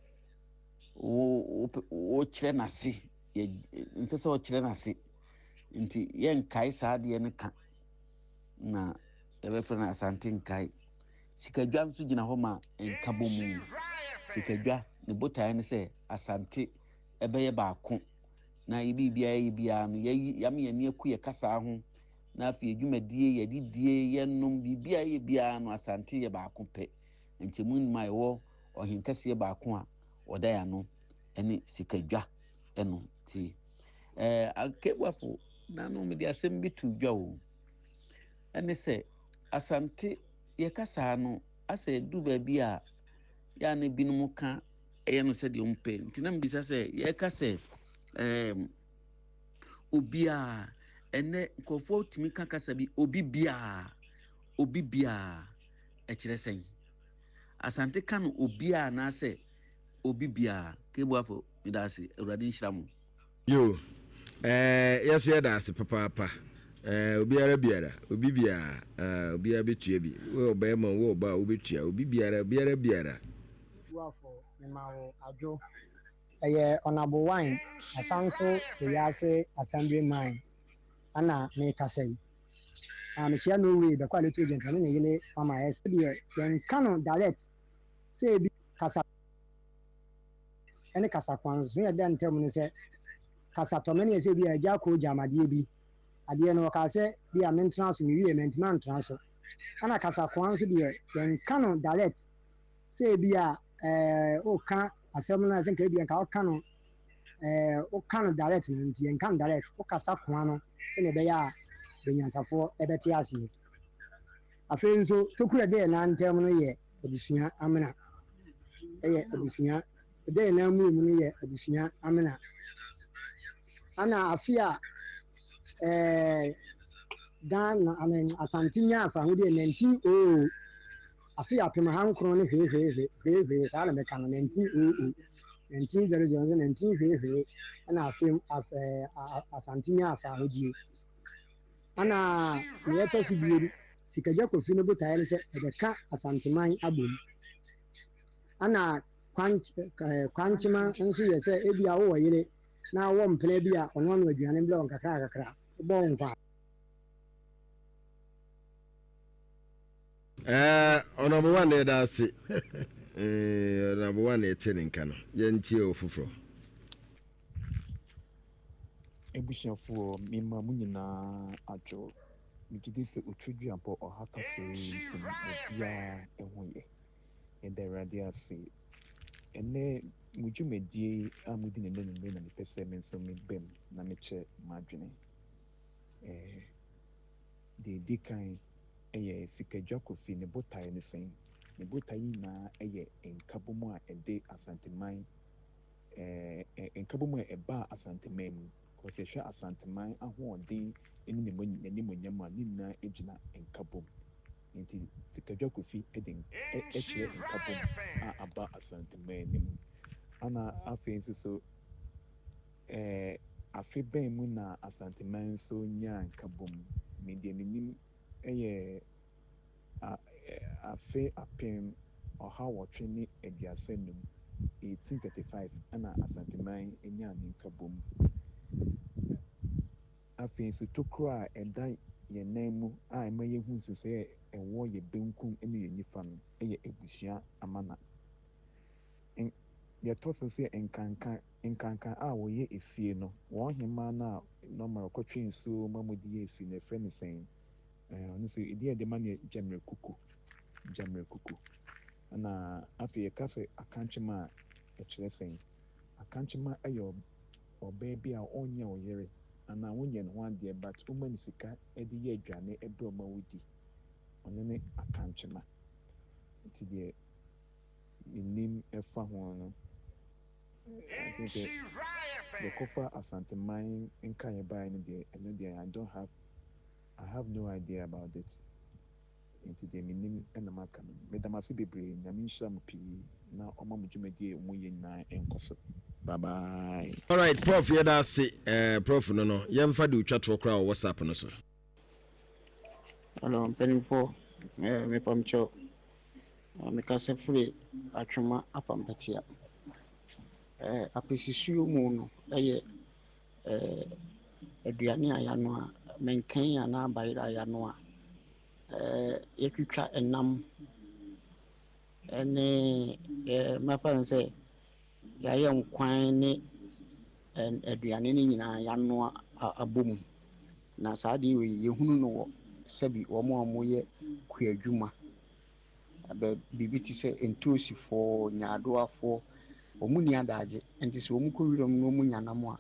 wo wokyerɛ n'ase yɛ nsɛ sɛ ɔkyerɛ n'ase nti yɛnkae saa adeɛ no ka na yɛbɛfrɛ no Asante nkae. Sikadwa nso gyina hɔ ma nkabɔmu. Sikadwa ne botaeɛ ne sɛ Asante ɛbɛyɛ baako na yɛ biribiara yɛ biara no yɛyi yɛama yɛn ani aku yɛ kasaa ho na afei yɛ dwumadie yɛdidie yɛnom biribiara yɛ biara no Asante yɛ baako pɛ. Nkyɛmu nim a yɛwɔ ɔhenkɛseɛ baako a ɔda yɛn ano ɛne sikadwa ɛno ti ɛɛ Akebuafo nano mede asɛm bi to dwa o ɛne sɛ Asante yɛ kasaa no asɛ ɛduru baabi a yɛ a na ebinom ka ɛyɛ no sɛdeɛ wɔn pɛ nti na mbisa sɛ yɛka sɛ ɛɛm obiara ɛnɛ nkurɔfoɔ tumi ka kasa bi obi biara obi biara ɛkyerɛ sɛn Asante ka no obiara anaasɛ obi biara kebuafo meda ase awurade nhyira mo. Yo, eh, yɛso yɛda ase papaapa. Eh, obiara biara, obi biara, eh, obiara bɛtua bi. Wo ɔbarima, wo ɔbaa, wobɛtua. Obi biara, obiara biara. Boafo, mema wo adwo. Ɛyɛ Ɔnabo Wine, Asanso Feyiase Assembly Man ana merekasa yi. Na mehyia Norway bɛkɔ a Little Agent ɔne ne yere mama ɛ sɛdeɛ yɛnka no direct sɛ ebi kasa ne kasa kwan so yɛ dɛ ntam no sɛ kasa tɔmɛ ne yɛ sɛ bi a agya kɔ gya amadeɛ bi adeɛ no ɔkaa sɛ bi a mentena so mewie mantumi antena so ɛna kasa kwan so deɛ yɛnka no direct sɛ ebi a ɛɛ woka asɛm no a sɛ nka ebi a nka woka no ɛɛ woka no direct no nti yɛnka no direct wokasa koa no sɛnea ɛbɛyɛ a benyansafoɔ ɛbɛte aseɛ afei nso tokuro ɛde yɛn nan ntam no yɛ abusua amena ɛyɛ abusua ɛda yɛn nan mu mu no yɛ abusua amena ana afe a ɛɛ Ghana amen Asante nyaa fahodie 1900 afe 1900 ne hwee hwee hwee hwee hwee saa na mɛka no 1900 1900 nso 19 hwee hwee ɛna afe af ɛɛ Asante nyaa fahodie ana nea ɛtɔ so biem Sikagya Kofi no botaeɛ ne sɛ ɛbɛka Asanteman abom ana kwan ɛɛ kwankyema nso yɛ sɛ ebia wowɔ yere na wowɔ mpena bi a ɔno ano aduane brɛ wo nkakra nkakra wobɔ wo nkwa. Eh, Honorable One yɛda ase. Eh, Honorable One yɛte ne nka no. Yɛntie o foforɔ. Abusuafoɔ, mema mo nyinaa adwo. Megye di sɛ otwaduabɔ ɔhata sɔre yi nti no, obiara ho yɛ. Yɛda Awurade ase. Ɛnnɛ, mo dwumadie yi a modi no nnɛ anwummerɛ na mepɛ sɛ me nso meba mu na mekyɛ m'adwene. Ɛɛ, deɛ ɛdi kan yɛ Sikadwa Kofi, ne botaeɛ ne sɛn? Ne botaeɛ nyinaa yɛ nkabom a ɛde Asanteman, ɛɛ, nkabom a ɛbaa Asanteman mu. Because yɛhwɛ Asanteman ahoɔden ne n'animuonyam a, ne nyinaa gyina nkabom. Nti Sikadwa Kofi de kyerɛ nkabom a aba Asanteman no mu. Ɛna afei nso so, ɛɛ, afe bɛn mu na Asanteman nso nyaa nkabom? Me deɛ menim yɛ afe 1835, 1835, ɛna Asanteman nyaa ne nkabom. Afei nso tokuro a ɛda yɛn nan mu a ɛma yɛhu nsunsuansoɔ a ɛwɔ yɛn benkum ne yɛn nifa no yɛ abusua amana. N, deɛ ɛtɔ so nso yɛ nkanka, nkanka a wɔyɛ esie no. Wɔn hemaa no a normal ɔkɔtwe nsuo ma wɔde yɛ esie no, yɛfrɛ no sɛn? Ɛɛ, ɔno nso edin a yɛde ma no yɛ Gyammerɛkuku, Gyammerɛkuku. Ɛna afei yɛka sɛ akankyema a, ɛkyerɛ sɛn? Akankyema yɛ ɔbaa bi a ɔnyɛ wo yere anaa wonyɛ ne ho adeɛ but woma no sika de yɛ aduane brɛ wo ma wodi, ɔno ne akankyema. Nti deɛ menim fa ho no, I think sɛ yɛkɔfa Asanteman nkaeɛ baeɛ no deɛ, ɛno deɛ I don't have, I have no idea about it. Nti deɛ menim na maka no. Meda mo ase bebree, Nyame nhyira mo pii na ɔma mo dwumadie a moyɛ nyinaa nkɔ so. Bye bye. Alright prof yɛda ase eh prof no no yɛmfa de otwa toɔ koraa wɔ WhatsApp no so. Hello mpaninfoɔ eh, mepamkyɛw mekasa firi Atwoma Apampatia. Eh, apesisuo mu no yɛ eh, aduane a yɛanoa, menken anaa bayerɛ a yɛanoa. Eh, yɛtwitwa nam ne eh, mɛfa no sɛ yɛayɛ nkwan ne aduane no nyinaa yɛanoa abɔ mu. Na saa adeɛ wei yɛhunu no wɔ sɛbi wɔn a wɔyɛ kuadwuma. Bɛ biribi te sɛ ntoosifoɔ, nyaadoafoɔ, wɔn nni adaagye. Nti sɛ wɔkɔ wiram na wɔnya nam a,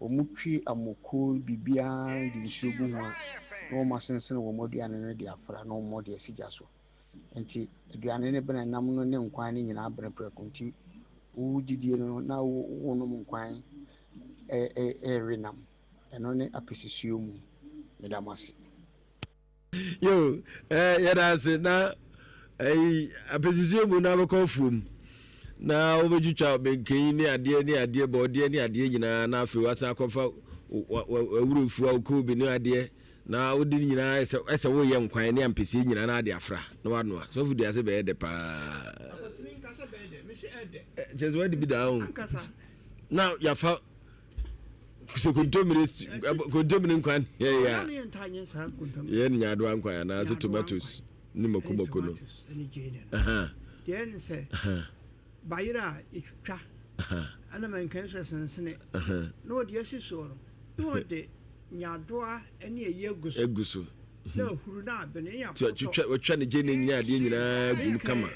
wɔtwi amoko biribiara de nsuo gu ho a, na wɔasensene wɔn aduane no de afra na wɔde asi gya so. Nti aduane no bene, nam no ne nkwan no nyinaa bene prɛko. Nti wodidie no na wonom nkwan rewe nam. Ɛno ne apɛsisuo mu. Meda mo ase. Yo, eh, yɛda ase na ɛyi apɛsisuo mu na bɛkɔ afuom na wobɛtwitwa bɛnkɛyi ne adeɛ ne adeɛ bɔɔdeɛ ne adeɛ nyinaa na afei wasan akɔfa awurofuo a wokɔɔ bi ne adeɛ na wode ne nyinaa ɛsɛ ɛsɛ woyɛ nkwan ne ampesie nyinaa na ade afra na wanoa sɔfo dua sɛ bɛyɛ dɛ paa kyɛ sɛ wadi bi daa o na yafa sɛ kontomire kontomire nkwan yɛ yɛ a yɛ ne nyaadoa nkwan anaasɛ tomatoes ne mako mako no deɛ ne sɛ bayerɛ a ɛtwitwa ɛna mankan so sensene na ɔde asi soɔ no na ɔde nyaadoa ne ayi agu so agu so na ahuru na abene ne apɔtɔ watwa ne gye ne nyina adeɛ nyinaa gu mu kama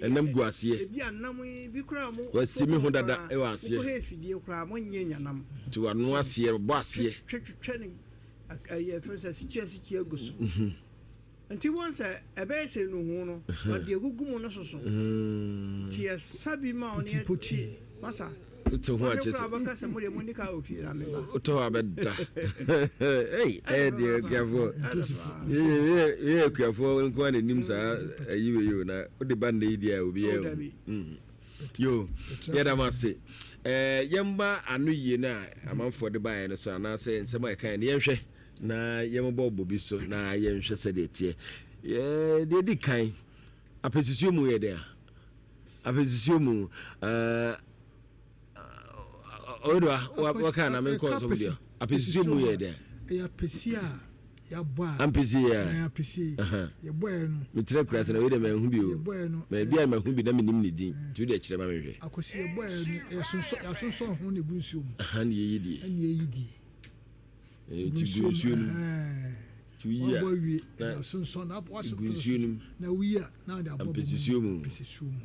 ɛnam gu aseɛ ebi anam yi bi koraa mo wasi me ho dada ɛwɔ aseɛ wokɔhɛ afidie koraa mo nyɛ nyanam nti wano aseɛ bɔ aseɛ twitwa ne ɛyɛ fɛ sɛ sikyia sikyia gu so Nti wohu sɛ ɛbɛyɛ sɛ nnuhu no ɔde agugu mu no soso nti yɛsa bi ma ɔne yɛte masa wote ho akyɛ sɛ bɛka sɛ modeɛ monni ka wɔ fie na meba wotɔ hɔ abɛda ei ɛyɛ deɛ akuafoɔ yɛyɛ akuafoɔ nko a n'anim saa ayi wei o na wode ba nnɛ yi deɛ a obiara hu yo yɛda mo ase yɛmba ano yie no a amanfoɔ de baeɛ no so anaasɛ nsɛm a ɛkae no yɛnhwɛ Na yɛmmobɔ bobi so na yɛnhwɛ sɛdeɛ ɛteɛ. Deɛ ɛdi kan, apɛsisuo mu yɛ dɛn a? Apɛsisuo mu, ɔyɛdoa waka na menkɔ nsɔm deɛ. Apɛsisuo mu yɛ dɛn? Ɛyɛ apɛsi a yɛabɔ a. Ampesi yɛ. Apɛsi yɛbɔ yɛ no. Mekyerɛ kura sɛ na wei deɛ manhu bi o. Ma ebi a mahu bi na menim ne din. Nti wo deɛ kyerɛ ma menhwɛ. Akwasi yɛbɔ yɛ no yɛsonsɔ yɛasonsɔn ho na egu nsuo mu. Ɛna yɛyi die. Ɛna yɛyi die. Nti gu nsuo no mu. Nti woyi a na gu nsuo no mu. Na woyi a na wɔde abɔ ampesisuo mu. Ampesisuo mu.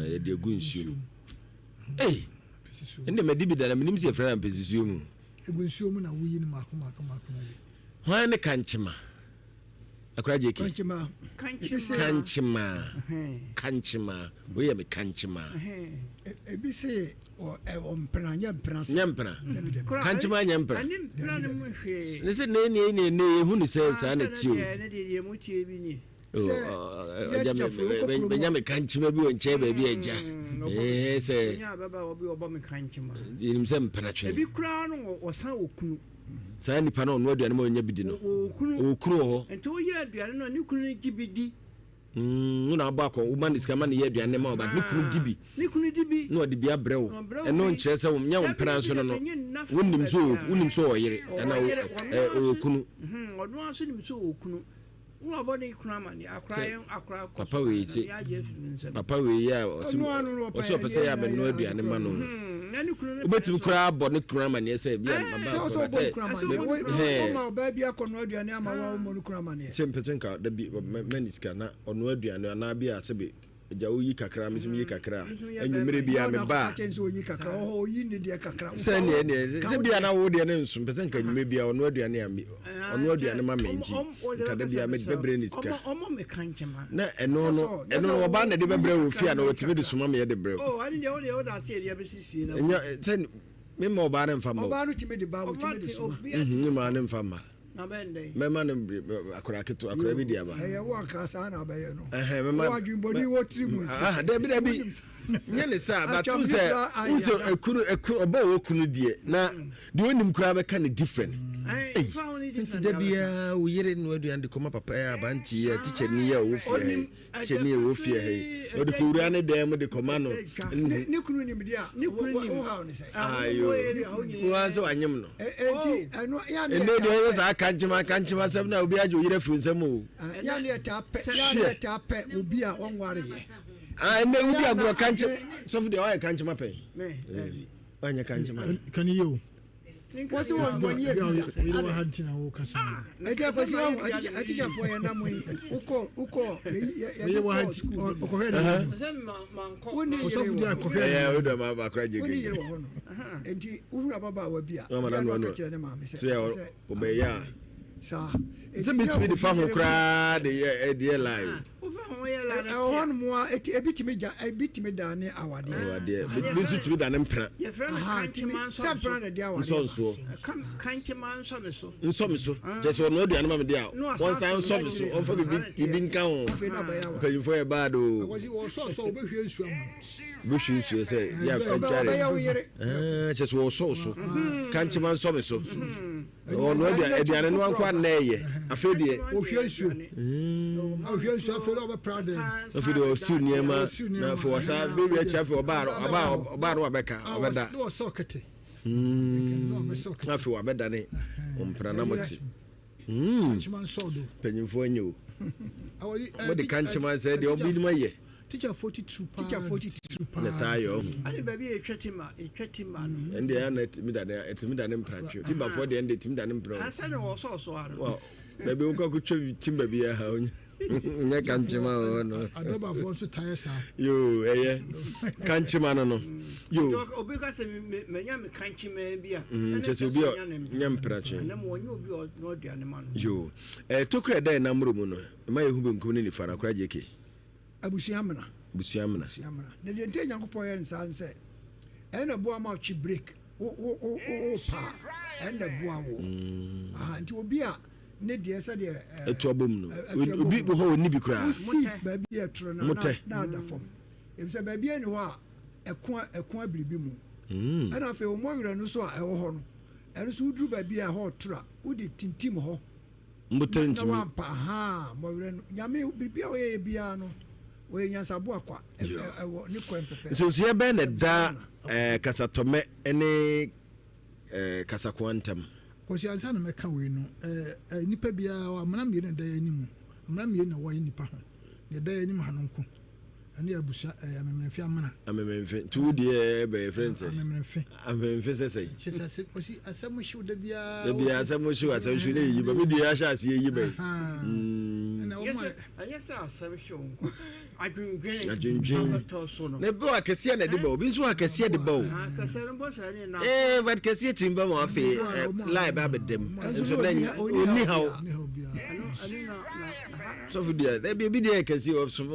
Yɛde agu nsuo mu. Ei, ɛnna madi bi da na menim sɛ yɛfrɛ no ampesisuo mu. Egu nsuo mu na woyi no mako mako mako na de. Hwan ne kankyema? Akora JK. Kankyema. Kankyema. Kankyema. Woyɛ me kankyema. Ebi se ɔmpena nyɛ mpena sa. Nyɛ mpena. Kankyema nyɛ mpena. Ne sɛ ne ne ne ne ehu ne sɛ saa na ti o. Menya me kankyema bi wɔ nkyɛn baabi agya. Ɛɛ sɛ. Nim sɛ mpena twɛn. Ebi koraa no ɔsan wɔ kunu. Saa nipa no ɔnoa aduane ma ɔnya bi di no. Ɔwɔ kunu. Ɔwɔ kunu wɔ hɔ. Nti woyɛ aduane no a ne kunu no gye bi di. Mm, wo na abɔ akɔ, woma ne sika ma ne yɛ aduane ma ɔba. Ne kunu di bi. Ne kunu di bi. Na ɔde bi abrɛ wo. Ɛno nkyerɛ sɛ nyɛ wo mpena nso no no. Wonim sɛ wonim sɛ ɔwɔ yere anaa ɔwɔ kunu. Ɔno ara nso nim sɛ ɔwɔ kunu. Papa wei se papa wei yɛ a ɔse ɔse ɔpɛ sɛ yɛ abɛnoa aduane ma no wobɛtumi koraa abɔ ne kunu amaneɛ sɛ bi a maba sɛ mpɛsɛ nka da bi mɛne sika na ɔnoa aduane anaa bi a sɛbe Agya woyi kakra me nso meyi kakra anwummere bi a meba a sɛ neɛ neɛ sɛ bia na wo deɛ ne nso mpɛ sɛ nka anwummere bi a ɔno aduane a ɔno aduane ma me nti nka da bia mɛbrɛ ne sika na ɛno no ɛno no ɔbaa na de bɛbrɛ wɔ fie a na wɔtumi de soma me yɛ de brɛ ɛnyɛ sɛ me ma ɔbaa ne mfa ma ɔbaa no tumi de ba wɔtumi de soma me maa ne mfa ma. Mɛma no akwadaa ketewa akwadaa bi de aba. Ɛyɛ wo anka saa na abɛyɛ no. Wo adwembɔne wɔ tiri mu nti. Dabi dabi nyɛ ne saa but n sɛ n sɛ ekunu ekunu ɔbɔ wɔ kunu deɛ na deɛ onim koraa bɛka ne different. Nti da biara wo yere no aduane de kɔma papa yɛ abanti yɛ teacher ni yɛ ɔwɔ fie ha yi teacher ni yɛ ɔwɔ fie ha yi ɔde kɔ wura ne dan mu de kɔma no. Ne kunu nim deɛ a wo haw ne sɛ. Ayo wo nso wanyem no. Enti ɛno ya ne ɛnɛ deɛ ɔyɛ saa kankyema kankyema asɛm na obi agye oyere afiri nsɛm o. Ya ne ɛtaa pɛ ya ne ɛtaa pɛ obi a ɔnware yɛ. Ah ɛnɛ wodi agorɔ kankyema sɔfo deɛ ɔyɛ kankyema pɛn. Ɔnyɛ kankyema. Kani yɛ o. Wɔsi wɔn wɔn yɛ bi da. Oyere wɔ ha nti na wo kasa. Ɛti akwasi wɔn atikyafoɔ yɛ nam yi wokɔ wokɔ yɛ yɛ kɔ sukuu. Ɔkɔhwɛ ne yɛ. Wonni yere wɔ hɔ. Ɛyɛ o dɔm abakora gye Wonni yere wɔ hɔ no. Nti wohuru ababaawa bi a. Mama na no no. Kyerɛ ne maame sɛ. Sɛ ɔbɛyɛ a. Saa. Sɛ metumi de fa ho koraa de yɛ de yɛ live. Ɛwɔ hɔ nom a eti ebi tumi gya ebi tumi da ne awadeɛ. Awadeɛ bi nso tumi da ne mpena. Yɛfrɛ no kankyema nsɔnsoɔ. Sɛ mpena na ɛde awadeɛ. Nsɔnsoɔ. Kankyema nsɔmeso. Nsɔmeso. Kyɛ sɛ ɔno aduane ma me de a wɔnsan nsɔ me so ɔmfa biribi biribi nka ho. Mpanyinfoɔ yɛ bad o. Akwasi wɔsɔsɔ wobɛhwie nsuo ama. Wobɛhwie nsuo sɛ yɛ afɛ ntware. Kyɛ sɛ wɔsɔ so. Kankyema nsɔmeso. Ɔno aduane aduane no anko anna ɛyɛ afei deɛ. Ohwie nsuo. Ohwie nsuo afei deɛ ɔbɛpra dɛm. Afei deɛ ɔsiw nneɛma na afei ɔsa bɛwi akyi afei ɔbaa ɔbaa ɔbaa no wabɛka ɔbɛda. Na ɔsɔ kɛtɛ. Na afei wabɛda ne ɔmpena na mote. Mpanyinfoɔ nyɛ o. Mo de kankyema sɛ deɛ ɔmo binom ayɛ. Teacherfoɔ titiriw paa. Teacherfoɔ titiriw paa. Na taa yɛ ɔho. Ɛne baabi a yɛtwa timba yɛtwa timba no. Ɛnde ɛyɛ na ɛtumi da ne ɛtumi da ne mpratwe. Timbafoɔ deɛ ɛnde ɛtumi da ne mpra. Ansa na wɔsɔɔsɔ ano. Wɔ baabi wokɔ akɔtwa timba bi aha onya nyɛ kankyema wɔ hɔ no. Adɔbafoɔ nso taa yɛ saa. Yoo ɛyɛ kankyema no no. Yoo. Obi ka sɛ manya me kankyema bi a. Kyɛ sɛ obi a nyɛ mpratwe. Ɛnam wɔnyɛ obi a ɔno aduane ma no. Yoo ɛɛ tokura ɛda ɛnam mmoro mu no ɛma yɛhu benkum ne nifa no akora gyeke. Abusua mena. Abusua mena. Abusua mena. Na deɛ nti a Nyankopɔn yɛ no saa ne sɛ, ɛna ɛboa ma ɔtwe break. Wo wo wo wo pa ɛna ɛboa wo. Mm. Aha nti obi a ne deɛ sɛdeɛ ɛɛ. Ɛtu abom no. Obi wɔ hɔ onni bi koraa. Wosi baabi a ɛtoro na na ada fam. Efisɛ baabi a ɛni hɔ a ɛko ɛko abiribi mu. Mm. Ɛna afei wɔn werɛ no so a ɛwɔ hɔ no, ɛno so woduru baabi a ɛhɔ ɔtoro a wode tintim hɔ. Mbotɔ ntumi. Na wampa ahaa mɔwerɛ no nyame biribi a ɔyɛyɛ biara no ɔyɛ nyansaboa kwa ɛwɔ ne kwan pɛpɛ. Nsonsoyɛ bɛn na ɛda eh, kasatɔmɛ ne eh, kasakoa ntam? Kwasi ansa na mɛka wei no eh, eh, nipa biara amena mmienu na ɛda yɛn anim amena mmienu na wɔyɛ nipa ho na ɛda yɛn anim ha no nko Ɛno yɛ abusua ɛyɛ amemenemfe amena. Amemenemfe nti wo deɛ ɛbɛ yɛ fɛn sɛ. Amemenemfe. Amemenemfe sɛ sɛ. Kyɛ sɛ asɛm ɔsi asɛm hyew da biara. Da biara asɛm hyew asɛm hyew ne yiyi ba mi deɛ ahyɛ ase yiyi ba yi. Ɛna wɔn a. Ɛnyɛ sɛ asɛm hyew nko adwendwen. Adwendwen. So no. Na ebi wɔ akɛseɛ na ɛde ba obi nso wɔ akɛseɛ de ba o. Akɛseɛ no bɔ sɛ ne na. Ee but kɛseɛ tumi ba ma afei lie ba abɛda mu nso na onni haw. Sɔfo deɛ dabi ebi deɛ kɛse ɔsom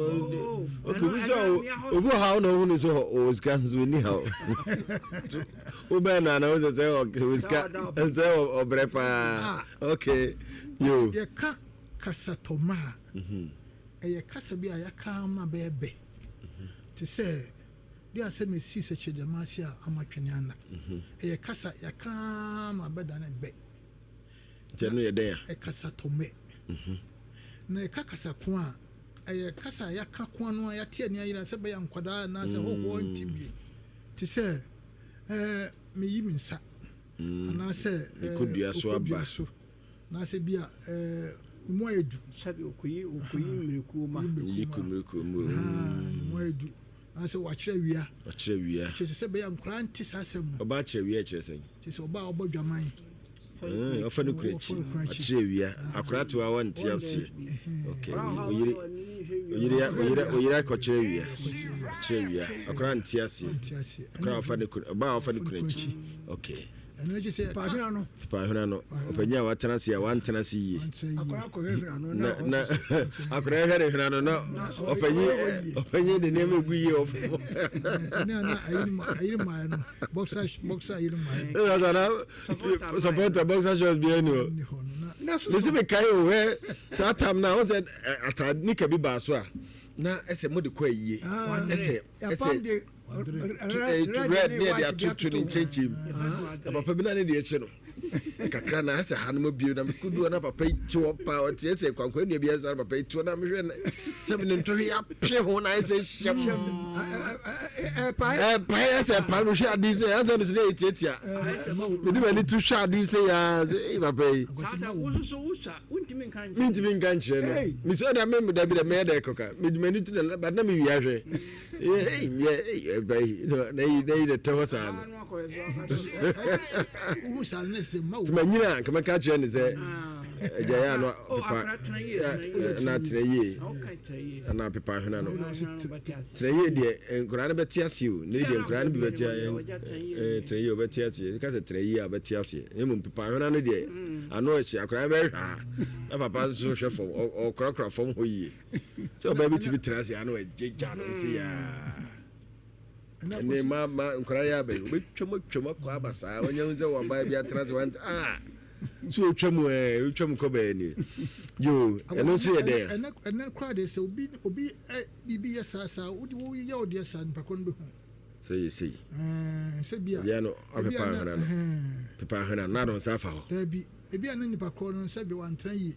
ok obi sɛ obi wɔ ha na ɔhunu sɛ ɔwɔ sika nso ɔni ha wobɛn no ana wosɛ sɛ ɔwɔ sika sɛ ɔbrɛ paa ok yo. Yɛka kasatɔma a mhm. ɛyɛ kasa bi a yɛaka ama bɛyɛ bɛ mhm. te sɛ de asɛm ɛsii sɛ kyerɛgyama ase a ama twene ana mhm. ɛyɛ kasa yɛaka ama bɛda ne bɛ Nti ɛno yɛ dɛn a? Ɛkasa tɔmmɛ. Na ɛka kasa ko a, ɛyɛ kasa a yɛaka ko ano a yɛate ani ayera sɛ bɛyɛ nkwadaa anaasɛ hɔhoɔ nte bie. Te sɛ ɛɛ meyi me nsa anaasɛ ɛɛ Mekɔ so aba. so anaasɛ bi a ɛɛ ne mu ayɛ du. Sɛbi okoyi okoyi mmirikuo ma. Oyi mmirikuo mu. Ne mu ayɛ du anaasɛ wakyerɛ wia. Wakyerɛ wia. Kyerɛ sɛ sɛ bɛyɛ nkwadaa nte saa asɛm no. Ɔbaa kyerɛ wia kyerɛ sɛn? Kyerɛ sɛ ɔbaa ɔbɔ dwaman. Ɔfa no kura akyi ɔkyerɛ wia akora to a wɔnte aseɛ ok oyere oyere oyere oyere akɔkyerɛ wia ɔkyerɛ wia akora nte aseɛ akora ɔfa ne kura ɔbaa ɔfa ne kura akyi ok Paahwena no. Paahwena no ɔpanyin a watena ase a wantena ase yie na na akora hwɛ ne hwena no na ɔpanyin ɔpanyin de nneɛma egu yie ɔfo. Ɛne ana ayiri maa no boxer boxer ayiri maa no. Supporter boxer shorts bi ɛni hɔ. Mesi mekae o hɛ saa tam na wo sɛ atade nika bi baa so a na ɛsɛ mode kɔ ayie ɛsɛ ɛsɛ red ne yɛde atoto ne nkyɛnkyɛn mu na papa bi na ne deɛ kye no kakra na asɛ ha no ma bio na mekoduɔ na papa yi te hɔ paa ɔte ɛsɛ kwankwa nnua bi ɛsɛ na papa yi te hɔ na mehwɛ no sɛ mene ntɔhwe apee ho na ayɛ sɛ hyɛm ɛpae ɛsɛ ɛpae mehwɛ ade sɛ ɛsɛ no so na ɛtiatia mede m'ani to hwɛ ade sɛ yaa sɛ ei papa yi mentumi nka nkyerɛ no mesɛ ɔda me dabi dɛ mɛyɛ dɛ kɔka mede m'ani to na but na mewie ahwɛ na yi na ɛtɛ hɔ saa no nti manyina a nka mɛka kyerɛ ne sɛ agya yɛ ano pepa na tena yie anaa pepa ahwena no tena yie deɛ nkoraa no bɛte aseɛ o ne deɛ nkoraa no bi bɛte aseɛ tena yie ɔbɛte aseɛ ka sɛ tena yie a ɔbɛte aseɛ na mmom pepa ahwena no deɛ ano akyi akoraa no bɛhwɛ a na papa nso hwɛ fam ɔkorakora fam hɔ yie sɛ ɔbaa bi tumi tena ase ano agyegya no sɛ yaa ɛne ma ma nkwadaa yɛ abɛn obɛtwam atwam akɔ aba saa ɔnyɛ hu sɛ wɔbaa bi atena ase wante ah so otwam ɛɛ otwam kɔ bɛɛ nie yoo ɛno nso yɛ dɛ. Ɛnɛ ɛnɛ koraa deɛ sɛ obi obi ɛ biribi yɛ saa saa wode woyɛ wo deɛ saa nipa korɔ no bɛhu. Sɛ yɛ sei. Ɛɛ sɛ bi a. Ebi ano ɔpepa ahwena no pepa ahwena no na adɔn nsa afa hɔ. Daabi ebi a na nipa korɔ no sɛ bi wantena yie.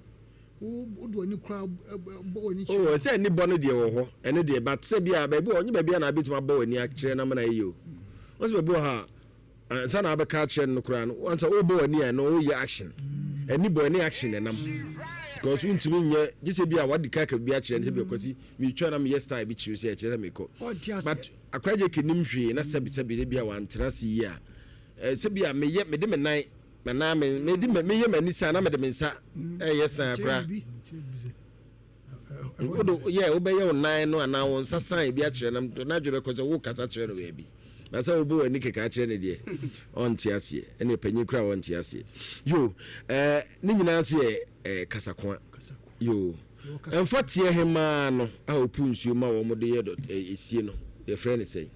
Wo de w'ani koraa bɔ w'ani kyerɛ. Oh, sɛ ani bɔ no deɛ wɔ hɔ, ɛno deɛ, but sɛ bia baabi wɔ, ɔnyɛ baabi a na abɛtumi abɔ w'ani akyerɛ na mana ayɛ o. Wɔn sɛ baabi wɔ ha a, ansa na abɛka akyerɛ no koraa no, wɔn sɛ wobɔ w'ani a ɛno woyɛ action. Ani bɔ ɛne action ɛnam. Because wontumi nyɛ, gye sɛ bi a wadi ka ka bi akyerɛ no sɛ bi ɔkwasi, metwa na meyɛ style bi kyerɛ sɛ ɛkyerɛ sɛ mekɔ. But akora gye kenim hwee na sɛbi sɛbi bi a wantena ase yie a, sɛ bi a meyɛ, mede me nan Anaa me mede me meyɛ m'ani saa na mede me nsa ɛyɛ saa koraa. Wode yɛ wobɛyɛ wo nan no anaa wo nsa san bi akyerɛ no n'adwene bɛkɔ sɛ wokasa kyerɛ no baabi. Na sɛ wobɔ w'ani keka akyerɛ no deɛ ɔnte aseɛ. Ɛne panyin koraa ɔnte aseɛ. Yo, ɛɛ ne nyinaa nso yɛ ɛɛ kasakoa. Yo, mfɔteɛ hemaa no a opu nsuo ma wɔn de yɛ dɔ esie no yɛfrɛ no sɛn?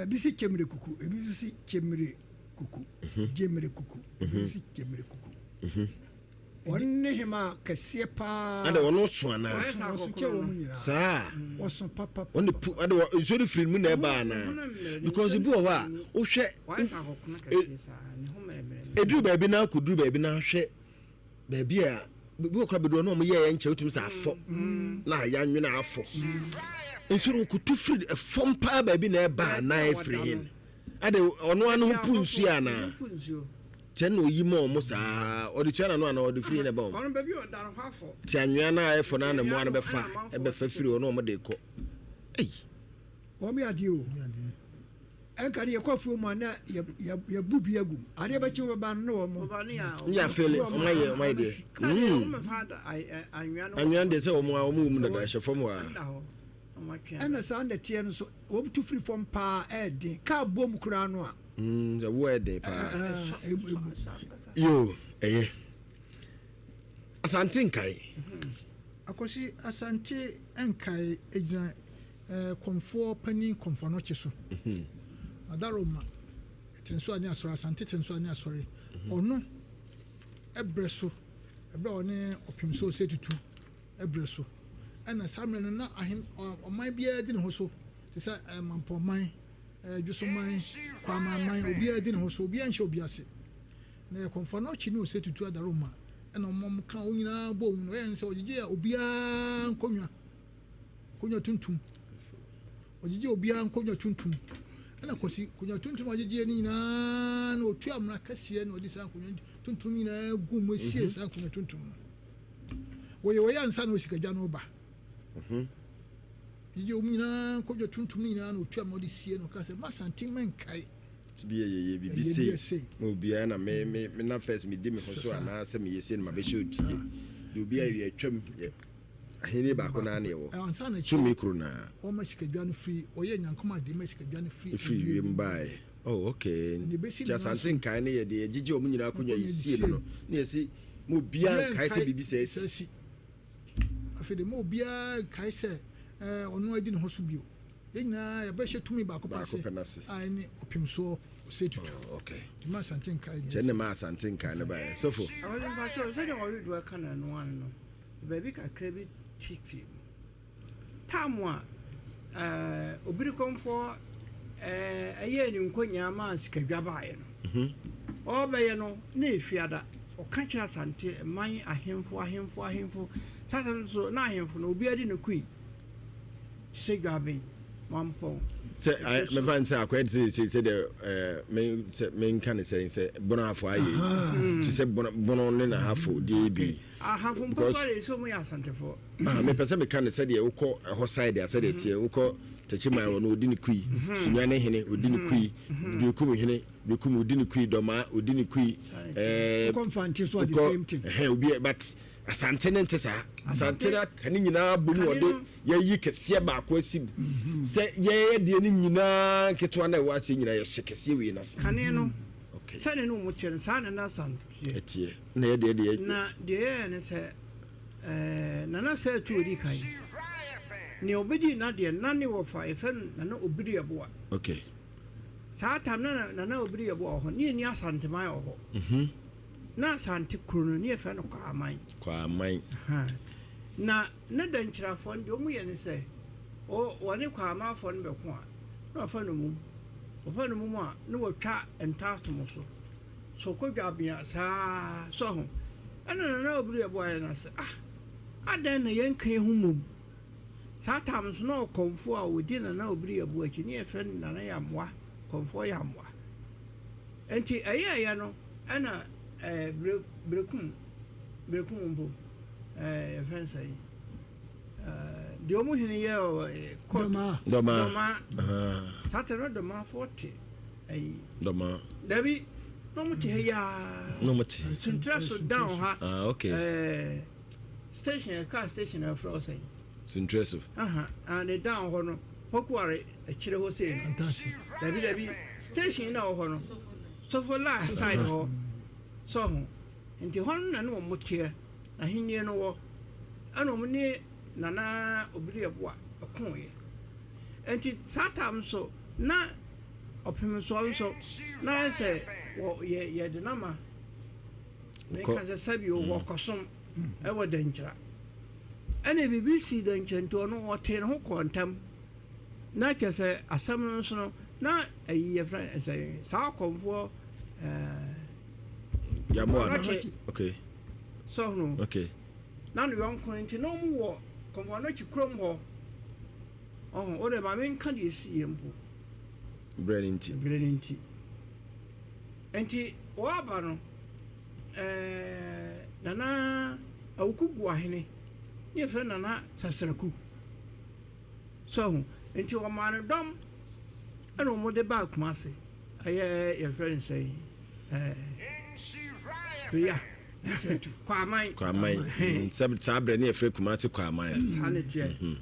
Ebi si kyemire kuku, ebi nso si kyemire kuku, mhm. gyemire kuku, ebi nso si kyemire kuku. Mhm. Wɔn ne hema kɛseɛ paa. Ada wɔn so anaa? Wɔso wɔso kyɛ wɔn nyinaa. Saa. Wɔso papa. Wɔn de pu ada wɔ nsuo de firi mu na ɛba anaa? Because ebi wɔ hɔ a wohwɛ eduru baabi na akɔduru baabi na ahwɛ. Baabi a bi wɔ kora bɛdu ɔno ɔmo yɛɛ nkyɛ wotumi sɛ afɔ mm. na yɛanwene afɔ nso no kotu firi fam paa baabi na ɛba anaa ɛfiri hen ade ɔno ano ho pu nsuo anaa kyɛ na oyi ma ɔmo saa ɔde tua n'ano anaa ɔde firi na ɛba ɔmo te anwea na ayɛ fɔ na na mmoa no bɛfa ɛbɛfa firi ɔno ɔmo de kɔ ɛyi. Wɔn yɛ adeɛ o. Ɛnka de yɛkɔ afuo mu a na yɛbu bi agu mu. Adeɛ bɛkye wo bɛba no na wɔn. Yɛ afeele wɔn ayɛ wɔn ayɛ deɛ. Anwea deɛ sɛ wɔn a wɔn wɔ mu dada ɛhyɛ fam hɔ a. Ɛna saa nnɛteɛ no so wɔn tu firi fam paa ɛɛden kaa bɔ mu koraa no a. Sɛ wo ɛɛden paa. Yoo ɛyɛ. Asante nkae. Akwasi Asante nkae egyina Kɔmfoɔ panin Kɔmfoanɔkye so. Adaroma Tensoa ne Asɔre, Asante Tensoa ne Asɔre. Ɔno ɛbrɛ so, ɛbrɛ a ɔne Ɔpemsoɔ Osei Tutu ɛbrɛ so. Ɛna saa mmerɛ no na ahem ɔman biara di ne ho so te sɛ Mampɔnman, Dwosoman, Kwamaman, obiara di ne ho so, obiara nhyɛ obi ase. Na ɛyɛ Kɔmfoanɔkye ne Osei Tutu Adaroma ɛna wɔn ka wɔn nyinaa bɔ mu no, ɛyɛ sɛ ɔgyegye a obiara nkonnwa. Nkonnwa tuntum. Ɔgyegye obiara nkonnwa tuntum. Ɛna Kwasi, nkonnwa tuntum a ɔgyegyeɛ no nyinaa na ɔtu amena kɛseɛ na ɔde saa nkonnwa tuntum nyinaa gu mu esie mhm. saa nkonnwa tuntum no. Wɔyɛ wɔyɛ ansa na osikadwa no ba. Mhm. Gyegye wɔn nyinaa nkonnwa tuntum no nyinaa na ɔtu amena ɔde sie no ɔka sɛ masante mɛnkae. Bi yɛ yɛyɛ biribi sei ma obiara na me me me na first medi me ho so anaasɛ meyɛ sei na mabɛhyɛ otie deɛ obiara yɛ atwam yɛ Ahenni baako no ara na yɛwɔ. Tumi koro no ara. Wɔma sikadwa no firi, wɔyɛ nyankoma de ma sikadwa no firi Firi wiem baeɛ. Oh, okay. Nti Asante nkae no yɛ deɛ yɛgyegye wɔn nyinaa akonnwa yɛsie no no. Na yɛsi ma obiara nkae sɛ biribi sɛ asi. Afei de ma obiara nkae sɛ ɔno adi ne ho so bio. Yɛn nyinaa yɛbɛhyɛ tumi baako pɛ ase a ɛne ɔpemsoɔ ɔsɛ tutu. Oh, okay. Nti ma Asante nkae nyɛ. Kyɛ ne ma Asante nkae no baeɛ. Sɔfo. Awɔde mpakyɛw sɛdeɛ ɔwedoɔ ka no ɛno ano no baabi kakra bi titiri mu. Tam a ɛɛ Obirikɔmfoɔ ɛɛ ɛyɛɛ ne nkonyaa maa sikadwa baeɛ no, mhm. ɔrebɛyɛ no na efiada ɔka kyerɛ Asante man ahemfo ahemfo ahemfo saa no so na ahemfo no obiara di ne kui te sɛ Dwaben, Mampɔn. Sɛ mɛfa n sɛ akɔyɛ te sɛ sɛ deɛ sɛ menka ne sɛ sɛ bono afo ayɛ yi te sɛ bono ne n'ahafo deɛ bi. Ahafo mpo kora de sɛ wɔn yɛ Asantefoɔ. Ah, mepɛ sɛ meka no sɛdeɛ wokɔ ɛhɔ side a sɛdeɛ teɛ wokɔ Takyiman hɔ no ɔdi ne kui mhm. Sunyani hene ɔdi ne mhm. kui mhm. Berekum hene Berekum ɔdi ne kui Dɔmaa ɔdi ne kui ɛɛ wokɔ Mfante so the same thing ɛhɛn obi but Asante ne nte saa Asante no aka ne nyinaa bom wɔde yɛyi kɛseɛ baako asi mu sɛ yɛyɛ deɛ ne nyinaa nketewa na ɛwɔ aseɛ nyinaa yɛhyɛ kɛseɛ wei no ase kane no sɛdeɛ ne wɔn teɛ no saa na na Asante teɛ ɛteɛ na yɛ deɛ deɛ na deɛ yɛyɛ ne sɛ Ɛɛ, Nana Sɛɛtu odi kan. Nea obedii n'adeɛ na ne wɔfa yɛfrɛ no Nana Obiri Yeboah. Okay. Saa tam na Nana Obiri Yeboah wɔ hɔ, ne yɛnni Asanteman wɔ hɔ. Mm-hmm. Na Asante kuro no, ne yɛfrɛ no Kwaaman. Kwaaman. Na ne Dankyirafoɔ no deɛ wɔn yɛ ne sɛ, wɔne Kwaamanfoɔ no bɛko a, na wɔfa no mum. Wɔfa no mum a, na wɔtwa ntaatom so. So kɔ dwabea saa sɔ ho. Ɛna Nana Obiri ɛboa yɛn ase ah adɛn na yɛn ka yɛn ho mmom. Saa tam nso na ɔkɔmfoɔ a ɔdi Nana Obiri Yɛboa akyi ne yɛfrɛ no Nana Yamoa, kɔmfoɔ Yamoa. Nti ɛyɛɛyɛ no ɛna ɛɛ bere berekum berekum mpo ɛɛ yɛfrɛ no sɛn ɛɛ deɛ ɔmo hene yɛ kɔɔto Dɔmaa. Dɔmaa. Saa tam no Dɔmaafoɔ te. Ayi. Dɔma. Dabi, na wɔn te ha yi aa. Na wɔn te. Suntra so down ha. Ah okay. Ɛɛ eh, station car station a ɛfrɛ ɔsɛn. Suntra so. Aha, ah ne down hɔ no, Pokuare akyire hɔ sei no. Fantastic. Dabi dabi, station na wɔ hɔ no, Sofo la side hɔ. So ho. Nti hɔ no na ne wɔn teɛ, ahenni no wɔ. Ɛna wɔn ne Nana Obiri Yeboah ɛkoeɛ. Nti saa tam nso na ɔpem nso nso na ayɛ sɛ wɔ yɛ yɛde no ama meka sɛ sɛbi o wɔkɔsom ɛwɔ Dankyira ɛna biribi si Dankyira nti ɔno ɔtee ne ho kɔɔ ntam na kyerɛ sɛ asɛm no nso no na ayi yɛfrɛ sɛ saa ɔkɔmfoɔ ɛɛ Yamoa no okay sɔhono okay na ne yɔnko nti na wɔn wɔ kɔmfoɔ no akyi kurom hɔ Ɔho, wo deɛ ma menka deɛ ɛsiiɛ mpo. Berɛ no nti. Berɛ no nti. Nti wɔaba no, ɛɛ, Nana Awuku Guahene, ne yɛfrɛ Nana Sasraku. So ho, nti wɔmaa no dɔm ɛna wɔde baa Kumase. Ɛyɛ yɛfrɛ no sɛn, ɛɛ, Bea, Kwaman. Kwaman, saa berɛ ne yɛfrɛ Kumase Kwaman. Saa ne teɛ.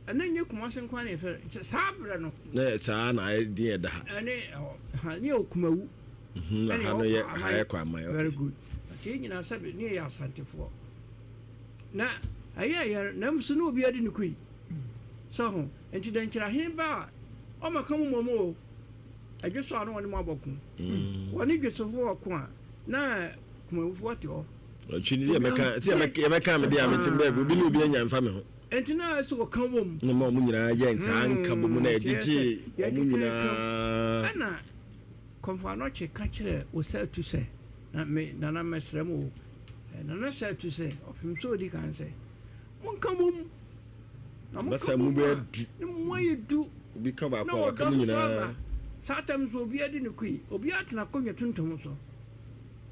Ɛno nyɛ Kumasi nko ara na yɛfrɛ no. Nti saa berɛ no. Na saa na ayɛ din ɛda ha. Ɛne ɛhɔ ne yɛ Kumawu. Mhm, na ha no yɛ ha yɛ Kwaman. Very good. Nti yɛn nyinaa sɛbe ne yɛ Asantefoɔ. Na ɛyɛ yɛ na nso ne obiara di ne kui. So ho nti Dankyirahen ba a ɔma ka mu mmom o. Ɛdwe so a na wɔne mo abɔ ko. Wɔne dwesofoɔ ɔko a na Kumawufoɔ te hɔ. Ɔtwi ni yɛmɛka yɛmɛka me de a mete baabi obi ne obi anya mfa me ho. Enti na ayɛ sɛ wɔka bom. Na ma wɔn nyinaa yɛ saa nkabom na ɛgyegye wɔn nyinaa. Ɛna Kɔmfo Anɔkye ka kyerɛɛ Osei-Tutu sɛ, Na me, Nana, mɛsrɛ mo o, Nana Osei-Tutu sɛ, ɔpem sɛ ɔdi kan sɛ, monka mmom. Na monka mmom a, ne mo ayɛ du. Obi ka baako Na a waka ɔdɔ mo so nyinaa. aba. Saa tam nso obiara di ne kui, obiara tena akonnwa tuntum so.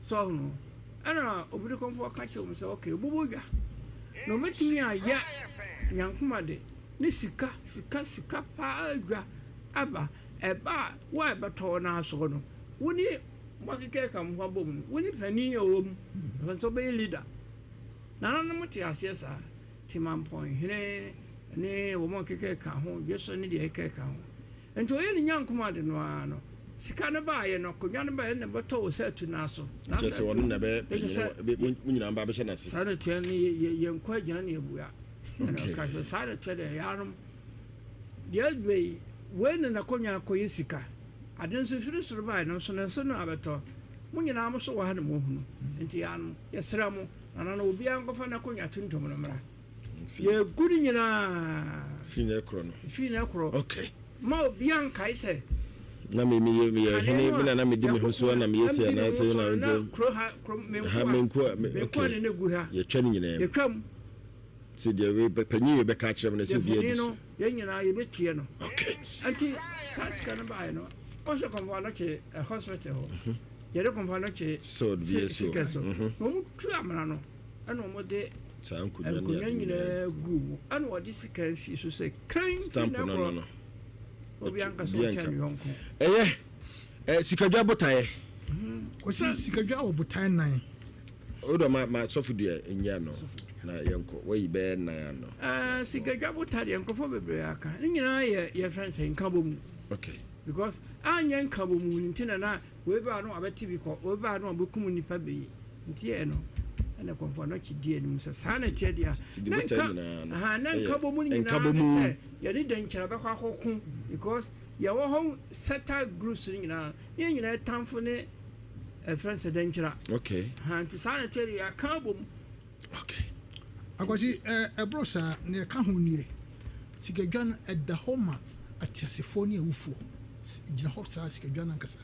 So ahu no? Ɛna obirikɔmfoɔ ka kyerɛ wɔn sɛ, okay, wobɛbɔ dwa. Na wɔbɛtumi ayɛ nyankoma de ne sika, sika, sika paa dwa aba. Ɛba a, wo a ɛbɛtɔ wo nan soɔ no, wo ne moakeka ka mo ho abom no, wo ne panin a ɔwɔ mu, ɛfiri sɛ wobɛyɛ leader. Nananom te aseɛ saa. Temampɔnhene ne wɔn a ɛkeka ka ho, Dweso ne deɛ ɛkeka ka ho. Nti ɔyɛ ne nyankom ade no ara no, sika no baeɛ no, akonnwa no baeɛ no na ɛbɛtɔ wɔ sɛ atu n'aso. Kyerɛ sɛ ɔno na ɛbɛyɛ panyin, mo nyinaa ba bɛhyɛ n'ase. Saa na ɛteɛ no, yɛnkɔ agyina ne abua. Ɛna ɔka sɛ saa na ɛteɛ deɛ, yɛanom. Deɛ aduru yi, wei na n'akonnwa akɔyɛ sika. Ade nso firi soro baeɛ no nso, ne so na abɛtɔ. Mo nyinaa mo so wɔ ha na moahunu. Enti yɛn, yɛsrɛ mo, nananom, obiara nkɔfa n'akonnwa tuntum no mmra. Yɛgu no nyinaa. Firi na ɛkorɔ no. Firi na ɛkorɔ. Okay. Ma obiara nkae sɛ. Na me meyɛ meyɛ hene me na na medi me ho so na meyɛ sei anaasɛ na na kuro ha kuro ha menkoa me okay yɛtwa no nyinaa mu. Yɛtwa mu. Sɛ deɛ wei panyin wei bɛka akyerɛ me na sɛ obiara di so. Yɛn nyinaa yɛbɛtie no. Okay. Nti saa sika no baeɛ no ɔsɛ kɔmfɔ anɔkye eh, hospital hɔ. Mhm. Yɛde kɔmfɔ anɔkye sika so. Mhm. Na wɔn tu amena no ɛna wɔn de saa nkonnwa nyinaa gu mu ɛna wɔde sika si so sɛ kan stamp no no no. Obi ankasa ɔkyɛn ne yɔnko. Ɛyɛ eh, sikadwa botaeɛ. Ɔsi sikadwa wɔ botae nan. Wodɔ ma ma sɔfo dua nyi ano na yɛnkɔ wayi bɛyɛ nan ano. Ɛɛ sikadwa botae deɛ nkurɔfoɔ bebree aka ne nyinaa yɛ yɛfrɛ no sɛ nkabɔ mu. Okay. Because anyɛ nkabɔ mu nti na na wei baa no abɛte bi kɔ wei baa no abɛkum nipa bɛyi nti yɛ no ɛna kɔnfɔ no akyi di anim sɛ saa na ɛteɛ deɛ na nka na nkabɔ mu nyinaa ne sɛ yɛne dɛnkyerɛ bɛkɔ akɔko because yɛwɔ hɔ sɛta groups no nyinaa ne yɛn nyinaa tamfo ne ɛfrɛ sɛ dɛnkyerɛ okay ha nti saa na ɛteɛ deɛ yɛaka abom. Okay. Akwasi ɛboro saa na ɛka ho nie sikadwa no ɛda hɔ ma ateasefoɔ ne awufoɔ gyina hɔ saa sikadwa no ankasa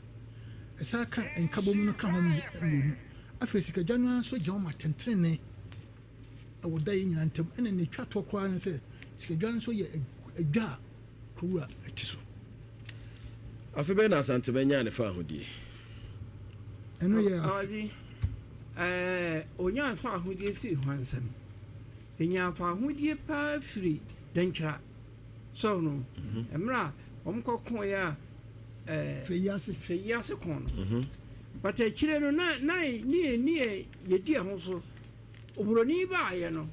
ɛsan ka nkabom no ka ho mmienu afei sikadwa no ara nso gyina hɔ ma atɛntenenee ɛwɔ da yɛn nyinaa ntam ɛna nea ɛtwa toɔ koraa ne sɛ sikadwa no nso yɛ adwa a kuruwa te so. Afe bɛn na Asantema nyaa ne faahodie? Ɛno yɛ afe. Ɛɛ onyaa faahodie firi hwan nsam? Enyaa faahodie paa firi Dɛnkyira. So no, mhm. mmerɛ a wɔn kɔ koeɛ a ɛɛ Fɛyiase Fɛyiase ko no. Mhm. But akyire no na na ne yɛ ne yɛ yɛdi ɛho so. Oburoni baeɛ no,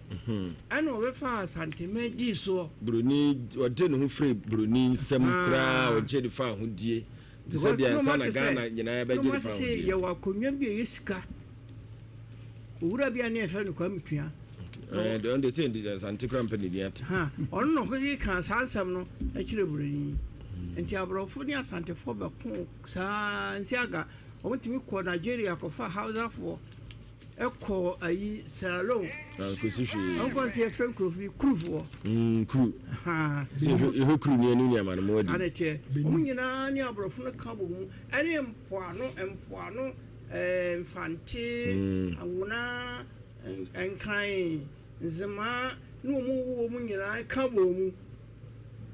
ɛna ɔbɛfaa Asantema dii soɔ. Buroni, ɔde ne ho firi buroni nsam koraa, ɔgye de fa ahodie. Te sɛ deɛ ansa na Ghana nyinaa bɛgye de fa ahodie. Yɛwɔ akonnwa bi a ɛyɛ sika. Owura bi a ne yɛfrɛ no Kwame Tua. Ɛɛ deɛ ɔno deɛ sɛ Asante koraa mpɛ ne din ate. Ɔno na ɔkɔkeka kaa saa nsɛm no kyerɛ buroni. Nti aborɔfo ne Asantefoɔ bɛko saa nti aga wɔtumi kɔ Nigeria kɔfa Hausafoɔ. Ɛkɔ ayi Sierra Leone. Ankosi hwee. Ɔnkɔ sɛ yɛfrɛ nkurɔfo bi kurufoɔ. Mm, kuru. Sɛ yɛhwɛ kuru ni ɛno nneɛma no mo adi. Ana teɛ. Wɔn nyinaa ne aborɔfo no ka bɔ mu ɛne mpoano mpoano ɛɛ mfante mm. anwona nkran nzemaa ne wɔn wɔ wɔn nyinaa ka bɔ mu.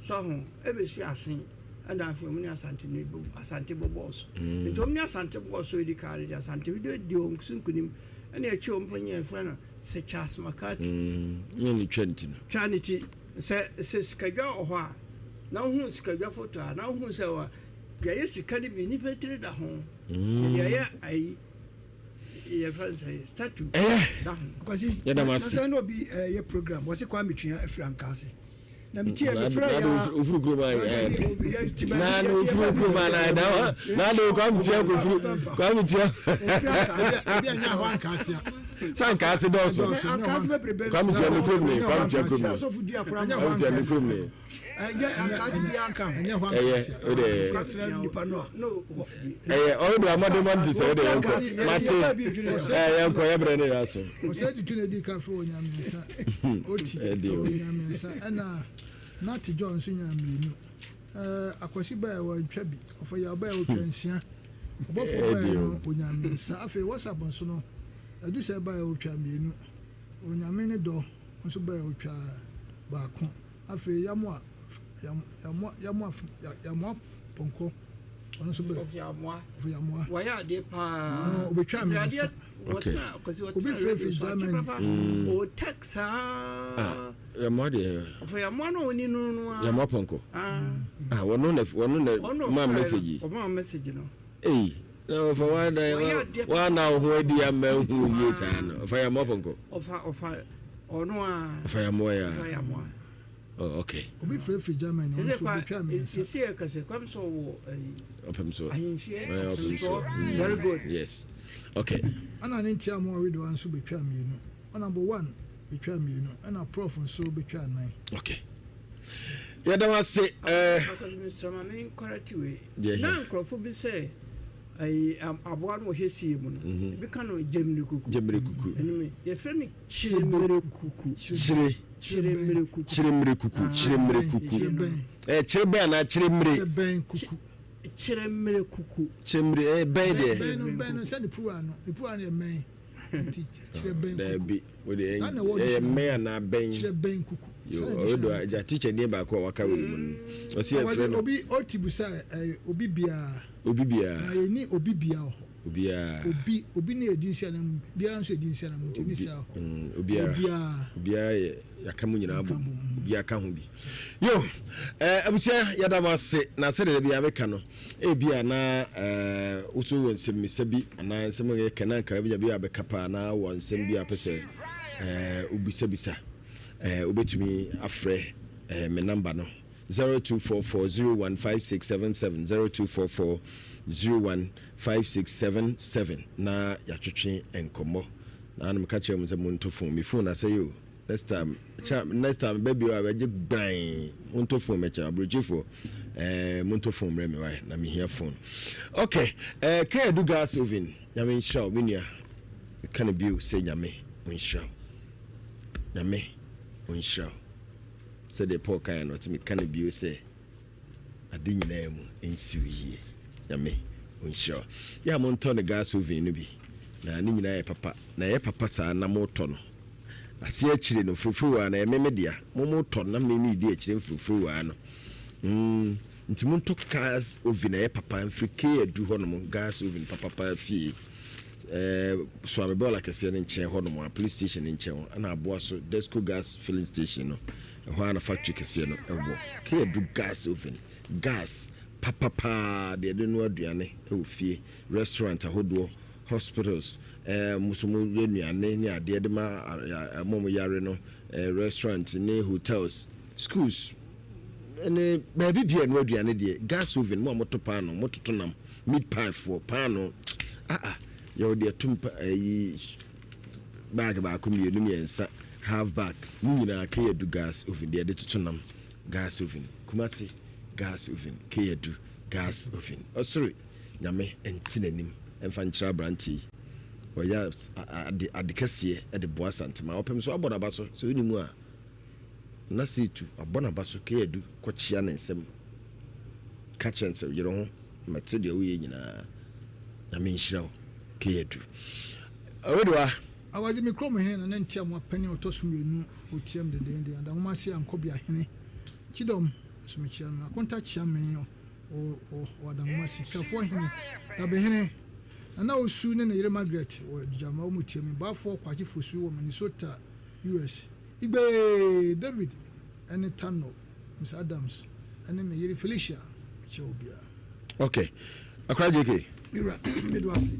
So ho ɛbɛsi asen. Ɛna afei wɔn ne Asante no Asante bɔbɔɔ so. Mm. Nti wɔn ne Asante bɔɔ so edi kan de Asante de di wɔn so nkunim. Ɛna akyi wɔn panyin a yɛfrɛ no Sir Charles McCarthy. Mm. Yɛn ne twa ne ti no. Twa ne ti. Sɛ sɛ sikadwa wɔ hɔ a na wohu sikadwa foto a na wohu sɛ wɔ yɛayɛ sika no bi nipa tiri da ho. Mm. Yɛde ayɛ ayi yɛfrɛ no sɛ statue da ho. Kwasi, Yɛda mo ase. na sɛ na obi ɛyɛ program wɔsi Kwame Twea afiri Ankaase. na me tie me frɛ ya ofuru kurom ayɛ na na ofuru kurom ana na na de kwam tia kofuru kwam tia ebi anya hɔ ankaase a sɛ ankaase dɔɔso kwam tia me kurom ne kwam tia kurom ne kwam tia me kurom ne ɛyɛ o de ɛyɛ ɔyɛ de amɔde mɔnte sɛ o de yɛn kɔ mate ɛyɛ yɛn kɔ yɛ brɛ ne yɛ aso. Ɔsɛ tutu na edi kan fɛ onyamiɛnsa oti onyamiɛnsa ɛna nate John nso nya mmienu ɛɛ akwasi bɛɛ wɔntwa bi ɔfɔyaw bɛɛ ɔtwa nsia ɔbɔfo bɛɛ no onyamiɛnsa afei WhatsApp nso no ɛdu sɛ bɛɛ ɔtwa mmienu onyame ne dɔ nso bɛɛ ɔtwa baako afei yamoa yamoa yamoa yamoa pɔnkɔ ɔno nso bɛ ɔfɔ yamoa wɔyɛ adeɛ paa ɔno ɔbɛtwa mmiɛnsa. Okay. Obi frɛ firi Germany. Mm. Ɔtɛk saa. Ah, yamoa deɛ. Ɔfɔ yamoa no ɔni no no a. Yamoa pɔnkɔ. Ah. Ah, wɔno na wɔno na maa message yi. Ɔmaa message no. Ei, na ɔfɔ wa na wa na ho adi ama hu yie saa no. Ɔfɔ yamoa pɔnkɔ. Ɔfa ɔfa ɔno a. Ɔfa yamoa ya. Ɔfa yamoa. Oh, okay. Obi frɛ firi Germany, ɔno nso obetwa mmiɛnsa. Sisi yɛ kɛse kwam sɛ ɔwɔ ɛyi. Ɔpem so. Ahemfie ɔpem so. Very good. Yes. Okay. Ɛna ne ntia mu awedoa nso betwa mmienu. Ɔna bɔ one betwa mmienu. Ɛna prof nso betwa nan. Okay. Yɛda wo ase. Eh. Mesrɛ ma me nkɔrɛte wei. Na nkurɔfo bi sɛ ayi aboa no wɔhwɛ sie mu no. Mhm. Ebi ka no gyemire kuku. Gyemire kuku. Ɛnum yɛfrɛ no kyeremire kuku. Kyere. Kyeremire kuku. Kyeremire kuku. Ah, kyeremire kuku. Ɛɛ kyerebɛn anaa kyeremire. Kyerebɛn kuku. Kyeremire kuku. Kyeremire ɛɛ bɛn deɛ. Bɛn no bɛn no sɛ ne pura no ne pura no yɛ mɛn. Nti kyerebɛn kuku. Daabi. Wo deɛ ɛyɛ mmɛn anaa bɛn? Kyerɛ bɛn kuku. Yo, ɔyɛ do agya teacher ni baako a waka wɔ mu no. Ɔsi ɛfrɛ no. Obi ɔti busa ɛyɛ obi biara. Obi biara. Na yɛ ni obi biara wɔ hɔ. Obiara. Obi obi ne edi nsia na mu biara nso edi nsia na mu nti ni saa hɔ. Mm, obiara. Obiara. Obiara yɛ yaka mu nyinaa bom. Obiara ka ho bi. Yo, ɛɛ abusua yɛda mo ase na sɛdeɛ da biara meka no. Ebia na wo nso wɔ nsɛmmisa bi anaa nsɛm a yɛka na anka ebia bi a bɛka paa na wɔ nsɛm bi a pɛ sɛ wobisabisa. Wobɛtumi afrɛ me namba no 0244015677 0244015677 na yɛatwetwe nkɔmmɔ. Na meka kyerɛ mo sɛ monto fon, me fon asɛe o. Next time, next time bɛ bio a bɛgye gban. Monto phone mɛkyɛ aburokyifoɔ. Eh, monto phone mmerɛ me wae na mehia phone. Okay, eh, Kayadu gas oven. Nyame nhyira wo me nua. Ka no bio sɛ Nyame nhyira wo. Nyame nhyira wo. Sɛdeɛ Paul kaeɛ no, ɔte meka no bio sɛ Ade nyinaa mu nsi wo yie. Nyame ɔnhyira wo. Yɛ a montɔ no gas oven no bi na ne nyinaa yɛ papa. Na ɛyɛ papa saa na motɔ no. Aseɛ akyire no mfurofurowaa no ɛyɛ me me dea. Mo motɔ no na me medi akyire mfurofurowaa no. Mm, nti montɔ gas oven ɛyɛ papa mfiri K adu hɔ nom gas oven papapa fie. Eh, Suame bɔɔla kɛseɛ no nkyɛn hɔ nom a police station no nkyɛn hɔ ɛna aboa so Desco gas filling station no. Ɛhɔ ara na factory kɛseɛ no wɔ. Kɛyɛ gas oven, gas papa paa deɛ yɛde noa aduane wɔ fie, restaurant ahodoɔ, hospitals, ɛɛ mo nso mo yɛ nnuane ne adeɛ de ma mo a mo yare no, ɛɛ restaurant ne hotels, schools ɛne baabi bia ɛnoa aduane deɛ gas oven mo a moto paano, mototo nam, meat pie foɔ, paano, ah ah yɛwɔ deɛ ɛtom pa ɛyi. Bag baako, mmienu, mmiɛnsa, half bag, ne nyinaa Keyadu gas oven, deɛ yɛde toto nam, gas oven, Kumasi gas oven, Keyadu gas oven. Ɔsoro Nyame nte n'anim mfa nkyerɛ aberanteɛ yi. Ɔyɛ ade ade kɛseɛ de boa Asantema. Ɔpem so abɔ n'aba so, sɛ wonni mu a, na sɛ tu, abɔ n'aba so, Keyadu kɔkyea ne nsam. Ka kyerɛ no sɛ yere ho mɛte deɛ woyɛ nyinaa. Nyame nhyira wo Keyadu. Odoa. Awurade, me kurom hene, Nana Ntiamoa panin a ɔtɔ so mmienu, ɔtiam dendeenden, Adanwoma ase Ankɔbea hene, Kyidɔm, nso mekyia no, Akonta Kyeame, ɔwɔ Adanwoma ase, Twafoɔ hene, Dabehene, Nana Osu ne ne yere Margaret wɔ Adugyama, wɔn tia me, Baafoɔ Kwakye Fosu wɔ Minnesota, US. Igbee! David ne Tano, Mister Adams ne me yere Felicia, mekyia obiara. Okay. Akra JK. Me wura, medo ase.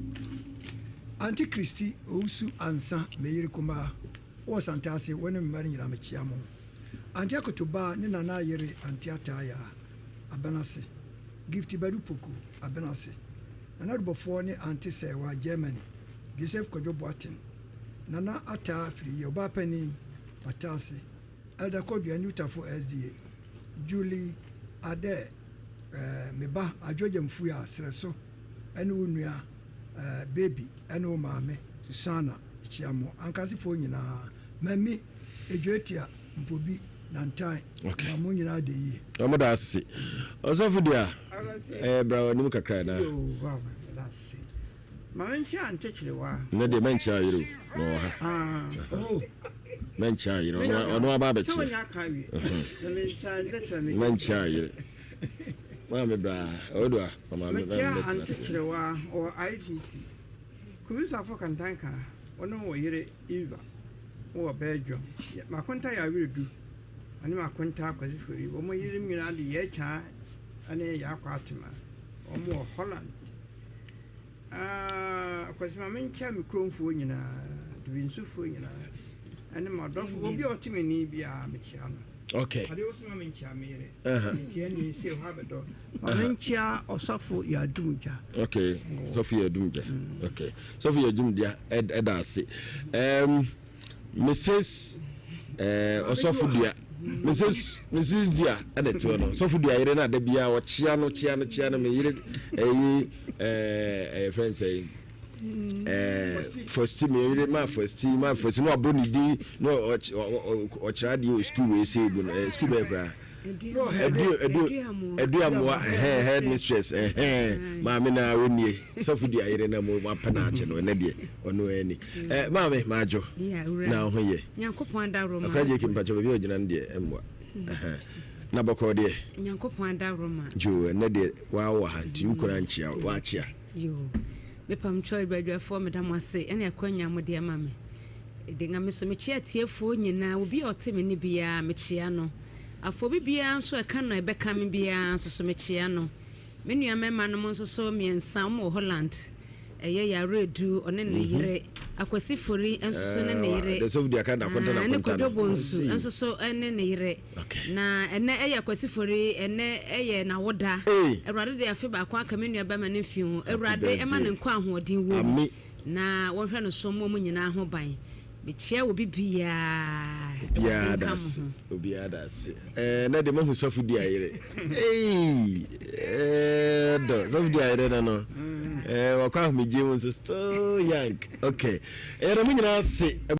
Auntie Christy Owusu Ansah, me yere kumaa, wɔ Santase, wo ne me mma no nyinaa mekyea mo. Auntie Akoto Baa ne Nana yere Auntie Ataayaa, Abenase. Gifty Badu Poku, Abenase. Nana Adubɔfoɔ ne Auntie Sɛɛwa, Germany. Joseph Kwadwo Boateng, Nana Ataa Firiye, ɔbaa panin, Matase. Elder Kodua, New Tafo SDA. Julie Adair, eh, me ba Adwo Gyamfui a serɛ so ɛne wo nua eh, Baby ɛne wo maame Susana kyia mo Ankasefoɔ nyinaa, Mami, Edwiretia, Mpobi, Nantan, Okay. ma mo nyinaa de yie. Ɔmo da ase. Ɔsɔfo deɛ ɛɛ bra w'anim kakra na. Yoo, baba, da ase. Ma menkyia nkyekyerewa. Nnɛ deɛ mɛnkyia ɔyere o, na ɔwɔ ha. Ah. Oh. Mɛnkyia ɔyere, ɔno aba abɛkyia. Sɛ wonya ka wie. Na menkyia nkyekyerewa. Mɛnkyia ɔyere. Maame bra, ɔdo a, maame Mekyia ankyekyerewa ɔwɔ IGP. Kubisafo Kantanka, ɔne wɔ yere Eva wɔ Belgium. Makonta yɛ aweredu, ɔne Makonta Kwasi Fori. Wɔn yerenom nyinaa de yɛ kyaa ne yɛ akɔ atema. Wɔn wɔ Holland. Ah, Kwasi ma menkyɛ me kuromfoɔ nyinaa, Dubinsufoɔ nyinaa, ɛne m'adɔfo, obi a ɔte me ni biara mekyia no. Okay. Ade wo sɛ ma menkyia me yere. Menkyia ni sɛ hɔ abɛdɔ. Ma menkyia ɔsɔfo yɛ adum gya. Okay, sɔfo yɛ adum gya. Okay, sɔfo yɛ adum gya ɛda ase. Um, Mrs. Ɛɛ ɔsɔfo dua Mrs Mrs dua ɛna ɛte hɔ no sɔfo dua yere no ada biara ɔkyea no kyea no kyea no me yere ɛyi ɛɛ ɛyɛ fɛn sɛ ɛɛ fɔsti me yere maa fɔsti maa fɔsti na wabɔ ne din na ɔkyerɛ adeɛ wɔ sukuu wei sɛ ebu no ɛɛ sukuu bɛyɛ koraa. Aduamoa ɛhɛn head mistress ɛhɛn maame na wɔnie sɔfo di ayere na mo apɛ na akyɛ no ɛnɛ deɛ ɔno ani ɛ maame maadwo na ho yɛ akora gye kimpakyɛ baabi a ɔgyina no deɛ ɛmmoa na bɔkɔɔ deɛ dwo ɛnɛ deɛ waa wɔ ha nti wokura nkyea waakyea. Mepamkyɛw badwafoɔ meda mo ase ɛne akwanya mo de ama me. De nga me so mekyea atiefoɔ nyinaa obi a ɔte me ne biara mekyea no. Afɔ obi biara nso a ɛka no a ɛbɛka me biara nso so mekyea no. Me nua mmarima nom nso so mmiɛnsa wɔn wɔ Holland. Ɛyɛ Yaredu ɔne ne mhm. yere Akwasi Fori nso so ne ne eh, yere. Ah, ne Kwadwo Bonsu nso so ne ne yere. Na ɛnɛ ɛyɛ Akwasi Fori ɛnɛ ɛyɛ n'awoda. Awurade de afe baako aka me nua bɛma ne mfe ho. Awurade ɛma ne nkwa ahoɔden wɔ mu. Na wɔnhwɛ no so mmɔ mo nyinaa ho ban. Mekyia obi biara. Obiara da ase. Obiara da ase. Ɛɛ na de mahu sɔfo di ayere. Ei ɛɛ dɔ sɔfo di ayere no no. Ɛɛ wakɔ ahomegye mu nso still young. Okay. Ɛyɛ na mo nyinaa ase.